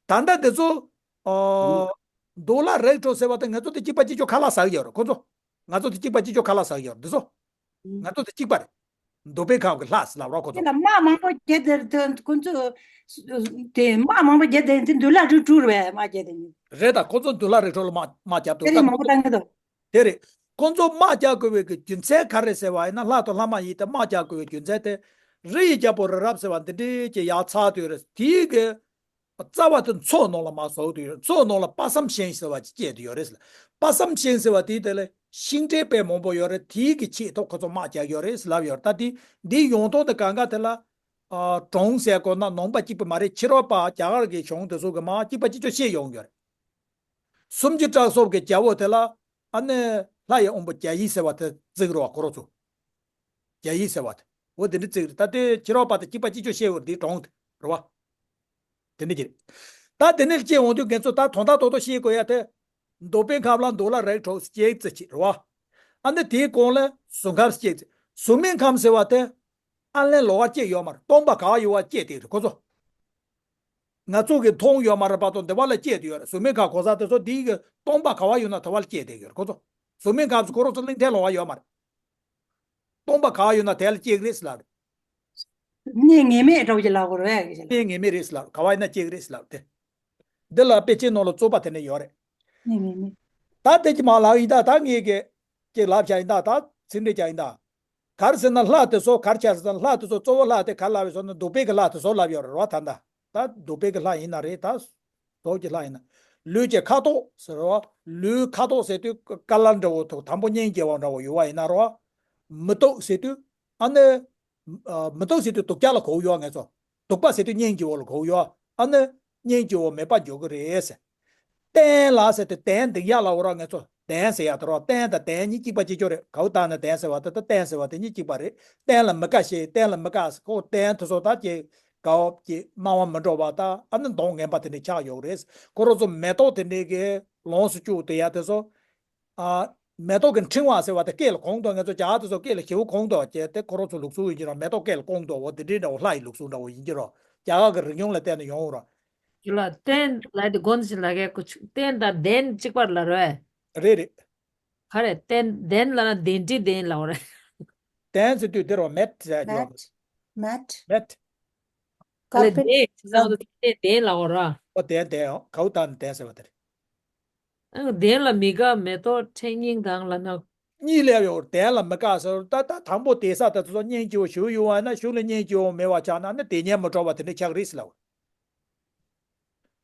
བ། ད་ལྟ་འདི་ཚོ། ཨ། འདུག་ལྷ་རིགས་དྲུག་ཟེར་བ་དེ་ང་ཚོ་དེ་གཅིག་པ་གཅིག་རྐྱང་ཁ་ལག་ཟ་གི་ཡོད་རེད་ཁོ་ཚོ། ང་ཚོ་དེ་གཅིག་པ་གཅིག་རྐྱང་ཁ་ལག་ཟ་གི་ཡོད་རེད་འདི་ཚོ། ང་ཚོ་དེ་གཅིག་པ་རེད། འདུག་པའི་ཁམས་ཀྱི་ལྷ་ཟེར་ལབ་རོགས་ཁོ་ཚོ། དེ་ལ་དམག་མང་པོ་བརྒྱབ་དེར་དེ་ཁོ་ཚོ། དེ་དམག་མང་པོ་བརྒྱབ་དེ་དེ་འདུག་ལྷ་རིགས་དྲུག་རེད་པས། དམག་བརྒྱབ་དེ་ཉིད། རེད་ད། ཁོ་ཚོ་འདུག་ལྷ་རིགས་དྲུག་ལ་དམག་དམག་བརྒྱབ་དེ་འདུག་རེད། མང་པོ་བཏང་གི་འདུག་དེ་རེད། ཁོ་ཚོ་དམག་རྒྱག་དགོས་པའི་གི་རྒྱུ་མཚན་ག་རེ་ཟེར་བ་ཡིན་ན། ལྷ་དང་ལྷ་མ་ཡིན་དེ་དམག་རྒྱག་དགོས་པའི་རྒྱུ་མཚན་དེ། རི་ཡི་རྒྱལ་པོ་རི་རབ་ཟེར་བ་འདི་འདྲའི་ཅིག་ཡར་ཚར་དུས་རེད། དེའི་གི་རྩ་བ་དེ་མཚོ་ནང་ལ་མར་ཟུག་དུས་རེད། མཚོ་ནང་ལ་དཔག་བསམ་ཤིང་ཟེར་བ་ཅིག་སྐྱེས་དུ་ཡོད་རེད། དཔག་བསམ་ཤིང་ཟེར་བ་དེའི་དེ་ལ་ཤིང་འབྲས་དཔེ་མང་པོ་ཡོད་རེད། དེའི་གི་ཆེད་དུ་ཁོ་ཚོ་དམག་རྒྱག་ཡོད་རེད་ལབ་ཡོད་རེད། ད་དེ་འདིའི་ཡོང་སྟངས་དེ་གང་ག་དེ་ལ། ཨ། གྲངས་ཟེར་དགོས་ན་ནང་པ་གཅིག་པུ་མ་རེད། ཕྱི་རོལ་པ་རྒྱ་གར་གྱི་གཞུང་དེ་ཚོ་གི་མར་གཅིག་པ་གཅིག་རྐྱང་བཤད་ཡོང་གི་ཡོད་རེད། སུམ་ཅུ་རྩ་གསུམ་གྱི་རྒྱལ་པོ་དེ་ལ་ཨ་ནི་ལྷ་ཡི་དབང་པོ་བརྒྱ་བྱིན་ཟེར་བ་དེ་བརྩི་གི་རེད་བ་ཁོ་རང་ཚོ། བརྒྱ་བྱིན་ཟེར་བ་དེ། འོ་དེ་འདྲ་བརྩི་གི་རེད། ད་དེ་ཕྱི་རོལ་པ་དང་གཅིག་པ་གཅིག་རྐྱང་བཤད་ཡོད་རེད། དེའི་གྲངས་དེ་རེད་བ། དེ་འདྲ་ཅིག་རེད། ད་དེ་ནས་སྐྱེ་འོང་དུས་ཁྱེད་ཚོ་ད་དོན་དག་ཏོག་ཏོ་ཤེས་དགོས་ཡ་དེ། འདོད་པའི་ཁམས་ལ་འདོད་ལྷ་རིགས་དྲུག་སྐྱེ་ཙི་ཅིག་རེད་བ། ཨ་ནི་དེའི་གོང་ལ་གཟུགས་ཁམས་སྐྱེ་ཙི། གཟུགས་མེད་ཁམས་ཟེར་བ་དེ། ཨ་ལན་ལོགས་ཀ་སྐྱེ་ཡོད་མ་རེད། སྟོང་པ་ག་བ་ཡོད་བ་སྐྱེ་དེ་རེད་ཁོ་ཚོ། ང་ཚོ་གིས་མཐོང་ཡོད་མ་རེད་པ་དང་དེ་བ་ལ་སྐྱེ་དེ་ཡོད་རེད། གཟུགས་མེད་ཁམས་གོ་ས་དེ་ཚོ་དེའི་གི་སྟོང་པ་ག་བ་ཡོད་ན་དེ་བ་ལ་སྐྱེ་དེ་ཡོད་རེད་ཁོ་ཚོ། གཟུགས་མེད་ཁམས་སུ་ཁོ་རང་ཚོ་གླིང་ཕྲན་ལོགས་ཀ་ཡོད་མ་རེད། སྟོང་པ་ག་བ་ཡོད་ན་དེ་ལ་སྐྱེ་གི་རེད་ཟེར་ལབ་རེད། གནས་ངེས་མེད་འདྲ་བོ་ཅིག་ལབ་དགོས་རེད་བས། གནས་ངེས་མེད་རེད་ཟེར་ལབ། ག་བ་ཡིན་ན་སྐྱེ་གི་རེད་ཟེར་ལབ་དེ། འདི་ལ་དཔེ་ཆའི་ནང་ལ་རྩོད་པ་དེ་འདྲ་ཡོད་རེད། གནས་ངེས་མེད། ད་དེ་ཅི་མ་ལབ་ཡིན་ད། ད་ངས་གི་ཅིག་ལབ་བྱ་ཡིན་ད། ད་ཚིག་འགྲེལ་བྱ་ཡིན་ད། ག་རེ་ཟེར་ན་ལྷ་དེ་ཚོ་ག་རེ་ཆགས་ཟེར་ན། ལྷ་དེ་ཚོ་གཙོ་བོ་ལྷ་དེ་ག་རེ་ལབ་ཡོད་ཟེར་ན་འདོད་པའི་གི་ལྷ་དེ་ཚོ་ལབ་ཡོད་རེད་བ། ད་ད་ད་འདོད་པའི་གི་ལྷ་ཡིན་ན་རེད། ད་འདོད་ཀྱི་ལྷ་ཡིན་ན། ལུས་ཀྱི་ཁ་དོག་ཟེར་བ། ལུས་ཁ་དོག་ཟེར་དུས་ཀ་ལར་འདྲ་བོ་དང་དང་པོ་སྙིང་རྗེ་བ་འདྲ་བོ་ཡོད་བ་ཡིན་ན་རོ། མི་རྟག་ཟེར་དུས་ཨ་ནི། ཨ། མི་རྟག་ཟེར་དུས་སྡུག་ཅག་ལ་གོ་ཡོད་ང་ཚོ། སྡུག་པ་ཟེར་དུས་སྙིང་རྗེ་བོ་ལ་གོ་ཡོད། ཨ་ནི་སྙིང་རྗེ་བོ་མེད་པ་འཇོག་གི་རེད་ཟེར། རྟེན་ལ་ཟེར་དུས་གདན་འདི་ཡ་ལ་འོ་ར་ང་ཚོ་གདན་ཟེར་ཡ་དེ་རོ། རྟེན་དང་གདན་གཉིས་གཅིག་པ་གཅིག་རྐྱང་རེད། གའུ་ཏ་ན་གདན་ཟེར་བ་དེ་དང་རྟེན་ཟེར་བ་དེ་གཉིས་གཅིག་པ་རེད། རྟེན་ལ་མི་དགའ་ཞེས། རྟེན་ལ་མི་དགའ་ཟེར་ཁོ་རྟེན་དེ་ཚོ་ད་ཀྱེ་གའུ་ཀྱེ་སྣང་བ་མི་འགྲོ་བ་ད་ཨ་ནི་མདོག་ངན་པ་དེ་འདྲ་ཆགས་ཡོད་རེད། ཁོ་རང་ཚོ་མེ་ཏོག་དེ་འདྲ་གི་ལོངས་སུ་སྤྱོད་དེ་ཡ་དེ་ཚོ། ཨ། མེ་ཏོག་གི་ཕྲེང་བ་ཟེར་བ་དེ་སྐེ་ལ་གོན་འདུག་ང་ཚོ་རྒྱ་གར་དེ་ཚོ་སྐེ་ལ་ཞེའུ་གོན་འདུག་ཅེས་དེ་ཁོ་རང་ཚོ་ལུགས་སྲོལ་ཡིན་གྱི་རོ། མེ་ཏོག་སྐེ་ལ་གོན་འདུག་འོ་དེ་འདྲའི་འདྲ་བོ་ལྷ་ཡི་ལུགས་སྲོལ་འདྲ་བོ་ཡིན་གྱི་རོ། རྒྱ་གར་གྱི་རིག་གཞུང་ལ་བལྟས་ན་ཡོང་རོ། ཅི་ལ་རྟེན་ལ་དེ་གོན་ཞིག་ལ་གས་ཀོ་ཆུ་རྟེན་དང་གདན་གཅིག་པར་ལ་རོ། རེད་རེད། ག་རེ་རྟེན་གདན་ལ་ན་གདན་ཁྲི་གདན་ལ་འོ་རེད། གདན་ཟེར་དུས་དེ་རོ་མེད་ཟེར་ཡོད་རེད། Mat. མེད། ག་རེ་Carpet. གདན་ཟེར་ན་གདན་གདན་ལ་འོ་ར། ཨོ་གདན་གདན་ཨོ་གའུ་ཏ་ན་གདན་ཟེར་བ་དེ་རེད། གདན་ལ་མི་དགའ་མེ་ཏོག་ཕྲེང་རྙིང་དང་ལབ་ན། གཉིས་ལས་ཡོད་གདན་ལ་མི་དགའ་ཟེར། ད་ད་དང་པོ་དེ་ས་ད་དེ་ཚོ་སྙིང་རྗེ་བོ་ཞིག་ཡོད་བ་ན་གཞུག་ལ་སྙིང་རྗེ་བོ་མེད་པ་ཆགས་ན་ནི་དེ་ཉན་མི་སྤྲོ་བ་དེ་འདྲ་ཆགས་རེད་ཟེར་ལ།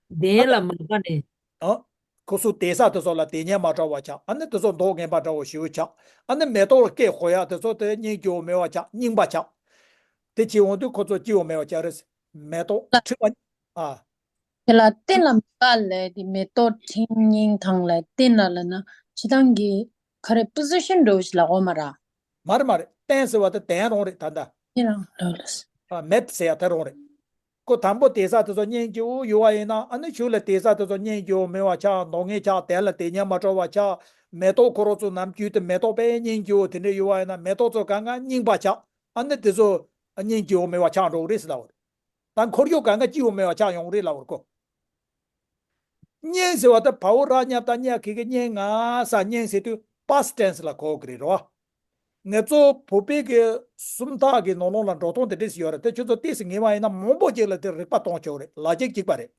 གདན་ལ་མ་དགའ་ནས། ཨ། ཁོ་ཚོ་དེ་ས་དེ་ཚོ་ལ་དེ་ཉན་མ་སྤྲོ་བ་ཆགས། ཨ་ནི་དེ་ཚོ་མདོག་ངན་པ་འདྲ་བོ་ཞིག་ཆགས། ཨ་ནི་མེ་ཏོག་ལ་སྐེ་གོན་ཡག་དེ་ཚོ་དེ་སྙིང་རྗེ་བོ་མེད་པ་ཆགས། རྙིང་པ་ཆགས། དེ་བྱེད་འོང་དུས་ཁོ་ཚོ་སྐྱིད་པོ་མེད་པ་ཆགས་རེད། མེ་ཏོག་ཕྲེང་བ། ཨ། དེ་ལ་རྟེན་ལ་མི་དགའ་ལས་དེ་མེ་ཏོག་ཕྲེང་རྙིང་དང་ལས་རྟེན་ལ་ལབ་ན་སྤྱིར་བཏང་གི་ག་རེ་པོ་ཟི་ཤན་འདྲ་བོ་ཞིག་ལབ་དགོས་མ་ར། མ་རེད་མ་རེད། རྟེན་ཟེར་བ་དེ་གདན་རང་རེད་ད་ལྟ། དེ་རང་ལབ་ལ། ཨ། མེད་ཟེར་ཡ་དེ་རང་རེད། ཁོ་དང་པོ་དེ་ས་དེ་ཚོ་སྙིང་རྗེ་བོ་ཡོད་བ་ཡིན་ན། ཨ་ནི་གཞུག་ལ་དེ་ས་དེ་ཚོ་སྙིང་རྗེ་བོ་མེད་པ་ཆགས། མདོག་ངན་ཆགས། གདན་ལ་དེ་ཉན་མ་སྤྲོ་བ་ཆགས། མེ་ཏོག་ཁོ་རང་ཚོ་ནམ་རྒྱུན་དུ་མེ་ཏོག་དཔེ་སྙིང་རྗེ་བོ་དེ་འདྲ་ཡོད་བ་ཡིན་ན་མེ་ཏོག་ཚོ་གང་ག་རྙིང་པ་ཆགས། ཨ་ནི་དེ་ཚོ་སྙིང་རྗེ་བོ་མེད་པ་ཆགས་འགྲོ་གི་རེད་ཟེར་ལབ་པ་རེད། ད་འཁོར་ཡུག་གང་ག་སྐྱིད་པོ་མེད་པ་ཆགས་ཡོང་གི་རེད་ལབ་པ་རེད་ཁོ། སྙིང་ཟེར་བ་ད་བའོ་ར་ཉབ་ད་ཉ་གི་གི་སྙིང་ང་ས་སྙིང་ཟེར་དུས་past tense ལ་གོ་གི་རེད་རོ། ང་ཚོ་བོད་པའི་གི་སུམ་རྟགས་ཀྱི་ནང་ལོགས་ལ་འགྲོ་སྟངས་དེ་འདྲ་ཞིག་ཡོད་རེད། དེ་ཁྱོད་ཚོ་ཏོག་ཙམ་ངེས་པ་ཡིན་ན་མང་པོ་ཅིག་ལ་དེ་རིག་པ་གཏོང་ཆོག་རེད། ལག་ཁྱེར་གཅིག་པ་རེད།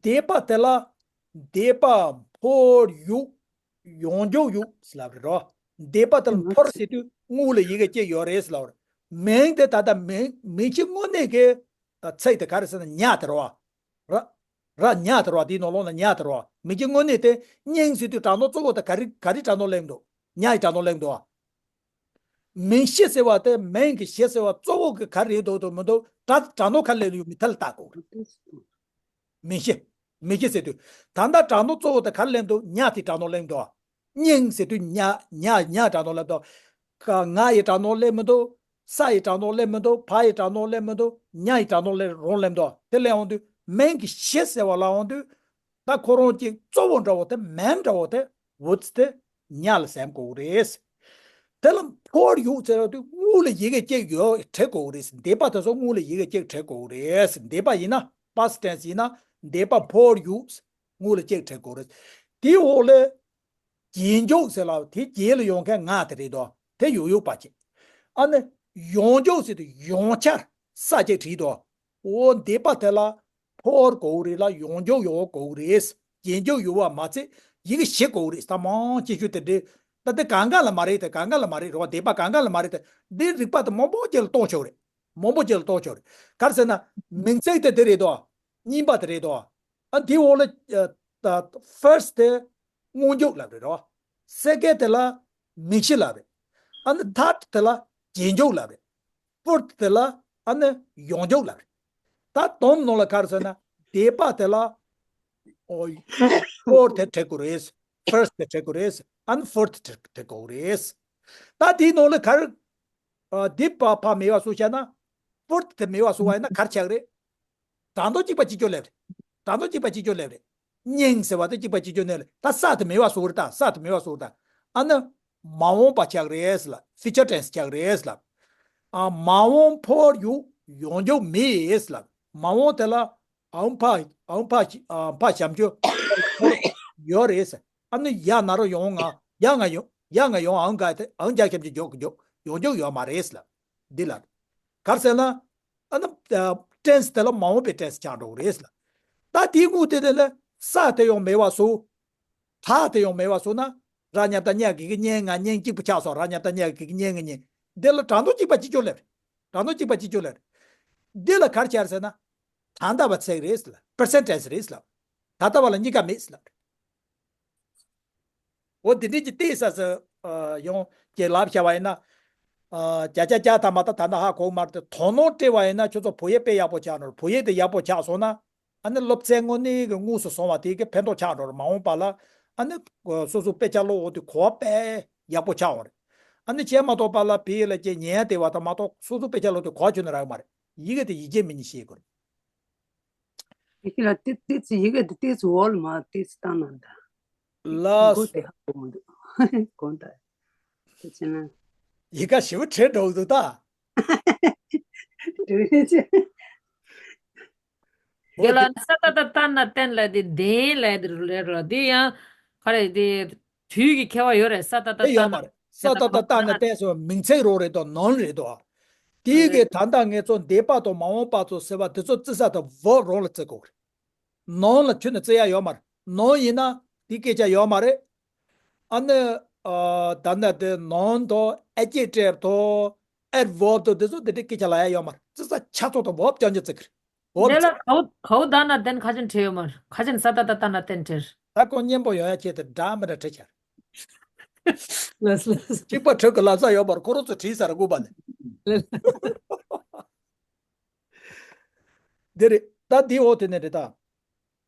འདས་པ་དེ་ལ་འདས་པ་འཕོར་ཡུག་ཡོང་འཇུག་ཡུག་ཟེར་ལབ་རེད་རོ། འདས་པ་དེ་ལ་འཕོར་ཟེར་དུས་དངུལ་ལ་ཡི་གེ་གཅིག་ཡོད་རེད་ཟེར་ལབ་རེད། མིང་དེ་ད་ལྟ་མིང་མིང་གཞི་དངོས་གནས་ཀྱི་ཚིག་དེ་ག་རེ་ཟེར་ན་ཉ་དེ་རེད་བ། ར། ར་ཉ་དེ་རེད་བ། དེའི་ནང་ལོགས་ན་ཉ་དེ་རེད་བ། མིང་གཞི་དངོས་གནས་དེ་སྙིང་ཟེར་དུས་སྒྲ་སྣ་གཙོ་བོ་དེ་ག་རེ་ག་རེ་སྒྲ་སྣ་སླེབས་འདུག་ཉ་ཡི་སྒྲ་སྣ་སླེབས་འདུག་བ། མིང་གཞི་ཟེར་བ་དེ་མིང་གི་གཞི་ཟེར་བ་གཙོ་བོ་གི་ག་རེ་འདུག་འདུག་མི་འདུག་སྒྲ་སྒྲ་སྣ་ག་སླེབས་ཡོད་མེད་དེ་ལ་བལྟ་དགོས་རེད། མིང་གཞི། མིང་གཞི་ཟེར་དུས། ད་ལྟ་སྒྲ་སྣ་གཙོ་བོ་དེ་ག་རེ་སླེབས་འདུག་ཉ་དེ་སྒྲ་སྣ་སླེབས་འདུག་བ། སྙིང་ཟེར་དུས་ཉ་ཉ་ཉ་སྒྲ་སྣ་སླེབས་འདུག་ང་ཡི་སྒྲ་སྣ་སླེབས་མི་འདུག་ས་ཡི་སྒྲ་སྣ་སླེབས་མི་འདུག་བ་ཡི་སྒྲ་སྣ་སླེབས་མི་འདུག་ཉ་ཡི་སྒྲ་སྣ་སླེབས་རང་སླེབས་འདུག་དེ་སླེབས་འོང་དུས་མིང་གི་གཞི་ཟེར་བ་ལ་འོང་དུས། ད་ཁོ་རང་གི་གཙོ་བོ་འདྲ་བོ་དེ་མིང་འདྲ་བོ་དེ་བུ་ཚ་དེ་ཉ་ལ་སེམས་དགོས་རེད། དེ་ལ་འཕོར་ཡུག་ཟེར་བ་དེ་དངུལ་ལ་ཡི་གེ་གཅིག་ཡོད་བྲི་དགོས་རེད། འདས་པ་དེ་ཚོ་དངུལ་ལ་ཡི་གེ་གཅིག་བྲི་དགོས་རེད། འདས་པ་ཡིན་ན་past tense ཡིན་ན་འདས་པ་འཕོར་ཡུག་དངུལ་ལ་གཅིག་བྲི་དགོས་རེད། དེའི་འོག་ལ། རྗེས་འཇུག་ཟེར་ལ་དེ་རྗེས་ལ་ཡོང་མཁན་ང་དེ་རེད་དོ། དེ་ཡོད་ཡོད་པ་ཅིག་ཨ་ནི་ཡོང་འཇུག་ཟེར་དུས་ཡོང་འཆར་ས་ཅིག་བྲིས་དོ། འོ་འདས་པ་དེ་ལ་འཕོར་དགོས་རེད་ལ་ཡོང་འཇུག་ཡོད་དགོས་རེད། རྗེས་འཇུག་ཡོད་པ་མ་ཚད་ཡི་གེ་བཞི་དགོས་རེད། ད་མང་ཆེ་ཤོས་དེ་འདྲའི་ད་དེ་གང་ག་ལ་མ་རེད་དེ་གང་ག་ལ་མ་རེད་རེད་བ། འདས་པ་གང་ག་ལ་མ་རེད་དེ་འདི་རིག་པ་དེ་མང་པོ་ཅིག་ལ་གཏོང་ཆོག་རེད། མང་པོ་ཅིག་ལ་གཏོང་ཆོག་རེད། ག་རེ་ཟེར་ན་མིང་ཚིག་དེ་དེ་རེད་དོ། གཉིས་པ་དེ་རེད་དོ། ཨ་དེའི་འོག་ལ་ཨ་ད་first དེ་སྔོན་འཇུག་ལབ་རེད་རོ། second དེ་ལ་མིང་གཞི་ལབ་རེད། ཨ་ནི་third དེ་ལ་རྗེས་འཇུག་ལབ་རེད། fourth དེ་ལ་ཨ་ནི་ཡོང་འཇུག་ལབ་རེད། ད་དོན་ནང་ལ་ག་རེ་ཟེར་ན་འདས་པ་དེ་ལ་ཨོ་fourth དེ་བྲི་དགོས་རེད། first དེ་བྲི་དགོས་རེད། ཨ་ནི་fourth དེ་བྲི་དགོས་རེད། ད་དེའི་ནང་ལ་ག་རེ་ཨ་འདི་ཕར་ཕར་མེད་པ་བཟོ་བྱས་ན་fourth དེ་མེད་པ་བཟོ་བ་ཡིན་ན་ག་རེ་ཆགས་རེད། གྲངས་ཐོ་གཅིག་པ་གཅིག་གྱུར་ལབ་རེད། གྲངས་ཐོ་གཅིག་པ་གཅིག་གྱུར་ལབ་རེད། སྙིང་ཟེར་བ་དེ་གཅིག་པ་གཅིག་གྱུར་ནས་ལ་ད་ས་དེ་མེད་པ་བཟོ་རེད། ད་ས་དེ་མེད་པ་བཟོ་རེད། ད་ཨ་ནི་མ་འོངས་པ་ཆགས་རེད་ལ། ཕིའུ་ཅར་ཊེན་སི་ཆགས་རེད་ལ། ཨ་མ་འོངས་ཕོར་ཡུག་ཡོང་རྒྱུ་མེད་ལ། མ་འོངས་དེ་ལ་ཨའུ་ཕ་ཨའུ་ཕ་ཨ་ཕ་ཞབས་ཀྱུ་ཡོད་རེད་ཟེར། ཨ་ནི་ཡ་ན་རོ་ཡོང་ང་ཡ་ང་ཡོང་ཡ་ང་ཡོང་ཨའུ་ག་དེ་ཨའུ་འཇག་ཞབས་ཀྱུ་འཇོག་འཇོག་ཡོང་རྒྱུ་ཡོད་མ་རེད་ཟེར་ལ། འདི་ལ་གར་ཟེར་ན་ཨ་ནི་ཊེན་སི་དེ་ལ་མ་འོངས་པའི་ཊེན་སི་ཆགས་འགྲོ་གི་རེད་ཟེར་ལ། ད་དེའི་དངུལ་དེ་དེ་ལ་ས་དེ་ཡོང་མེད་པ་བཟོ། ད་དེ་ཡོང་མེད་པ་བཟོ་ན་ར་ཉབ་ད་ཉ་གི་གི་ཉེ་ང་ཉེ་གཅིག་པུ་ཆགས་སོང་། ར་ཉབ་ད་ཉ་གི་གི་ཉེ་ང་ཉེ་འདི་ལ་གྲངས་ཐོ་གཅིག་པ་གཅིག་གྱུར་ལབ་རེད། གྲངས་ཐོ་གཅིག་པ་གཅིག་གྱུར་ལབ་རེད། འདི་ལ་གར་ཆགས་ཟེར་ན། ད་ལྟ་བ་ཚིག་རེད་ལ། པར་སེན་ཊེ་ཇི་རེད་ལ། ད་ལྟ་བ་ལ་གཉིས་ཀ་མེད་ལ། འོ་དེ་འདྲས་ཀྱི་ལྟས་ས་ས་ཡོང་ཀྱི་ལབ་བྱ་བ་ཡིན་ན། བརྒྱ་ཆ་བརྒྱ་ཐམ་པ་ད་ད་ལྟ་ཧ་གོ་མ་རེད་དེ། དོ་སྣང་སྤྲད་པ་ཡིན་ན་ཁྱོད་ཚོ་བོད་ཡིག་དཔེ་ཡག་པོ་ཆགས་འགྲོ། བོད་ཡིག་དེ་ཡག་པོ་ཆགས་སོང་ན། ཨ་ནི་སློབ་ཚན་དངོས་གནས་ཀྱི་དངོས་སུ་བཟུང་བ་དེ་གི་ཕན་ཐོགས་ཆགས་འགྲོ་རེད། མ་འོངས་པ་ལ་ཨ་ནི་སོ་སོ་དཔེ་ཆ་ཀློག་འོག་དེ་གོ་བ་དཔེ་ཡག་པོ་ཆགས་འོང་རེད། ཨ་ནི་བྱས་མ་གཏོགས་པ་ལ་བོད་ཡིག་ལ་ཀྱི་ཉན་ཡ་དེ་བ་དང་མ་གཏོགས་སོ་སོ་དཔེ་ཆ་ཀློག་དེ་གོ་བ་ཁྱོན་ནས་རག་གི་མ་རེད། ཡི་གེ་དེ་ཡིན་གཅིག་མིན་གཉིས་ཤེས་དགོས་རེད། ཡི་གེ་ལ་ཏི་ཏི་ཙི་ཡི་གེ་དེ་ཏི་ཙི་འོག་ལ་མ་ཏི་ཙི་བཏང་ན་འདྲ། ལགས། མགོ་དེ་ཧ་གོ་མི་འདུག། དགོངས་དག། དེ་ཕྱིན་ན། ཡི་གེ་ཞེ་པོ་བྲེལ་འགྲོ་གི་འདུག་ད། བྲེལ་ཆེ། འོ་དེ་ལ་ས་ཏ་བཏགས་སྟ་ན་བརྟེན་ལ་དེ་བརྟེན་ལ་དེ་རེད་རོ། དེ་ཡང་ག་རེ་དེ་དུས་ཀྱི་ཁྱད་པར་ཡོད་རེད། ས་ཏ་བཏགས་སྟ་ན། དེ་ཡོད་མ་རེད། ས་ཏ་བཏགས་སྟ་ན་བརྟེན་སོགས་མིང་ཚིག་རོ་རེད་དོ། ནའོན་རེད་དོ། དེའི་གི་ད་ལྟ་ངེད་ཚོ་འདས་པ་དང་མ་འོངས་པ་ཚོ་ཟེར་བ་དེ་ཚོ་བརྩི་ས་དང་ཝརབ་རང་ལ་བརྩི་དགོས་རེད། ནའོན་ལ་ཁྱོན་ནས་བརྩི་ཡ་ཡོད་མ་རེད། ནའོན་ཡིན་ན་དེ་སྐད་ཆ་ཡོད་མ་རེད། ཨ་ནི་ཨ་ད་ལྟ་དེ་ནའོན་དང་ཨེ་ཌི་ཇེག་ཊིབ་དང་ཨེཌ་ཝརབ་དང་དེ་ཚོ་དེ་འདྲའི་སྐད་ཆ་ལབ་ཡ་ཡོད་མ་རེད། བརྩི་ས་ཆ་ཚང་དང་ཝརབ་རྐྱང་རྐྱང་བརྩི་གི་རེད། འོ་ལེ་ལ་གའུ་གའུ་ད་ན་བརྟེན་ཁ་ཆེན་བྲིས་ཡོད་མ་རེད། ཁ་ཆེན་ས་ཏ་བཏགས་སྟ་ན་བརྟེན་བྲིས། ད་ཁོ་སྙན་པོ་ཡོང་ཡ་ཆེད་དུ་འདྲ་མི་འདྲ་བྲིས་ཆར། ལགས་ལགས། གཅིག་པ་བྲིས་གི་ལབ་ས་ཡོད་པར་ཁོ་རང་ཚོ་བྲིས་ས་ར་དགོས་པ་ལས། འདི་རེད། ད་འདི་འོ་དེ་ནས་རེད་ད།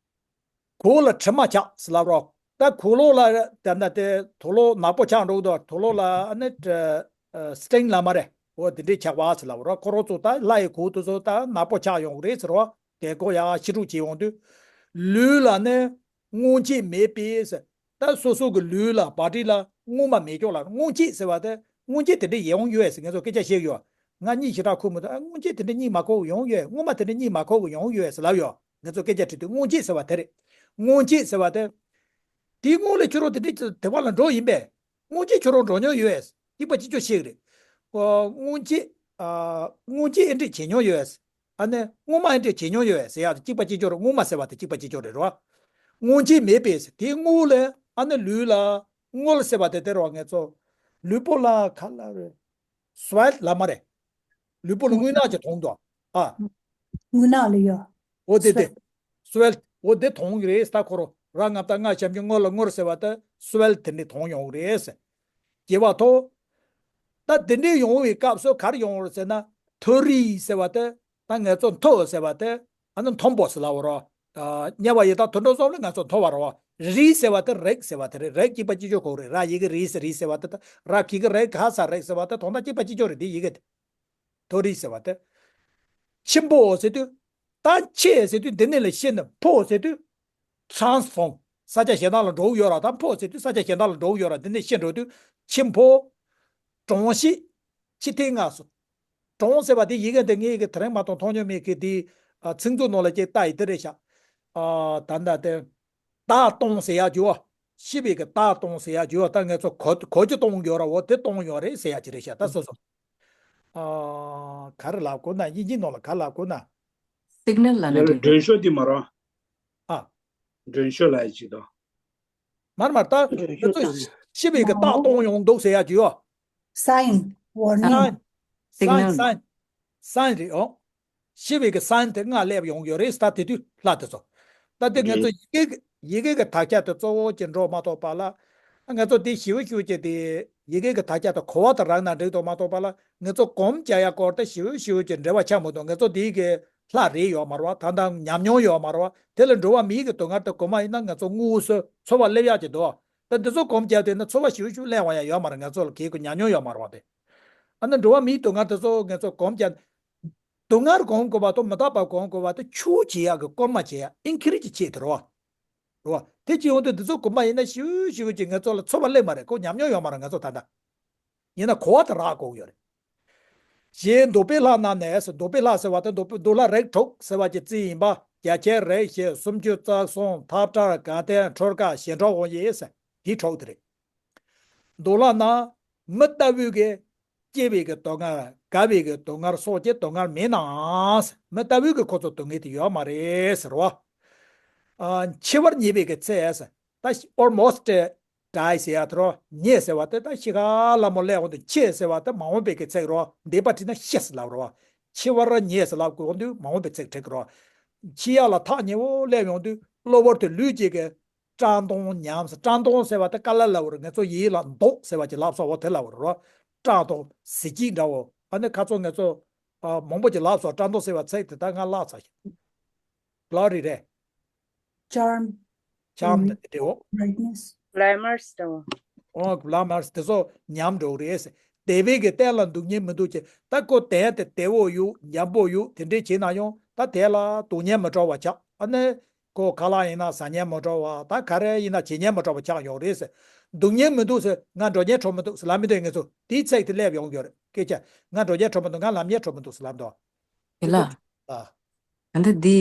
གོས་ལ་དྲི་མ་ཆགས་ཟེར་ལབ་རོགས། ད་གོས་ལོག་ལ་ད་ལྟ་དེ་དུག་ལོག་ནག་པོ་ཆགས་འགྲོ་གི་འདུག། དུག་ལོག་ལ་ཨ་ནི་སི་ཊེན་ལབ་མ་རེད། འོ་དེ་འདྲས་ཆགས་པ་ཟེར་ལབ་རོགས། ཁོ་རང་ཚོ་ད་ལྷ་ཡི་གོས་དེ་ཚོ་ད་ནག་པོ་ཆགས་ཡོང་གི་རེད་ཟེར་རོགས། དེ་ཁོ་ཡ་ཕྱི་དྲོ་བྱེད་ཡོང་དུས། ལུས་ལ་ནི་སྔོན་ཆད་མེད་པས་ཟེར། ད་སོ་སོ་གི་ལུས་ལ་བ་ཊི་ལ་སྔོན་མ་མེད་ཀྱོག་ལ་སྔོན་ཆད་ཟེར་བ་དེ་སྔོན་ཆད་དེ་འདྲས་ཡོང་ཡོད་ཟེར་ངས་ཚོ་སྐད་ཆ་བཤད་ཡོད། ང་གཉིད་ཞེ་དྲག་ཁུག་མི་འདུག། ཨ་སྔོན་ཆད་དེ་འདྲས་གཉིད་མ་ཁུག་ཡོང་ཡོད། སྔོན་མ་དེ་འདྲས་གཉིད་མ་ཁུག་ཡོང་ཡོད་ཟེར་ལབ་ཡོད། ངས་ཚོ་སྐད་ཆ་དྲིས་དུས་སྔོན་ཆད་ཟེར་བ་དེ་རེད། སྔོན་ཆད་ཟེར་བ་དེ། དེའི་སྔོན་ལ་ཁྱོད་རང་དེ་འདྲས་དེ་བ་ལ་འགྲོ་ཡིན་པས། སྔོན་ཆད་ཁྱོད་རང་འགྲོ་མྱོང་ཡོད། གཅིག་པ་གཅིག་ཆོག་ཤེས་རེད། ཨོ་སྔོན་ཆད། ཨ་སྔོན་ཆད་ཨེ་འདྲས་བྱེད་མྱོང་ཡོད། ཨ་ནི་སྔོན་མ་ཨེ་འདྲས་བྱེད་མྱོང་ཡོད་ཟེར་ཡག་གཅིག་པ་གཅིག་ཆོག་རེད། སྔོན་མ་ཟེར་བ་དེ་གཅིག་པ་གཅིག་ཆོག་རེད་རོ། སྔོན་ཆད་མེད་པས་ཟེར། དེའི་སྔོན་ལ་ཨ་ནི་ལུས་ལ་སྔོན་ལ་ཟེར་བ་དེ་དེ་རོ། ངས་ཚོ་ལུས་པོ་ལ་ག་ལ་རེད། སུ་ཝེལ་ལབ་མ་རེད། ལུས་པོ་ལ་རྔུལ་ནག་ཅིག་མཐོང་འདུག་ཨ། རྔུལ་ནག་ལ་ཡོད། འོ་དེ་དེ། སུ་ཝེལ། འོ་དེ་མཐོང་གི་རེད། ད་ཁོ་རང་ར་ང་ད་ང་ཞབས་ཀྱུ་སྔོ་ལ་སྔོར་ཟེར་བ་དེ་སུ་ཝེལ་དེ་འདྲས་མཐོང་ཡོང་གི་རེད་ཟེར། དགྱེས་པ་ཐོབ། ད་དེ་འདྲས་ཡོང་བའི་སྐབས་སུ་ག་རེ་ཡོང་རེད་ཟེར་ན། མཐོ་རིས་ཟེར་བ་དེ། ད་ངས་ཚོ་མཐོ་ཟེར་བ་དེ། ཨ་ནི་མཐོན་པོ་ཟེར་ལབ་པ་རོ། དམྱལ་བ་ཡི་དྭགས་དུད་འགྲོ་གསུམ་ལ་ང་ཚོ་མཐོ་བ་རོ། རིས་ཟེར་བ་དེ་རིགས་ཟེར་བ་དེ་རེད། རིགས་གཅིག་པ་གཅིག་ཆོག་གོ་རེད། ར་ཡི་གེ་རིས་ཟེར་རིས་ཟེར་བ་དེ་དང་། ར་གི་གེ་རི་ག་ས་རིགས་ཟེར་བ་དེ་དང་ད་གཅིག་པ་གཅིག་ཆོག་རེད། དེ་ཡི་གེ་དེ། མཐོ་རིས་ཟེར་བ་དེ། ཆེན་པོ་ཟེར་དུས། ད་ཆེ་ཟེར་དུས་འདི་ནས་ལ་ཤེས་ནི། མཐོ་ཟེར་དུས། ཊ་རན་སི་ཕོརམ། ས་ཆ་གཞན་དག་ལ་འགྲོ་གི་ཡོད་ར། ད་མཐོ་ཟེར་དུས་ས་ཆ་གཞན་དག་ལ་འགྲོ་གི་ཡོད་ར། འདི་ནས་ཤེས་འགྲོ་དུས། ཆེན་པོ། གྲོང་གཤིས། ཕྱི་ཐེངས་ང་སོ། གྲོང་ཟེར་བ་དེ་ཡི་གེ་འདི་ངས་ཡི་གེ་དེ་རིང་མ་གཏོང་མཐོང་མྱོང་མེད་གི། དེ་ཨ་ཚིག་མཛོད་ནང་ལ་ཅིག་ལྟ་ཡི་དེ་རེད་ཤག། ཨ་ད་ད་དེ། ད་གཏོང་ཟེར་ཡ་ཅིག་ཡོད། ཤི་བའི་གི་ད་གཏོང་ཟེར་ཡ་ཅིག་ཡོད། ད་ངས་ཚོ་གོ་གོ་རྒྱུ་གཏོང་གི་ཡོད་ར། འོ་དེ་གཏོང་ཡོད་རེད་ཟེར་ཡ་ཅིག་རེད་ཤག། ད་སོ་སོ། ཨ་ག་རེ་ལབ་དགོས་ན། དབྱིན་ཇིའི་ནང་ལ་ག་རེ་ལབ་དགོས་ན། སིག་ནལ་ལབ་ན་ཡ་ལ་འགྲིག་འདྲེན་ཤོག་འདི་མ་རེད། ཨ། འདྲེན་ཤོག་ལབ་ཡ་ཅིག་དང་། མར་མར་ད་ང་ཚོ་ཤི་བའི་གི་རྟགས་གཏོང་ཡོང་འདུག་ཟེར་ཡ་ཅིག་ཡོད། སའིན། ཝར་ནིང་། སའིན། སའིན། སའིན། སའིན་རེད་ཨོ། ཤི་བའི་གི་སའིན་དེ་སྔར་སླེབས་ཡོང་གི་ཡོད་རེད། ད་དེ་དུས་ལྷ་དེ་ཚོ། ད་དེ་ང་ཚོ་ཡི་གེ་གི་ཡི་གེ་གི་དག་ཆ་དེ་གཙོ་བོ་ཅིག་འགྲོ་མ་གཏོགས་པ་ལ། ང་ཚོ་དེ་ཞིབ་ཞིབ་ཅིག་དེ་ཡི་གེ་གི་དག་ཆ་དེ་གོ་བ་དེ་རག་ན་འགྲིག་འདུག་མ་གཏོགས་པ་ལ། ང་ཚོ་གོམས་རྒྱག་ཡ་སྐོར་དེ་ཞིབ་ཞིབ་ཅིག་འབྲེལ་བ་ཆགས་མི་འདུག། ང་ཚོ་དེ་གི་ལྷ་རེད་ཡོད་མ་རེད་བ། ད་ལྟ་ཉམས་མྱོང་ཡོད་མ་རེད་བ། དེ་ལ་འགྲོ་བ་མིའི་གི་དུས་ངར་དུ་གོ་མ་ཡིན་ན་ང་ཚོ་དངོས་སུ་འཚོ་བ་སླེབས་ཡག་ཅིག་འདུག། ད་འདི་ཚོ་གོམས་བརྒྱབ་བསྡད་ན་འཚོ་བ་ཞུ་ཞུ་སླེབས་འོང་ཡ་ཡོད་མ་རེད། ང་ཚོ་ལ་གལ་གི་ཉམས་མྱོང་ཡོད་མ་རེད་བ། དེ་ཨ་ནི་འགྲོ་བ་མིའི་དུས་ངར་དེ་ཚོ་ང་ཚོ་གོམས་བརྒྱབ། སྡུག་བསྔལ་སྒོམ་དགོས་པ་དང་མི་རྟག་པ་སྒོམ་དགོས་པ་དེ་ཆོས་བྱེད་ཡག་གི་སྐོར་མ་བྱེད་ཡག་ཨིན་ཁི་རི་ཅི་བྱེད་དེ་རེད་བ། རེད་བ། དེ་བྱེད་ཡོང་དུས་འདི་ཚོ་དགོངས་པ་ཡིན་ན་ཞིབ་ཞིབ་ཀྱི་ངེད་ཚོ་ལ་ཚོར་བ་སླེབས་མ་རེད་ཁོ་ཉམས་མྱོང་ཡོད་མ་རེད་ངེད་ཚོ་ད་ལྟ། ཡིན་ན་གོ་བ་དེ་རག་གོ་གི་ཡོད་རེད། ཞེས་མདོ་དཔེ་ལྷ་རྣམས་ནས་མདོ་དཔེ་ལྷ་ཟེར་བ་དེ་མདོ་དཔེ་མདོ་ལྷ་རིགས་དྲུག་ཟེར་བ་གྱི་རྩིས་ཡིན་པ་རྒྱ་ཆེར་རིགས་བཞི་སུམ་ཅུ་རྩ་གསུམ་ཐབས་གྲར་དགའ་ལྡན་འཕྲུལ་དགའ་ཞི་ཁྲོ་དབང་ཡེ་ཟེར་དེའི་དྲུག་དེ་རེད། མདོ་ལྷ་ན་མི་ལྟ་བུའི་གི་སྐྱེ་བའི་གི་སྡུག་བསྔལ་རྒ་བའི་གི་སྡུག་བསྔལ་སོགས་ཀྱི་སྡུག་བསྔལ་མེད་ནའང་ཟེར་མི་ལྟ་བུའི་གི་ཁོ་ཚོ་སྡུག་བསྔལ་དེ་ཡོད་མ་རེད་ཟེར་བ། ཨ། འཆི་བར་ཉེ་བའི་གི་ཚེ་ཟེར་ད་almost die ཟེར་ཡ་དེ་རོ། ཉེ་ཟེར་བ་དེ་ད་ཤི་ཁ་ལ་མོ་སླེབས་འོང་དུས་འཆི་ཟེར་བ་དེ་མ་འོངས་པའི་གི་ཚིག་རོ། འདས་པ་བྲིས་ན་ཤི་ཟེར་ལབ་རོ། འཆི་བར་ཉེ་ཟེར་ལབ་དགོས་འོང་དུས་མ་འོངས་པའི་ཚིག་བྲིས་ཀྱི་རོ། འཆི་ཡག་ལ་ཐག་ཉེ་བོ་སླེབས་ཡོང་དུས་གློ་བུར་དུ་ལུས་ཀྱི་གི་བཀྲག་མདངས་ཉམས་ཟེར། བཀྲག་མདངས་ཟེར་བ་དེ་ཀ་ལ་ལབ་རོ། ངེད་ཚོ་ཡིད་ལ་མདོག་ཟེར་བ་ཅིག་ལབ་སོགས་འོ་དེ་ལབ་རོ། བཀྲག་མདངས་གཟི་བརྗིད་འདྲ་བོ། ཨ་ནི་ཁ་ཚོ་ངེད་ཚོ་ཨ། མང་པོ་ཅིག་ལབ་སོགས་བཀྲག་མདངས་ཟེར་བ་ཚིག་དེ་ད་ང་བརླག་ཚར་ཤག Glory རེད། Charm. Charm དེ་འདྲ་བོ། Brightness. Glamours དང་། ཨོ་glamours དེ་ཚོ་ཉམས་འགྲོ་གི་རེད། བདེ་བའི་གི་རྟེན་ལ་སྡུག་བསྔལ་མི་འདུག་ཅེས་ད་ཁོ་དོན་དེ་བདེ་བོ་ཡོད་འཇམ་པོ་ཡོད་དེ་འདྲས་བྱས་ན་ཡང་ད་དེ་ལ་སྡུག་བསྔལ་མི་འཕྲོ་བ་ཆགས། ཨ་ནི་ཁོ་ཁ་ལག་ཡིན་ན་ཟ་ཉན་མི་འཕྲོ་བ་ད་ག་རེ་ཡིན་ན་བྱེད་ཉན་མི་འཕྲོ་བ་ཆགས་ཡོང་རེད་ཟེར། སྡུག་བསྔལ་མི་འདུག་ཟེར་ང་འགྲོ་ཉན་འཕྲོ་མི་འདུག་ཟེར་ལབ་མི་འདུག་ངེད་ཚོ་དེའི་ཚིག་དེ་སླེབས་ཡོང་གི་ཡོད་རེད་སྐད་ཆ། ང་འགྲོ་ཉན་འཕྲོ་མི་འདུག་ང་ལམ་ཉན་འཕྲོ་མི་འདུག་ཟེར་ལབ་འདུག་དེ་ལ། ཨ། ད་ལྟ་འདི་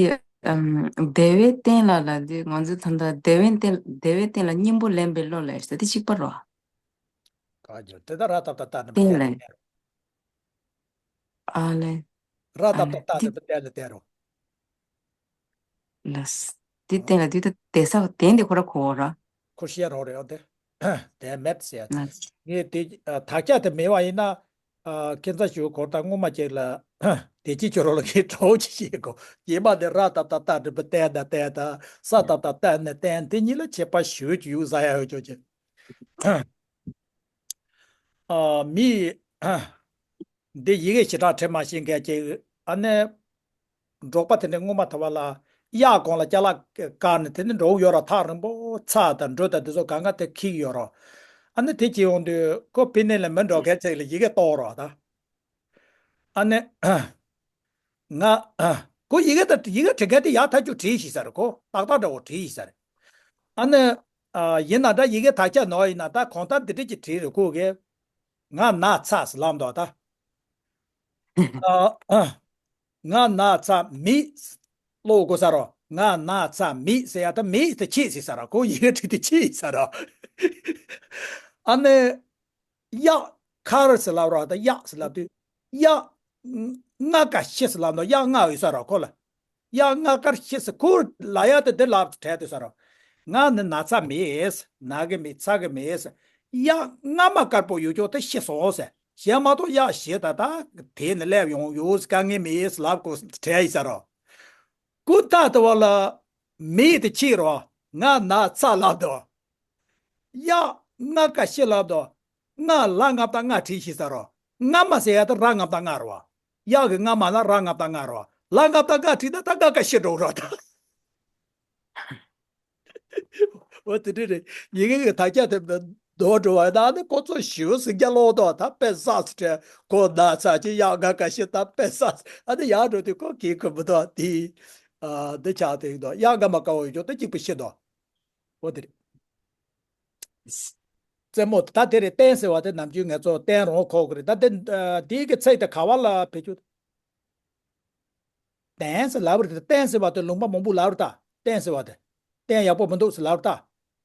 ཨམ། བདེ་བའི་རྟེན་ལ་ལ་འདི་ང་ཚོ་ད་ལྟ་བདེ་བའི་རྟེན་བདེ་བའི་རྟེན་ལ་སྙིང་པོ་ལེན་པའི་བློ་ལས་ཟེར་དེ་གཅིག་པ་རོ། ག་ཇོ་དེ་ད་ར་ཏབ་ཏ་ཏ་ནི་རྟེན་ལ། ཨ་ལེ། ར་ཏབ་ཏ་ཏ་ནི་བདེ་ལ་བདེ་རོ། ལས། འདི་རྟེན་ལ་འདི་ད་བདེ་ས་བདེན་དེ་ཁོ་ར་གོ་བ་ར། ཁུ་ཤེས་རོགས་རེད་ཨོ་དེ། དེ་མེད་ཟེར། ངས་དེ་དག་ཆ་དེ་མེད་བ་ཡིན་ན། ཁྱེད་ཚ་ཞུ་གོ་ད་སྔོན་མ་ཅིག་ལ། དེ་ཅི་ཁྱོད་རོགས་ལ་ངས་གྲོགས་ཅིག་བྱེད་གོ་རྗེས་མ་དེ་ར་ཏ་ཏ་ཏ་འགྲིག་པ་བསྟན་ད་བསྟན་ད་ས་ཏ་ཏ་ཏ་ནས་བསྟན་དེ་གཉིས་ལ་ཁྱད་པར་ཞུ་རྒྱུ་ཡོད་ས་ཡ་ཡོད་ཅོག་ཅིག་མི། འདི་ཡི་གེ་ཞེ་དྲག་བྲི་མ་ཤེས་མཁན་ཅིག་ཨ་ནི། འབྲོག་པ་དེ་འདྲའི་སྔོན་མ་ཐ་བ་ལ། གཡག་གོང་ལ་ཅ་ལག་བཀར་ནས་དེ་ནི་འབྲོག་ཡོད་ར་ཐག་རིང་པོ་ཚ་དང་འབྲུ་དང་དེ་ཚོ་གང་ག་དེ་འཁྱེར་ཡོད་ར། ཨ་ནི་དེ་བྱེད་ཡོང་དུས་ཁོ་ཕི་ནི་ལ་མི་འགྲོ་མཁན་ཅིག་ལ་ཡི་གེ་གཏོང་ར་ད། ཨ་ནི། ང་། ཁོ་ཡི་གེ་ད་ཡི་གེ་བྲི་མཁན་དེ་ཡག་ཐག་ཆོད་བྲིས་ཤིག་ས་རེད་ཁོ་ཏག་ཏག་འདྲ་བོ་བྲིས་ཤིག་ས་རེད། ཨ་ནི། ཡིན་ན་འདྲ་ཡི་གེ་དག་ཆ་ནོར་ཡིན་ན་ད་གོང་ལྟར་འདི་འདྲ་ཅིག་བྲིས་རེད་ཁོ་གིས། ང་ན་ཚ་ཟེར་ལབ་འདུག་ད། ང་ན་ཚ་མེད། ཀློག་དགོས་ས་རོ། ང་ན་ཚ་མེད་ཟེར་ཡ་ད་མེད་དེ་ཆེད་ཟེར་ས་རོ། ཁོ་ཡི་གེ་བྲིས་དེ་ཆེད་ཟེར་ས་རོ། ཨ་ནི། གཡག་ཁར་ཟེར་ལབ་རོ་ད་གཡག་ཟེར་ལབ་དུས། གཡག་ང་དཀར་ཤི་ཟེར་ལབ་འདུག་གཡག་ང་ཡོད་ས་རོ་ཁོ་ལ། གཡག་ང་དཀར་ཤི་ཟེར་ཁོ་ལ་ཡ་དེ་འདི་ལབ་བྲལ་དུས་ས་རོ། ང་ནི་ན་ཚ་མེད། ན་གི་མེད་ཚ་གི་མེད། གཡག་ང་མ་དཀར་པོ་ཡོད་ཀྱོག་དེ་ཤི་སོང་ཟེར། གཞན་མ་གཏོགས་གཡག་ཤི་ད་ད་དེ་ནི་སླེབས་ཡོང་ཡོད་དཀའ་ངལ་མེད་ལབ་དགོས་བྲལ་ཡིན་ས་རོ། ཀུན་ཏག་ཏུ་བ་ལ་མེད་དེ་ཕྱིར་རོ། ང་ན་ཚ་ལབ་དོ། གཡག་ང་དཀར་ཤི་ལབ་དོ། ང་ལ་ང་བཏགས་ང་བྲིས་ཤིག་ས་རོ། ང་མ་ཟེར་ཡ་ད་ར་ང་བཏགས་ང་རོ། གཡག་གི་ང་མ་ན་ར་ང་བཏགས་ང་རོ། ལ་ང་བཏགས་ང་བྲིས་ན་ད་ང་དཀར་ཤི་འགྲོ་རོ་ད། འོ་དེ་འདྲ་རེད། ཡི་གེ་གི་དག་ཆ་དེ་མདོར་བསྡུ་བ་ན་ནི་ཁོ་ཚོ་ཞིབ་ཟིང་རྒྱ་ལོག་དོ་ད་དཔེ་བསགས་སུ་དྲན་ཁོ་ན་ཚ་ཅི་གཡག་ང་དཀར་ཤི་ད་དཔེ་བསགས་ཨ་ནི་ཡག་འགྲོ་དུས་ཁོ་གིས་ཁུ་མི་དོ་དེ། འདི་ཆགས་དེ་ཡིན་དོ་གཡག་ང་མ་དཀར་བོ་ཡོད་ཀྱོག་དེ་གཅིག་པུ་ཤི་དོ། འོ་དེ་རེད། རྩེད་མོ་ད་དེ་རེད་བསྟན་ཟེར་བ་དེ་ནམ་རྒྱུན་ངེད་ཚོ་བསྟན་རོང་ཁོག་གི་རེད་ད་དེ། དེའི་གི་ཚིག་དེ་ག་བ་ལ་བེད་སྤྱོད། བསྟན་ཟེར་ལབ་རེད་ད་བསྟན་ཟེར་བ་དེ་ལུང་པ་མང་པོ་ལབ་རེད་ད་བསྟན་ཟེར་བ་དེ། བསྟན་ཡག་པོ་མི་འདུག་ཟེར་ལབ་རེད་ད།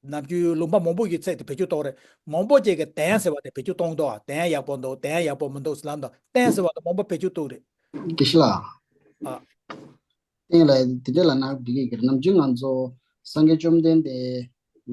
ནམ་རྒྱུན་ལུང་པ་མང་པོ་གི་ཚིག་དེ་བེད་སྤྱོད་གཏོང་རེད་མང་པོ་ཅིག་གི་བསྟན་ཟེར་བ་དེ་བེད་སྤྱོད་གཏོང་འདུག་བ་བསྟན་ཡག་པོ་འདུག་བསྟན་ཡག་པོ་མི་འདུག་ཟེར་ལབ་འདུག་བསྟན་ཟེར་བ་དེ་མང་པོ་བེད་སྤྱོད་གཏོང་རེད། དགེ་བཤེས་ལགས། ཨ། བསྟན་ལ་དེ་འདྲ་ལ་ནག་འགྲིག་གི་རེད། ནམ་རྒྱུན་ང་ཚོ་སངས་རྒྱས་བཅོམ་ལྡན་འདས་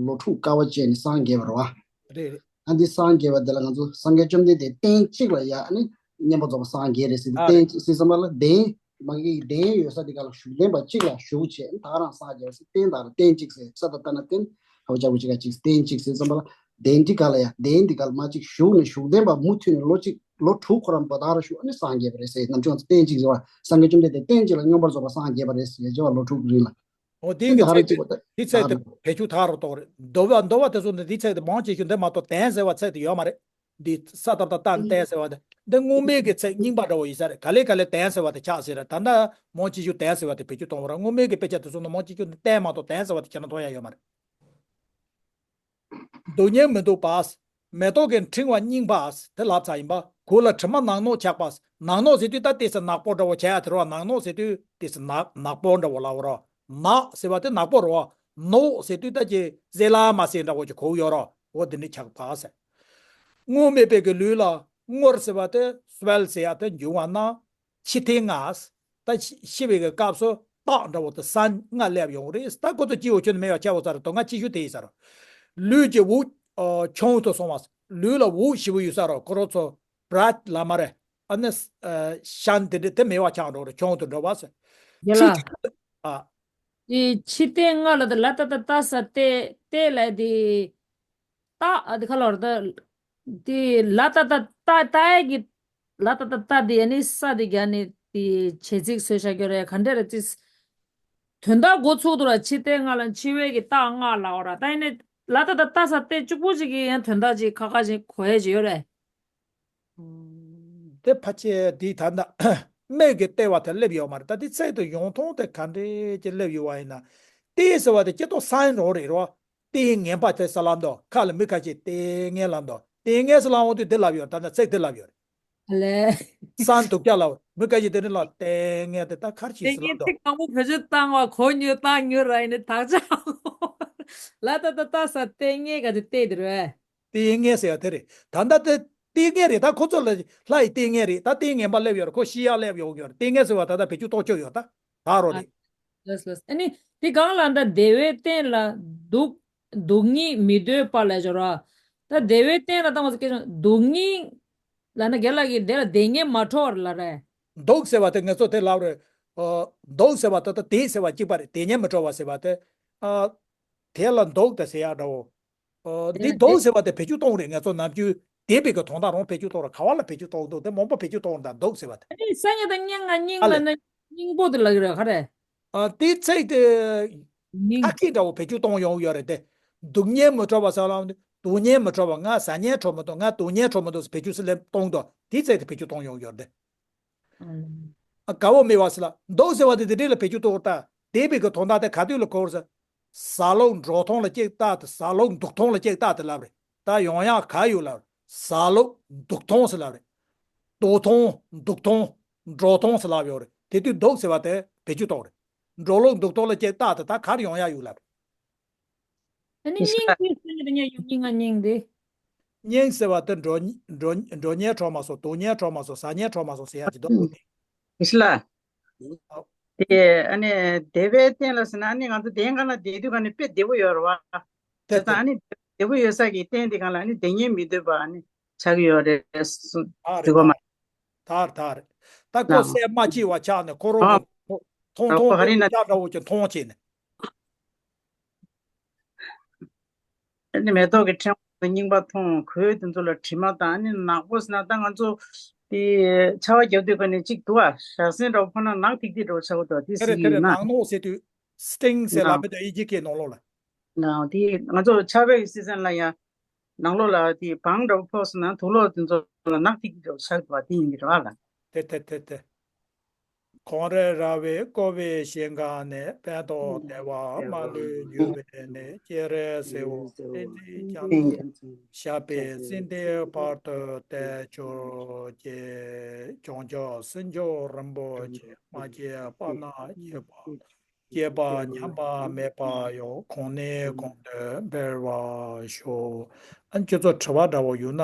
ལོ་དྲུག་དཀའ་བ་སྤྱད་ནས་སངས་རྒྱས་པ་རེད་བ། རེད་རེད། ཨ་འདི་སངས་རྒྱས་པ་དེ་ལ་ང་ཚོ་སངས་རྒྱས་བཅོམ་ལྡན་འདས་སྟན་གཅིག་ལ་ཡ་ཨ་ནི་མཉན་པ་རྫོགས་པ་སངས་རྒྱས་རེད་ཟེར་ཏེ་ཨ་རེད། སྟན་གཅིག་ཟེར་ཙམ་པ་ལ་གདན་མ་གི་གདན་ཡོད་ས་དེ་ག་ལ་བཞུགས་གདན་པ་གཅིག་ལ་བཞུགས་བྱས་ད་ག་རང་སངས་རྒྱས་ཟེར་སྟན་དག་ལ་སྟན་གཅིག་ཟེར་ས་ད་ལྟ་ན་སྟན་ཧ་བ་ཅག་པོ་གཅིག་ག་གཅིག་སྟན་གཅིག་ཟེར་ཙམ་པ་ལ་གདན་འདི་ག་ལ་ཡ་གདན་འདི་ག་ལ་མ་གཅིག་བཞུགས་ནས་བཞུགས་གདན་པ་མུ་མཐུད་ནས་ལོ་གཅིག་ལོ་དྲུག་ཁོ་རང་བ་དག་ར་ཞུ་ཨ་ནི་སངས་རྒྱས་པ་རེད་ཟེར་ནམ་ཆུང་ཚོ་སྟན་གཅིག་ཟེར་བ་སངས་རྒྱས་བཅོམ་ལྡན་འདས་སྟན་གཅིག་ལ་མཉམ་པར་རྫོགས་པ་སངས་རྒྱས་པ་རེད་ཟེར་བྱས་པ་ལོ་དྲུག་རིང་ལ། འོ་དེ་ཨ་གི་ད་ཧ་ར་ཚིག་གཅིག་པ་ད་དེ་ཚིག་དེ་བེད་སྤྱོད་ཐག་རོ་གཏོང་རེད། འདོ་བ་འདོ་བ་དེ་ཚོ་ནི་དེ་ཚིག་དེ་མང་ཆེ་ཤོས་འདི་མ་གཏོགས་དན་ཟེར་བ་ཚིག་དེ་ཡོད་མ་རེད། འདི་ས་ཏ་བཏགས་སྟ་ནི་སྟན་ཟེར་བ་དེ། འདི་སྔོན་མའི་གི་ཚིག་རྙིང་པ་འདྲ་བོ་ཡིན་ས་རེད། ག་ལེ་ག་ལེ་སྟན་ཟེར་བ་དེ་ཆགས་ཟེར་ར། ད་ལྟ་མང་ཆེ་ཤོས་སྟན་ཟེར་བ་དེ་བེད་སྤྱོད་གཏོང་བ་ར། སྔོན་མའི་གི་དཔེ་ཆ་དེ་ཚོ་ནང་མང་ཆེ་ཤོས་ནི་སྟན་མ་གཏོགས་སྟན་ཟེར་བ་དེ་ཁྱེད་རང་མཐོང་ཡ་ཡོད་མ་རེད། སྡུག་བསྔལ་མི་སྡུག་པ། མེ་ཏོག་གི་ཕྲེང་བ་རྙིང་པ། དེ་ལབ་ཚར་ཡིན་པ། གོས་ལ་དྲི་མ་ནག་ནོག་ཆགས་པ། ནག་ནོག་ཟེར་དུས་ད་ཏོག་ཙམ་ནག་པོ་འདྲ་བོ་བྱས་ཡ་དེ་རེད་བ། ནག་ནོག་ཟེར་དུས་ཏོག་ཙམ་ནག་ནག་པོ་འདྲ་བོ་ལབ་པ་ར། ནག་ཟེར་བ་དེ་ནག་པོ་རེད་བ། ནོག་ཟེར་དུས་ད་ཅིག་གཟེར་ལ་མ་ཟེར་འདྲ་བོ་ཅིག་གོ་གི་ཡོད་ར། འོ་དེ་འདྲ་ཆགས་པ་ཟེར། སྔོ་མེད་པའི་གི་ལུས་ལ། སྔོར་ཟེར་བ་དེ་སུ་ཝེལ་ཟེར་ཡ་དེ་འབྱུང་བ་ན། འཆི་ལྟས་ལྔ། ད་ཤི་ཤི་བའི་གི་སྐབས་སུ་རྟགས་འདྲ་བོ་དེ་ས་ལྔ་སླེབས་ཡོང་གི་རེད། ད་ཁོ་ཚོ་སྐྱེ་བོ་ཁྱོན་ནས་མེད་པ་ཆགས་ཡོད་ས་རེད། དོན་ལྔ་སྐྱེ་ཤུལ་དེ་ཡིན་ས་རེད། ལུས་ཀྱི་དབུགས་ཆུང་དུ་སོང་བ། ལུས་ལ་དབུགས་ཞེ་པོ་ཡོད་ས་རེད། ཁོ་རང་ཚོ་བྷ་རད་ལབ་མ་རེད། ཨ་ནི་ཤན་དེ་འདྲ་དེ་མེད་པ་ཆགས་འགྲོ་རེད། ཆུང་དུ་འགྲོ་བ་ཟེར། རྒན་ལགས། ཨ། དེ་འཆི་ལྟས་ལྔ་ལ་དེ་ལ་ཏ་བཏགས་སྟ་སྟེ་སྟེ་ལ་དེ། སྟ། ཨ། དེ་ཁ་ལོར་ད། དེ་ལ་ཏ་བཏགས་སྟ་སྟ་ཡ་གི། ལ་ཏ་བཏགས་སྟ་དེ་ཡ་ནི་ས་དེ་ག་ནི་དེ་བྱེད་ཚིག་བཟོས་བཞག་གི་རེད། ག་འདྲ་རེད་ཅིས། དོན་དག་འགོ་ཚུགས་འདུག་ར། འཆི་ལྟས་ལྔ་ལ་འཆི་བའི་གི་རྟགས་ལྔ་ལབ་པ་ར། ད་ཡ་ནི་ལ་ཏ་བཏགས་སྟ་སྟེ་གཅིག་པོ་ཅིག་གི་ཡང་དོན་དག་ཅིག་ཁ་ཁ་ཅིག་གོ་ཡ་ཅིག་ཡོད་རེད། དེ་ཕལ་ཆེར་འདི་ད་ལྟ་མིག་གིས་བལྟས་པ་དེ་སླེབས་ཡོད་མ་རེད། ད་འདི་ཚིག་དེ་ཡོང་སྟངས་དེ་ག་འདྲས་ཀྱི་སླེབས་ཡོད་པ་ཡིན་ན། ལྟས་ཟེར་བ་དེ་སྤྱིར་བཏང་སའིན་རང་རེད་རོ། ལྟས་ངན་པ་དེ་ཟེར་ལབ་འདུག་ཁ་ལ་མི་ཁ་ཅིག་ལྟས་ངན་ལབ་འདུག་ལྟས་ངན་ཟེར་ལབ་འོང་དུས་འདི་ལབ་ཡོད། ད་ལྟ་ཚིག་འདི་ལབ་ཡོད་རེད། ལས། སའིན་སྡུག་ཅག་ལབ། མི་ཁ་ཅིག་དེ་འདྲ་ལབ། ལྟས་ངན་དེ་ད་ག་རེ་ཞིག་ལྟས་ཟེར་ལབ་ངན་འདུག་དེ་གང་པོ་བེད་སྤྱོད་བཏང་བ་གོ་མྱོང་བཏང་མྱོང་ར་ཡིན་ནི་དག་ཆ། ལ་ཏ་བཏགས་སྟ་ལྟས་ངན་ག་དེ་ལྟས་དེ་རེད། ལྟས་ངན་ཟེར་བ་དེ་རེད། ད་ལྟ་དེ་ལྟས་ངན་རེད། ད་ཁོ་ཚོ་ལ་ལྷ་ཡི་ལྟས་ངན་རེད། ད་ལྟས་ངན་པ་སླེབས་ཡོད་རེད། ཁོ་ཤི་ཡག་སླེབས་ཡོང་གི་ཡོད་རེད། ལྟས་ངན་ཟེར་བ་ད་ལྟ་བེད་སྤྱོད་གཏོང་ཆོག་ཡོད་ད། ད་རོ་ཨ། རེད། ལགས་ལགས། ཨ་ནི་དེ་གང་ལ་ད་བདེ་བའི་སྟན་ལ་སྡུག་སྡུག་བསྔལ་མི་འདོད་པ་ལ་སྦྱོར་བ། ད་བདེ་བའི་སྟན་ལ་ད་ང་ཚོ་སྐད་ཆ་སྡུག་བསྔལ་ལབ་ན་རྒན་ལགས་ཀྱིས་དེ་ལ་བདེ་ངན་མ་འཕྲོག་པར་ལབ་རེད། སྡུག་ཟེར་བ་དེ་ངེད་ཚོ་དེ་ལབ་རེད། ཨ། སྡུག་ཟེར་བ་ད་ལྟ་བདེ་ཟེར་བ་གཅིག་པ་རེད། བདེ་ངན་མི་འཕྲོག་པ་ཟེར་བ་དེ། ཨ། དེ་ལ་སྡུག་ད་ཟེར་ཡག་འདྲ་བོ། ཨོ། དེ་འདི་ལ་སྡུག་ཟེར་བ་དེ་བེད་སྤྱོད་གཏོང་རེད། ང་ཚོ་ནམ་རྒྱུན་བདེ་བའི་གི་དོན་དག་རང་བེད་སྤྱོད་གཏོང་ར། ག་བ་ལ་བེད་སྤྱོད་གཏོང་འདུག་དེ་མང་པོ་བེད་སྤྱོད་གཏོང་ར། ད་སྡུག་ཟེར་བ་དེ། ཨ་ནི་ས་ཉ་དང་སྙན་ངག་སྙིང་ཨ་ལབ་ལེ། ན་སྙིང་པོ་དེ་ལ་གི་རེད་ག་རེད། ཨ། དེ་ཚིག་དེ་སྙིང་ཁ་སྐད་འདྲ་བོ་བེད་སྤྱོད་གཏོང་ཡོང་ཡོད་རེད་དེ། སྡུག་བསྔལ་མི་འཕྲོག་པ་ཟེར་ལ། སྡུག་བསྔལ་མི་འཕྲོག་པ། ང་ཟ་སྙིང་བྲོ་མི་འདུག་ང་སྡུག་བསྔལ་བྲོ་མི་འདུག་བེད་སྤྱོད་སུ་ལེན་གཏོང་འདུག་དེ་ཚིག་དེ་བེད་སྤྱོད་གཏོང་ཡོང་ཡོད་རེད་དེ། ཨ། དགའ་བོ་མེད་པ་ཟེར་ལ། སྡུག་ཟེར་བ་དེ་དེ་འདྲས་ལ་བེད་སྤྱོད་གཏོང་ད། བདེ་བའི་གི་དོན་དག་དེ་ག་དུས་ལ་གོ་བར་ཟེར། ཟ་ལུགས་འགྲོ་སྟངས་ལ་གཅིག་ལྟ་དེ། ཟ་ལུགས་འདུག་སྟངས་ལ་གཅིག་ལྟ་དེ་ལབ་རེད། ད་ཡོང་ཡག་ག་ཡོད་ལབ་རེད། ཟ་ལུགས་འདུག་སྟངས་ཟེར་ལབ་རེད། འདུག་སྟངས་འདུག་སྟངས་འགྲོ་སྟངས་ཟེར་ལབ་ཡོད་རེད། དེ་དུས་སྡུག་ཟེར་བ་དེ་བེད་སྤྱོད་གཏོང་རེད། འགྲོ་ལུགས་འདུག་སྟངས་ལ་གཅིག་ལྟ་དེ་ད་གར་ཡོང་ཡག་ཡོད་ལབ་རེད། ཨ་ནི་སྙིང་དེ་སེམས་ཀྱི་དེ་ཉལ་ཡོང་སྙིང་ང་སྙིང་དེ། སྙིང་ཟེར་བ་དེ་འགྲོ་འགྲོ་འགྲོ་སྙིང་བྲོ་མ་སོང་། འདུག་སྙིང་བྲོ་མ་སོང་། ཟ་སྙིང་བྲོ་མ་སོང་ཟེར་ཡག་ཅིག་འདུག་གོ་དེ། ཨིས་ལ། དེ་ཨ་ནི་བདེ་བའི་སྟན་ལ་ཟེར་ན། ཨ་ནི་ང་ཚོ་དེའི་སྒང་ལ་བསྡད་དུས་ག་ནས་དཔེ་བདེ་པོ་ཡོད་རེད་བ། དེ་དེ་ད་ཨ་ནི་བདེ་པོ་ཡོད་ས་གི་སྟན་དེ་སྒང་ལ་ཨ་ནི་བདེ་ཉལ་མི་འདོད་པ་ཨ་ནི་ཆགས་ཀྱི་ཡོད་རེད་གསུངས་ད་རེད། འདུག་གོ་མ། ད་རེད། ད་རེད། ད་ཁོ་ལ་སེམས་མ་སྐྱིད་པ་ཆགས་ནས་ཁོ་རང་གི་མཐོང་མཐོང་ཁོ་ཧ་རི་ན་ལྕགས་འདྲ་བོ་ཅིག་མཐོང་བྱས་ནས། ཨ་ནི་མེ་ཏོག་གི་ཕྲེང་བ་རྙིང་པ་མཐོང་། གོས་དེ་ཚོ་ལ་དྲི་མ་དང་། ཨ་ནི་ནག་པོ་ཟེར་ན་ད་ང་ཚོ་དེ་ཆར་པ་བརྒྱབ་དུས་ག་ནས་གཅིག་འདུག་ཨ། ཞག་སེན་འདྲ་བོ་ཕོག་ན་ནག་ཐིག་ཐིག་འདྲ་བོ་ཆགས་ཀྱི་འདུག་དེ་དེ་རེད། ཟེར་དེ་ཡིན་རེད། ན། ནག་ནོག་ཟེར་དུས་སྟིང་ཟེར་ལབ་ནག་མི་འདུག་དབྱིན་ཇི་སྐད་ནང་ལོགས་ལ། ནག་དེ་ང་ཚོ་ཆར་པའི་སི་ཟན་ལ་ཡང་ནང་ལོགས་ལ་དེ་བང་འདྲ་བོ་ཕོག་སོང་ན་དུག་ལོག་དེ་ཚོ་ལ་ནག་ཐིག་ཐིག་འདྲ་བོ་ཆགས་འདུག་པ། དེ་ཡིན་གྱི་རེད་བ་ལ། དེ་དེ་དེ་དེ། གངས་རི་ར་བས་བསྐོར་བའི་ཞིང་ཁམས་ནས། ཕན་འདོགས་བདེ་བ་མ་ལུས་རྒྱུ་བས་ནི། སྤྱན་རས་གཟིགས་དབང་བསྟན་འཛིན་རྒྱ་མཚོ་ཞབས་པད་སྲིད་མཐའི་བར་དུ་བརྟན་གྱུར་ཅིག་བྱང་ཆུབ་སེམས་མཆོག་རིན་པོ་ཆེ། མ་སྐྱེས་པ་རྣམས་སྐྱེས་པ། སྐྱེས་པ་ཉམས་པ་མེད་པར་ཡང་གོང་ནས་གོང་དུ་འཕེལ་བར་ཤོག་ཨ་ནི་ཁྱོད་ཚོ་དྲི་བ་འདྲ་བོ་ཡོད་ན།